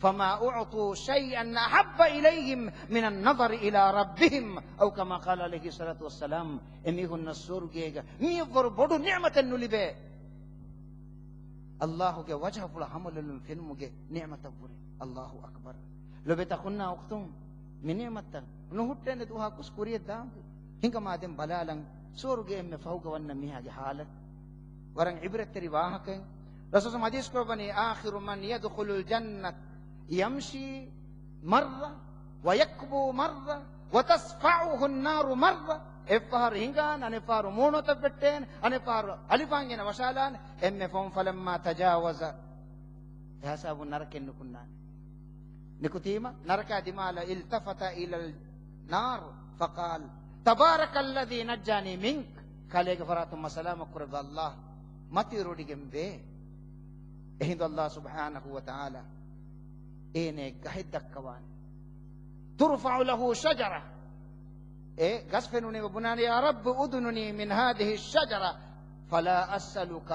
فما أعطوا شيئا أحب إليهم من النظر إلى ربهم، أو كما قال عليه الصلاة والسلام. އެމީހުންނަށް ސުވަރުގޭގަ މިއަށްވުރެ ބޮޑު ނިޢުމަތެއް ނުލިބޭ، ﷲ ގެ ވަޖަހުފުޅު ހަމަލޮލުން ފެނުމުގެ ނިޢުމަތަށްވުރެ. ﷲ އަކްބަރު. ލޮބުވެތި އަޚުންނާ އުޚްތުން، މި ނިޢުމަތަށް ނުހުއްޓޭނެ ދުވަހަކުވެސް ކުރިޔަށް ދާންވީ. ހިނގަމާ ދެން ބަލާލަން، ސުވަރުގެ އެންމެ ފަހުގަ ވަންނަ މީހާގެ ޙާލަތު. ވަރަށް ޢިބްރަތްތެރި ވާހަކައެއް. ރަސޫލު ޙަދީޘް ކުރައްވަނީ، آخر من يدخل الجنة يمشي مرة ويكبو مرة وتصفعه النار مرة. އެއްފަހަރު ހިނގާނެ، އަނެއްފަހަރު މޫނުއަތަށް ވެއްޓޭނެ، އަނެއްފަހަރު އަލިފާން ގެނަ ވަށާލާނެ، އެންމެ ފަހުން فلما تجاوز، އެހިސާބުން ނަރަކައެއް ނުކުންނާނެ. ނިކުތީމަ ނަރަކާ ދިމާލަށް التفت إلى النار فقال تبارك الذي نجاني منك. ކަލޭގެ ފަރާތުން މަ ސަލާމަތް ކުރައްވާ ﷲ، މަތިވެރިވޮޑިގެން ވޭ. އެހިނދު ﷲ ސުބްޙާނަހޫ ވަތަޢާލާ އޭނައަށް ގަހެއް ދައްކަވާނެ. ترفع له شجرة. އެ ގަސް ފެނުނީމަ ބުނާނެ، يا رب ادنني من هذه الشجرة فلا أسألك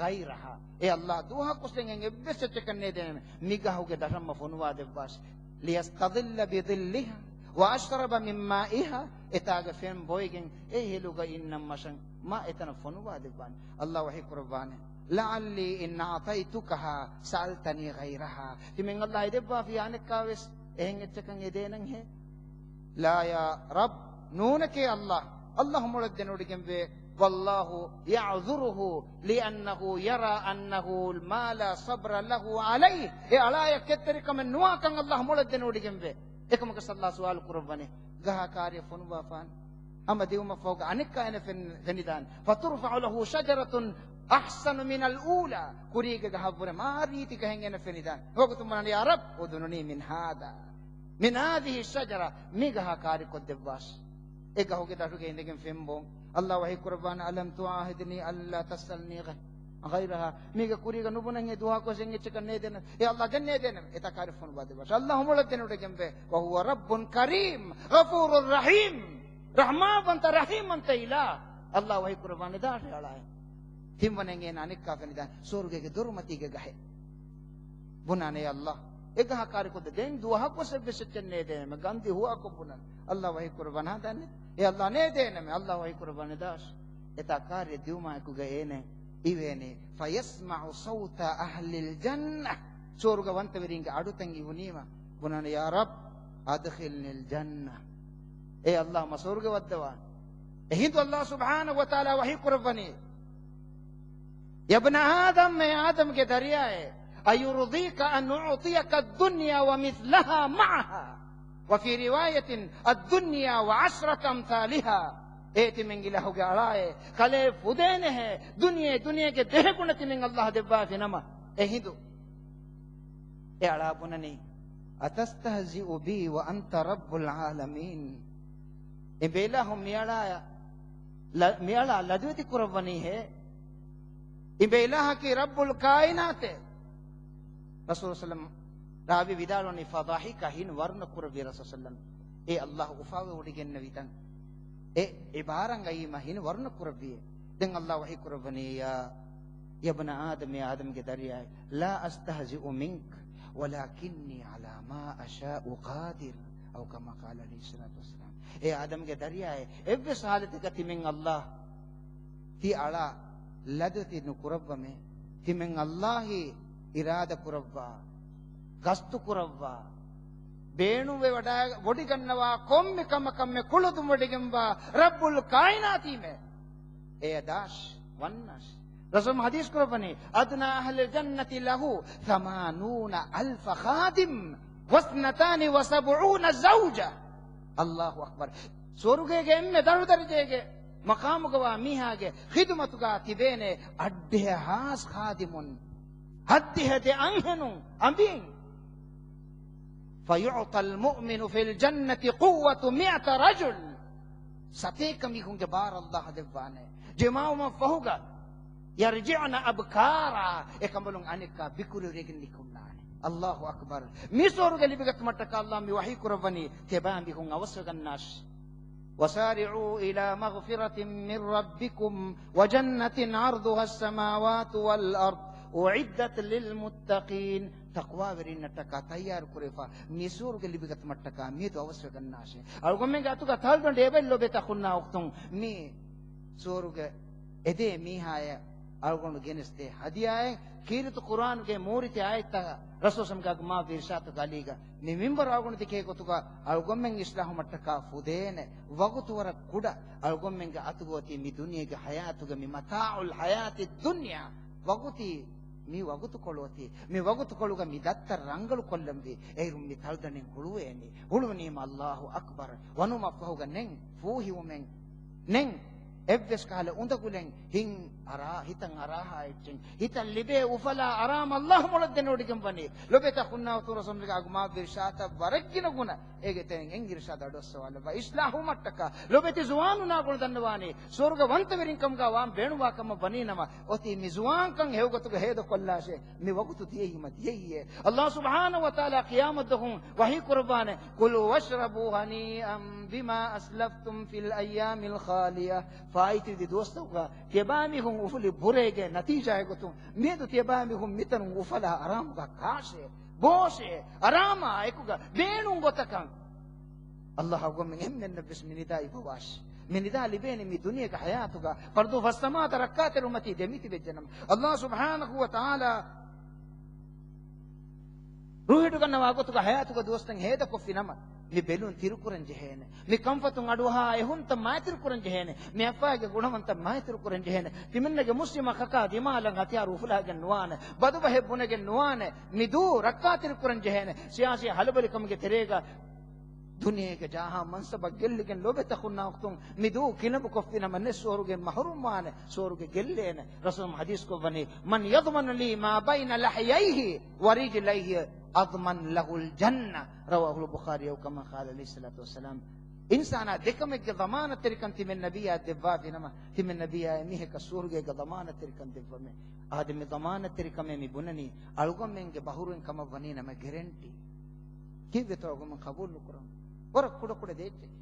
غيرها. އޭ ﷲ، ދުވަހަކުވެސް ދެން އެއްވެސް އެއްޗަކަށް ނޭދޭނެ، މި ގަހުގެ ދަށަށް މަ ފޮނުވާ ދެއްވާށި. لأستظل بظلها وأشرب من ماءها. އެތާގެ ފެން ބޮއެގެން އެ ހެލުގަ އިންނަން މަށަށް މަ އެތަނަށް ފޮނުވާ ދެއްވާނެ. ﷲ ވަޙީ ކުރައްވާނެ، لعلي إن أعطيتكها سألتني غيرها. ތިމަން ﷲ އެދެއްވާފިއްޔާ އަނެއްކާވެސް އެހެން އެއްޗަކަށް އެދޭނަންހޭ. لا يا رب، ނޫނެކޭ ﷲ. ﷲ މޮޅަށް ދެނެވޮޑިގެންވޭ. والله يعذره لأنه يرى أنه ما لا صبر له عليه. އެ އަޅާޔަށް ކެތްތެރިކަމެއް ނުވާކަން ﷲ މޮޅަށް ދެނެވޮޑިގެންވޭ. އެކަމަކަށް ﷲ ސުވާލު ކުރައްވަނީ، ގަހާ ކާރިއަށް ފޮނުވާފާނެ. ހަމަ ދިއުމަށްފަހުގަ އަނެއްކާ އޭނަ ފެން-، ފެނިދާނެ. فترفع له شجرة أحسن من الأولى. ކުރީގެ ގަހަށްވުރެ މާ ރީތި ގަހެއް އޭނަ ފެނިދާނެ. ވަގުތު ބުނާނެ، يا رب ادنني من هذا، من هذه الشجرة، މި ގަހާ ކާރިކޮށްދެއްވާށި. އެ ގަހުގެ ދަށުގަ އިނދެގެން ފެންބޯން. ﷲ ވަޙީ ކުރައްވާނެ، ألم تعاهدني ألا تسألني غيرها. މީގެ ކުރީގަ ނުބުނަންހޭ ދުވަހަކުވެސް އެއްޗަކަށް ނޭދޭނެ. އޭ ﷲ ދެން ނޭދޭނެ. އެތާ ކާރި ފޮނުވާ ދެއްވާށި. ﷲ މޮޅަށް ދެނެވޮޑިގެންވޭ. وهو رب كريم غفور رحيم. ރަޙްމާވަންތަ ރަޙީމްވަންތަ އިލާހު. ﷲ ވަޙީ ކުރައްވާނެ، ދާށޭ އަޅާއޭ. ތިންވަނައިން އޭނަ އަނެއްކާ ފެނިދާނެ ސުވަރުގޭގެ ދޮރުމަތީގެ ގަހެއް. ބުނާނެ، އޭ ﷲ، އެ ގަހަށް ކާރިކޮށްދޭ. ދެން ދުވަހަކުވެސް އެއްވެސް އެއްޗެއް ނޭދޭނެމެ. ގަންދި ހުވާކޮށް ބުނަން. ﷲ ވަޙީ ކުރައްވާނެ، ހަނދާން ނެތް. އޭ ﷲ ނޭދޭނެމެ. ﷲ ވަޙީ ކުރައްވާނެ، ދާށޭ. އެތާ ކާރިއަށް ދިއުމާއެކުގަ އޭނަ އިވޭނީ، فيسمع صوت أهل الجنة. ސުވަރުގަވަންތަވެރިންގެ އަޑުތައް އިވުނީމަ، ބުނާނެ، يا رب أدخلني الجنة. އޭ ﷲ، މަ ސުވަރުގެ ވައްދަވާނެ. އެހިނދު ﷲ ސުބްޙާނަހޫ ވަތަޢާލާ ވަޙީ ކުރައްވަނީ، يا ابن آدم، އޭ އާދަމްގެ ދަރިޔާއޭ، أيرضيك أن أعطيك الدنيا ومثلها معها؟ وفي رواية، الدنيا وعشرة أمثالها. އޭ ތިމަން އިލާހުގެ އަޅާއޭ، ކަލޭ ފުދޭނެހޭ، ދުނިޔެ، ދުނިޔޭގެ ދެހަ ގުނަ ތިމަން ﷲ ދެއްވާފި ނަމަ. އެހިނދު އެ އަޅާ ބުނަނީ، أتستهزئ بي وأنت رب العالمين؟ އިބޭލާހު މިއަޅާޔަށް، ލަ-، މިއަޅާ ލަދުވެތި ކުރައްވަނީހޭ؟ އިބޭލާހަކީ ރައްބުލް ކާއިނާތޭ. ރަސޫލު ސައްލަމް ރާވީ ވިދާޅުވަނީ، فضحك، ހިން ވަރުނަ ކުރެއްވި ރަސޫލު ސައްލަމް. އޭ ﷲ އުފާވެވޮޑިގެންނެވިތަން. އެ އިބާރާތް އައީމަ ހިން ވަރުނަ ކުރެއްވިއޭ. ދެން ﷲ ވަޙީ ކުރައްވަނީ، يا، يا ابن آدم، އޭ އާދަމްގެ ދަރިޔާއޭ، لا أستهزئ منك ولكني على ما أشاء قادر، أو كما قال عليه الصلاة والسلام. އޭ އާދަމްގެ ދަރިޔާއޭ، އެއްވެސް ހާލަތެއްގަ ތިމަން ﷲ ތި އަޅާ ލަދުވެތި ނުކުރައްވަމޭ. ތިމަން ﷲ އިރާދަ ކުރައްވާ، ގަސްތު ކުރައްވާ، ބޭނުންވެ ވަޑައި ވޮޑިގަންނަވާ ކޮންމެ ކަމަކަށްމެ ކުޅަދުންވޮޑިގެންވާ ރައްބުލް ކާއިނާތީމެ. އޭ ދާށޭ، ވަންނާށޭ. ރަސޫލު ޙަދީޘް ކުރައްވަނީ، أدنى أهل الجنة له ثمانون ألف خادم واثنتان وسبعون زوجة. الله أكبر. ސުވަރުގޭގެ އެންމެ ދަށު ދަރަޖައިގެ މަޤާމުގަވާ މީހާގެ ޚިދުމަތުގަ ތިބޭނެ އައްޑިހަ ހާސް ޚާދިމުން، ހައްދިހަ ދެ އަންހެނުން އަނބިން. فيعطى المؤمن في الجنة قوة مائة رجل. ސަތޭކަ މީހުންގެ ބާރަށް ﷲ ދެއްވާނެ. ޖެމާވުމަށް ފަހުގަ، يرجعن أبكارا، އެކަނބަލުން އަނެއްކާ ބިކުރި ހުރެގެން ނިކުންނާނެ. ﷲ އަކްބަރު. މި ސުވަރުގެ ލިބިގަތުމަށްޓަކާ ﷲ މި ވަޙީ ކުރައްވަނީ ތިޔަބައިމީހުން އަވަސްވެގަންނާށި. وسارعوا إلى مغفرة من ربكم وجنة عرضها السماوات والأرض أعدت للمتقين. ތަޤްވާވެރިންނަށްޓަކާ ތައްޔާރު ކުރެވިފަ، މި ސުވަރުގެ ލިބިގަތުމަށްޓަކާ މިއަދު އަވަސްވެގަންނާށޭ. އަޅުގަނޑުމެންގެ އަތުގަ ތަޅުދަނޑު އެބައި ލޯބިތަ އަޚުންނާ އުޚްތުން، މި ސުވަރުގެ އެދޭ މީހާޔަށް އަޅުގަނޑު ގެނެސްދޭ ހަދިޔާއެއް، ކީރިތި ޤުރްއާނުގެ މޫރިތި އާޔަތްތައް ރަސޫލު ސަމްގާގު މާ ވިރިޝާތުގަ އަލީގަ މި މިންބަރު އަޅުގަނޑު ދެކޭ ގޮތުގަ އަޅުގަނޑުމެން އިސްލާހުމަށްޓަކާ ފުދޭނެ ވަގުތު ވަރަށް ކުޑަ، އަޅުގަނޑުމެންގެ އަތުގަ އޮތީ މި ދުނިޔޭގެ ޙަޔާތުގެ މި މަތާޢުލް ޙަޔާތި ދުންޔާ ވަގުތީ، މި ވަގުތުކޮޅު އޮތީ، މި ވަގުތުކޮޅުގަ މި ދައްތަ ރަނގަޅު ކޮށްލަންވީ، އޭރުން މި ތަޅުދަނޑިން ހުޅުވޭނީ، ހުޅުވަނީމަ ﷲ އަކްބަރު. ވަނުމަށްފަހުގަ ނެން ފޫހިވުމެއް، ނެން އެއްވެސް ކަހަލަ އުނދަގުލެއް ހިތަށް އަރާ، ހިތަށް އަރާހާ އެއްޗެއް، ހިތަށް ލިބޭ އުފަލާ އަރާމަށް ﷲ މޮޅަށް ދެނެވޮޑިގެން ވަނީ. ލޮބެތި އަޚުންނާ އުޚްތުން، ރަސޫލު ސަމްގާގު މާ ވިރިޝާތަށް ވަރަށް ގިނަ ގުނަ. އޭގެ ތެރެއިން އެންގިރިޝާދަށް އަޑުއައްސަވާލައްވާ. އިސްލާހުވުމަށްޓަކާ ލޮބެތި ޒުވާނުންނާ ގުނަ ދަންނަވާނީ، ސުވަރުގަ ވަންތަވެރިން ކަމުގަ ވާން ބޭނުންވާ ކަމަށް ވަނީ ނަމަ، އޮތީ މި ޒުވާންކަން ހެޔޮގޮތުގަ ހޭދަކޮށްލާށޭ. މި ވަގުތު ދިޔައީމަ ދިޔައީއޭ. ﷲ ސުބްޙާނަހޫ ވަތަޢާލާ ޤިޔާމަތްދުވަހު ވަޙީ ކުރައްވާނެ، كلوا واشربوا هنيئا بما أسلفتم في الأيام الخالية. ފާއިތުވި ދުވަސްތަކުގަ ތިޔަބައިމީހުން އުފުލި ބުރޭގެ ނަތީޖާގެ ގޮތުން މިއަދު ތިޔަބައިމީހުން މިތަނުން އުފަލާ އަރާމުގަ ކާށޭ، ބޯށޭ، އަރާމާ އެކުގަ ބޭނުން ގޮތަކަށް. ﷲ އަޅުގަނޑުމެން އެންމެންނަށްވެސް މި ނިދާ އިއްވަވާށި. މި ނިދާ ލިބޭނީ މި ދުނިޔޭގެ ޙަޔާތުގަ ފަރުޟު ފަސް ނަމާދަށް ރައްކާތެރިވުމަތީ ދެމިތިބެއްޖެނަމަ. ﷲ ސުބްޙާނަހޫ ވަތަޢާލާ ރުހިޓުގަންނަވާ ގޮތުގަ ޙަޔާތުގެ ދުވަސްތައް ހޭދަކޮށްފި ނަމަ، މި ބެލުން ތިރުކުރަން ޖެހޭނެ. މި ކަންފަތުން އަޑުއަހާ އެހުންތައް މާތިރުކުރަން ޖެހޭނެ. މި އަފާގެ ގުނަވަންތައް މާތިރުކުރަން ޖެހޭނެ. ތިމަންނަގެ މުސްލިމަށް ކަކާ ދިމާލަށް ހަތިޔާރު އުފުލާގެން ނުވާނެ. ބަދުބަހެއް ބުނެގެން ނުވާނެ. މި ދޫ ރައްކާތެރިކުރަން ޖެހޭނެ. ސިޔާސީ ހަލަބޮލިކަމުގެ ތެރޭގަ ދުނިޔޭގެ ޖާހާ މަންސަބަށް ގެއްލިގެން ލޯބިތަކުންނާ އުޚްތުން މި ދޫ ކިލަނބުކޮށްފިނަމަ ނެއް ސުވަރުގެ މަޙްރޫމްވާނެ، ސުވަރުގެ ގެއްލޭނެ. ރަސޫލު ޙަދީޘްކޮށްވަނީ، من يضمن لي ما بين لحييه ورجليه أضمن له الجنة. رواه البخاري أو كما قال عليه الصلاة والسلام. އިންސާނާ ދެކަމެއްގެ ޟަމާނަތްތެރިކަން ތިމަން ނަބިއްޔާ ދެއްވާފިނަމަ، ތިމަން ނަބިއްޔާ އެމީހަކަށް ސުވަރުގޭގެ ޟަމާނަތްތެރިކަން ދެއްވަމޭ. އާދެ، މި ޟަމާނަތްތެރިކަމޭ މި ބުނަނީ، އަޅުގަނޑުމެންގެ ބަހުރުވެރިން ކަމަށް ވަނީ ނަމަ ގެރެންޓީ. ކީއްވެތޯ އަޅުގަނޑުމެން ޤަބޫލު ނުކުރަން؟ ވަރަށް ކުޑަކުޑަ ދޭއްޗެއް.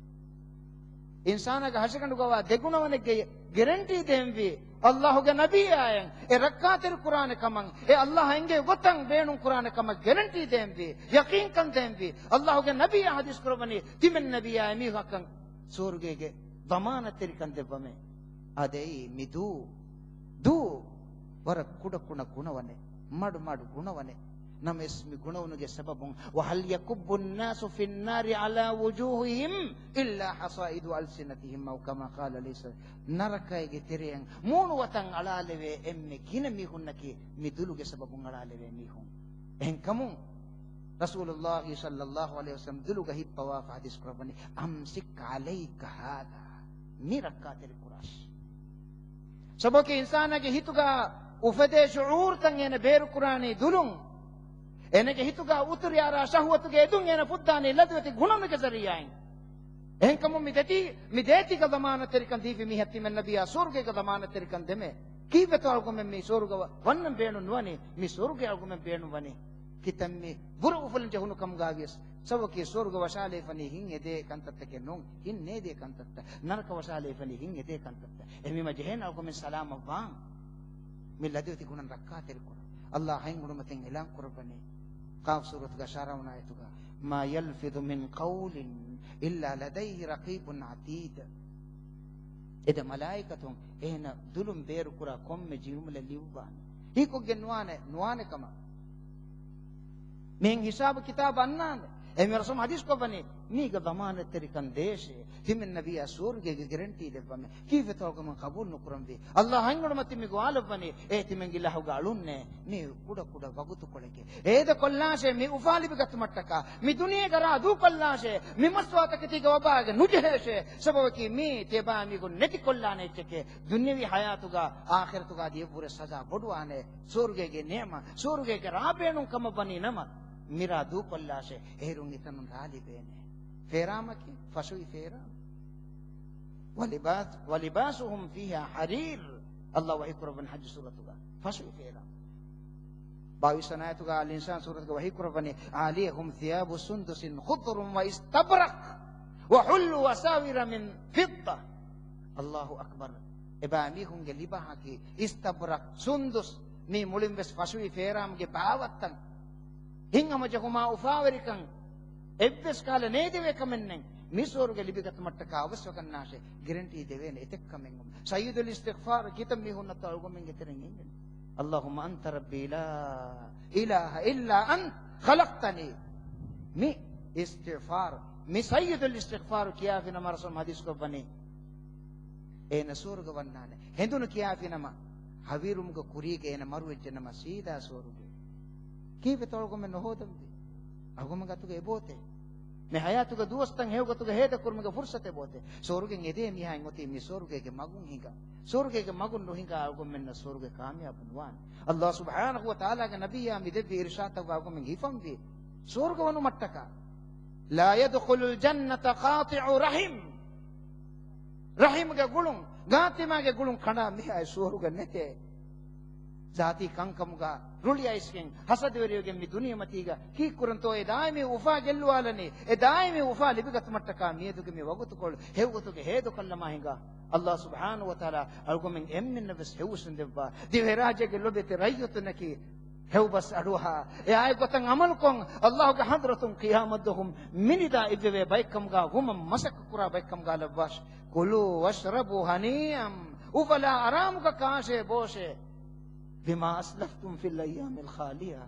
އިންސާނާގެ ހަށިގަނޑުގަވާ ދެގުނަވަނެއްގެ ގެރެންޓީ ދޭންވީ ﷲގެ ނަބިއްޔާއަށް، އެ ރައްކާތެރި ކުރާނެ ކަމަށް، އެ ﷲ އެނގޭ ގޮތަށް ބޭނުން ކުރާނެ ކަމަށް ގެރެންޓީ ދޭންވީ، ޔަޤީންކަން ދޭންވީ ﷲގެ ނަބިއްޔާ ޙަދީޘް ކުރައްވަނީ، ތިމަން ނަބިއްޔާ އެމީހަކަށް ސުވަރުގޭގެ ޟަމާނަތްތެރިކަން ދެއްވަމޭ. އާދެ، އެއީ މި ދޫ، ދޫ، ވަރަށް ކުޑަ ކުޑަ ގުނަވަނެއް، މަޑު މަޑު ގުނަވަނެއް. ނަމަވެސް މި ގުނަވަނުގެ ސަބަބުން، وهل يكب الناس في النار على وجوههم إلا حصائد ألسنتهم أو كما قال عليه الصلاة. ނަރަކައިގެ ތެރެއަށް މޫނު ވަތަން އަޅާލެވޭ އެންމެ ގިނަ މީހުންނަކީ މި ދުލުގެ ސަބަބުން އަޅާލެވޭ މީހުން. އެހެންކަމުން، ރަސޫލުﷲ ޞައްލަﷲ ޢަލައިހި ވަސައްލަމް ދުލުގަ ހިއްޕަވާފަ ޙަދީޘް ކުރައްވަނީ، أمسك عليك هذا. މި ރައްކާތެރި ކުރާށި. ސަބަބަކީ އިންސާނާގެ ހިތުގަ އުފެދޭ ޝުޢޫރުތައް އޭނަ ބޭރުކުރާނީ ދުލުން. އޭނަގެ ހިތުގަ އުތުރި އަރާ ޝަހުވަތުގެ އެދުން އޭނަ ފުއްދާނީ ލަދުވެތި ގުނަވަނުގެ ޒަރީޢާއިން. އެހެންކަމުން މި ދޭތި، މި ދޭތިގަ ޟަމާނަތްތެރިކަން ދީފި މީހަށް ތިމަން ނަބިއްޔާ ސުވަރުގޭގެ ޟަމާނަތްތެރިކަން ދެމޭ. ކީއްވެތޯ އަޅުގަނޑުމެން މި ސުވަރުގަ ވަންނަން ބޭނުން ނުވަނީ؟ މި ސުވަރުގެ އަޅުގަނޑުމެން ބޭނުން ވަނީ. ކިތަންމެ ބުރަ އުފުލުން ޖެހުނު ކަމުގަ ވިޔަސް، ސަބަބަކީ ސުވަރުގެ ވަށާލައިފަނީ ހިތް އެދޭ ކަންތައްތަކެއް ނޫން، ހިތް ނޭދޭ ކަންތައްތައް. ނަރަކަ ވަށާލައިފަނީ ހިތް އެދޭ ކަންތައްތައް. އެހެންވީމަ ޖެހޭނެ އަޅުގަނޑުމެން ސަލާމަތް ވާން. މި ލަދުވެތި ގުނަން ރައްކާތެރި ކުރަން. ﷲ ހަތް އުޑުމަތިން އިޢުލާން ކުރައްވަނީ. ޤާފް ސޫރަތުގަ އިޝާރާ ވުނު އާޔަތުގަ، ما يلفظ من قول إلا لديه رقيب عتيد. އެ ދެ މަލާއިކަތުން އޭނަ ދުލުން ބޭރުކުރާ ކޮންމެ ޖިރުމުލެއް ލިޔުއްވާނެ. ހީކޮށްގެން ނުވާނެ، ނުވާނެ ކަމަށް. މިހެން ހިސާބު ކިތާބު އަންނާނެ. އެހެންވީމަ ރަސޫލު ޙަދީޘް ކޮށްވަނީ، މީގަ ޟަމާނަތްތެރިކަން ދޭށޭ، ތިމެންނަށް ވިޔާ ސުވަރުގޭގެ ގެރެންޓީ ދެއްވަމޭ. ކީއްވެތޯ އަޅުގަނޑުމެން ޤަބޫލު ނުކުރަންވީ؟ ﷲ ހަތް އަޑު މަތިން މި ގޮވާލައްވަނީ، އޭ ތިމެން އިލާހުގެ އަޅުންނޭ، މީ ކުޑަ ކުޑަ ވަގުތުކޮޅެކޭ. އޭދަކޮށްލާށޭ މި އުފާ ލިބިގަތުމަށްޓަކާ، މި ދުނިޔޭގަ ރާ ދޫކޮށްލާށޭ، މި މަސްތުވާތަކެތީގަ ވަބާގެ ނުޖެހޭށޭ. ސަބަބަކީ މީ ތިޔަބައިމީހުން ނެތިކޮށްލާނެ އެއްޗެކޭ. ދުނިޔަވީ ޙަޔާތުގަ އާޚިރަތުގަ އަދި އެއްވުރެ ސަޒާ ބޮޑުވާނެ. ސުވަރުގޭގެ ނިޢުމަތް، ސުވަރުގޭގެ ރާ ބޭނުން ކަމަށް ވަނީ ނަމަ، މިރާ ދޫކޮށްލާށޭ، އޭރުން އެތަނުން ރާ ލިބޭނެ. ފޭރާމަކީ ފަށުވި ފޭރާމަ. ވަލިބާސް-، ވަލިބާސުހުމް ފީހާ ޙަރީރް. ﷲ ވަޙީ ކުރައްވަން ޙައްޖު ސޫރަތުގަ. ފަށުވި ފޭރާމަ. ބާވީސް ވަނަ އާޔަތުގަ އާލި އިންސާން ސޫރަތުގަ ވަޙީ ކުރައްވަނީ، ޢާލިޔަހުމް ޘިޔާބު ސުންދުސިން ޚުޟުރުން ވައިސްތަބްރަޤް ވަޙުއްލޫ އަސާވިރަ މިން ފިއްޟަ. ﷲ އަކްބަރު. އެބައިމީހުންގެ ލިބާހަކީ އިސްތަބްރަޤް، ސުންދުސް، މީ މުޅިންވެސް ފަށުވި ފޭރާމަގެ ބާވަތްތައް. ހިތްހަމަޖެހުމާ އުފާވެރިކަން އެއްވެސް ކަހަލަ ނޭދެވޭ ކަމެއް ނެތް. މި ސުވަރުގެ ލިބިގަތުމަށްޓަކާ އަވަސްވެގަންނާށޭ، ގެރެންޓީ ދެވޭނެ އެތެއް ކަމެއް. ސައްޔިދުލް އިސްތިޣްފާރު ކިތައް މީހުންނަށްތޯ އަޅުގަނޑުމެންގެ ތެރެއިން އެނގެނީ؟ اللهم أنت ربي لا إله إلا أنت خلقتني. މި އިސްތިޣްފާރު، މި ސައްޔިދުލް އިސްތިޣްފާރު ކިޔާފިނަމަ ރަސޫލު ޙަދީޘް ކޮށްވަނީ، އޭނަ ސުވަރުގެ ވަންނާނެ. ހެނދުނު ކިޔާފިނަމަ، ހަވީރުމުގެ ކުރީގަ އޭނަ މަރުވެއްޖެނަމަ، ސީދާ ސުވަރުގެ. ކީއްވެތޯ އަޅުގަނޑުމެން ނުހޯދަންވީ؟ އަޅުގަނޑުމެން ގަތުގަ އެބޯތޭ؟ މި ޙަޔާތުގެ ދުވަސްތައް ހެޔޮގޮތުގަ ހޭދަކުރުމުގެ ފުރުޞަތެއް އެބޯތޭ؟ ސުވަރުގެން އެދޭ މީހާއިން އޮތީ މި ސުވަރުގޭގެ މަގުން ހިނގާ. ސުވަރުގޭގެ މަގުން ނުހިނގާ އަޅުގަނޑުމެންނަށް ސުވަރުގެ ކާމިޔާބު ނުވާނެ. ﷲ ސުބްޙާނަހޫ ވަތަޢާލާގެ ނަބިއްޔާ މި ދެއްވި އިރުޝާދަށްވާ އަޅުގަނޑުމެން ހިފަންވީ ސުވަރުގެ ވަނުމަށްޓަކާ. لا يدخل الجنة قاطع رحم. ރަޙިމްގެ ގުޅުން، ގާތިމާގެ ގުޅުން ކަނޑާ މީހާއި ސުވަރުގެ ނެތޭ. ޒާތީ ކަންކަމުގަ ރުޅިއައިސްގެން ހަސަދަވެރިވެގެން މި ދުނިޔެމަތީގަ ކީއްކުރަންތޯ އެ ދާއިމީ އުފާ ގެއްލުވާލަނީ؟ އެ ދާއިމީ އުފާ ލިބިގަތުމަށްޓަކާ މިއަދުގެ މި ވަގުތުކޮޅު ހެޔޮގޮތުގެ ހޭދަކޮށްލަމާ ހިނގާ. ﷲ ސުބްޙާނަހޫ ވަތަޢާލާ އަޅުގަމެން އެންމެންނަށް ވެސް ހެޔޮއިސްނު ދެއްވާ. ދިވެހިރާއްޖޭގެ ލޮބެތި ރައްޔިތުންނަކީ ހެޔޮބަސް އަޑުއަހާ، އެއާއެއް ގޮތަށް ޢަމަލުކޮށް، ﷲގެ ޙަޟްރަތުން ޤިޔާމަތްދުވަހު މިނިދާ އިއްވެވޭ ބައެއްކަމުގަ ވުމަށް މަސައްކަތްކުރާ ބައެއްކަމުގަ ލައްވާށި. كلوا واشربوا هنيئا، އުފަލާ އަރާމުގަ ކާށޭ ބޯށޭ. بما أسلفتم في الأيام الخالية.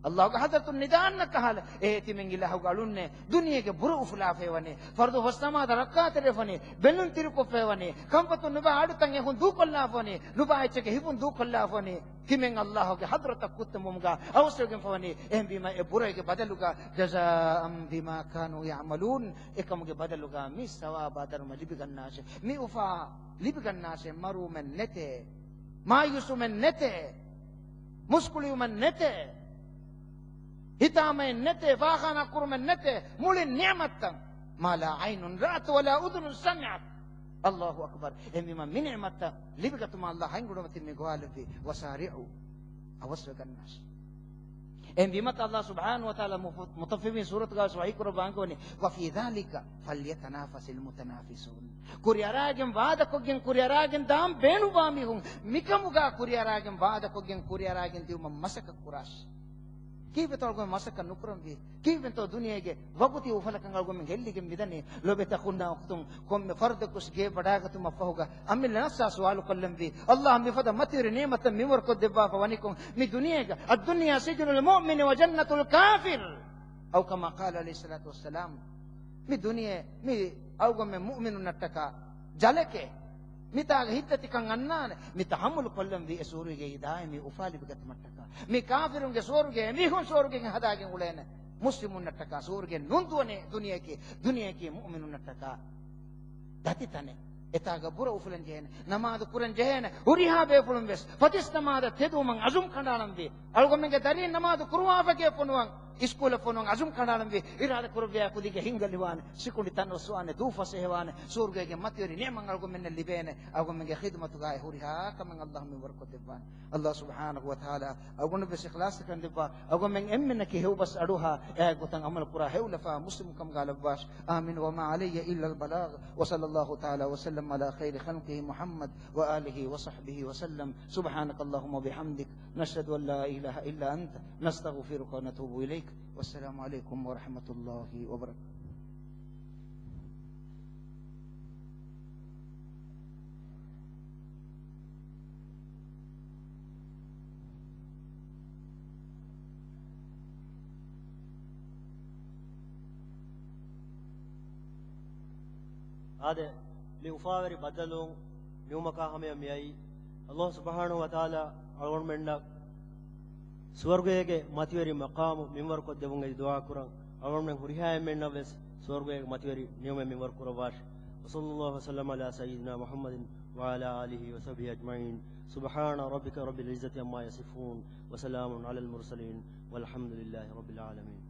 ﷲގެ ޙަޟްރަތުން ނިދާންނަ ކަހަލަ، އޭ ތިމެން އިލާހުގެ އަޅުންނޭ، ދުނިޔޭގެ ބުރަ އުފުލާފައިވަނީ، ފަރުޟު ފަސް ނަމާދަށް ރައްކާތެރިވެފަނީ، ބެލުން ތިރިކޮށްފައިވަނީ، ކަންފަތުން ނުބާ އަޑުތައް އެހުން ދޫކޮށްލާފަނީ، ނުބާ އެއްޗެއްގެ ހިފުން ދޫކޮށްލާފަނީ. ތިމެން ﷲގެ ޙަޟްރަތަށް ކުއްތަންވުމުގަ އަވަސްވެގެންފަވަނީ. އެހެންވީމަ އެ ބުރައިގެ ބަދަލުގަ، جزاء بما كانوا يعملون، އެކަމުގެ ބަދަލުގަ މި ސަވާބާ ދަރުމަ ލިބިގަންނާށޭ. މި އުފާ ލިބިގަންނާށޭ. މަރުވުމެއް ނެތޭ، މާޔޫސްވުމެއް ނެތޭ، މުސްކުޅިވުމެއް ނެތޭ، ހިތާމައެއް ނެތޭ، ފާޚާނާ ކުރުމެއް ނެތޭ، މުޅި ނިޢުމަތްތައް. ما لا عين رأت ولا أذن سمعت. ﷲ އަކްބަރު. އެހެންވީމަ މި ނިޢުމަތްތައް ލިބިގަތުމަށް ﷲ ހަތް އަޑު މަތިން މި ގޮވާލެއްވި. وسارعوا. އަވަސްވެގަންނާށޭ. އެހެންވީމަ ﷲ ސުބްޙާނަހޫ ވަތަޢާލާ މުފު-، މުޠައްފިފީން ސޫރަތުގަ ވަޙީކުރައްވާ އަންގަވަނީ، وفي ذلك فليتنافس المتنافسون. ކުރިއަރާގެން ވާދަކޮށްގެން، ކުރިއަރާގެން ދާން ބޭނުންވާ މީހުން މިކަމުގަ ކުރިއަރާގެން ވާދަކޮށްގެން، ކުރިއަރާގެން ދިއުމަށް މަސައްކަތް ކުރާށި. ކީއްވެތޯ އަޅުގަނޑު މަސައްކަތް ނުކުރަންވީ؟ ކީއްވެތޯ ދުނިޔޭގެ ވަގުތީ އުފަލަކަށް އަޅުގަމެން ހެއްލިގެން މިދަނީ؟ ލޮބެތި އަޚުންނާ އުޚްތުން، ކޮންމެ ފަރުދަކުސް ގޭ ވަޑާގަތުމަށްފަހުގަ އަމިއްލަ ނަފްސާ ސުވާލުކޮށްލަންވީ. ﷲ މިފަދަ މަތިވެރި ނިޢުމަތަށް މިންވަރުކޮށްދެއްވާފަ ވަނިކޮށް، މި ދުނިޔޭގަ، الدنيا سجن المؤمن وجنة الكافر، أو كما قال عليه الصلاة والسلام. މި ދުނިޔެ، މި އަޅުގަމެން މުއުމިނުންނަށްޓަކާ ޖަލެކޭ. މިތާގަ ހިތްދަތިކަން އަންނާނެ. މި ތަޙައްމަލު ކޮށްލަންވީ އެ ސުވަރުގޭގެ ދާއިމީ އުފާ ލިބިގަތުމަށްޓަކާ. މި ކާފިރުންގެ ސުވަރުގޭ އެމީހުން ސުވަރުގޭގެ ހަދާގެން އުޅޭނެ. މުސްލިމުންނަށްޓަކާ ސުވަރުގޭ ނޫން ދުވަނޭ ދުނިޔެއަކީ، ދުނިޔެއަކީ މުއުމިނުންނަށްޓަކާ ދަތި ތަނެއް. އެތާގަ ބުރަ އުފުލަން ޖެހޭނެ، ނަމާދު ކުރަން ޖެހޭނެ، ހުރިހާ ބޭފުޅުން ވެސް ފަތިސް ނަމާދަށް ތެދުވުމަށް އަޒުމް ކަނޑައަޅަންވީ. އަޅުގަމެންގެ ދަރީން ނަމާދު ކުރުވާފަ ގޭ ފޮނުވަން، އިސްކޫލަށް ފޮނުވަން އަޒުމް ކަނޑައަޅަންވީ. އިރާދަ ކުރެއްވިޔާ ކުދިގެ ހިންގަލިވާނެ، ސިކުނޑި ތަން އޮއްސުވާނެ، ދޫ ފަސޭހަވާނެ، ސުވަރުގޭގެ މަތިވެރި ނިޢުމަތް އަޅުގަމެންނަށް ލިބޭނެ. އަޅުގަމެންގެ ޚިދުމަތުގައި ހުރިހާ ކަމެއް ﷲ މިންވަރުކޮށްދެއްވާނެ. ﷲ ސުބްޙާނަހޫ ވަތަޢާލާ އަޅުގަނޑު ވެސް އިޚްލާޞްތަކަން ދެއްވާ. އަޅުގަމެން އެންމެންނަކީ ހެޔޮބަސް އަޑުއަހާ، އެއާ ގޮތަށް އަމަލު ކުރާ ހެޔޮލަފާ މުސްލިމު ކަމުގަ ލައްވާށި. آمين. وما علي إلا البلاغ. وصلى الله تعالى وسلم على خير خلقه محمد وآله وصحبه وسلم. سبحانك اللهم وبحمدك، نشهد أن لا إله إلا أنت، نستغفرك ونتوب إليك. والسلام عليكم ورحمة الله وبركاته. އާދެ، މި އުފާވެރި ބައްދަލުވުން ނިމުމަކާ ހަމަޔަށް މިއައީ، ﷲ ސުބްޙާނަހޫ ވަތަޢާލާ އަޅުގަނޑުމެންނަށް ސުވަރުގޭގެ މަތިވެރި މަޤާމު މިންވަރުކޮށްދެއްވުން އެދި ދުޢާ ކުރަން. އަޅުގަނޑުމެން ހުރިހާ އެންމެންނަށް ވެސް ސުވަރުގޭގެ މަތިވެރި ނިޢުމަތް މިންވަރު ކުރައްވާށި. وصلى الله وسلم على سيدنا محمد وعلى آله وصحبه أجمعين. سبحان ربك رب العزة عما يصفون. وسلام على المرسلين. والحمد لله رب العالمين.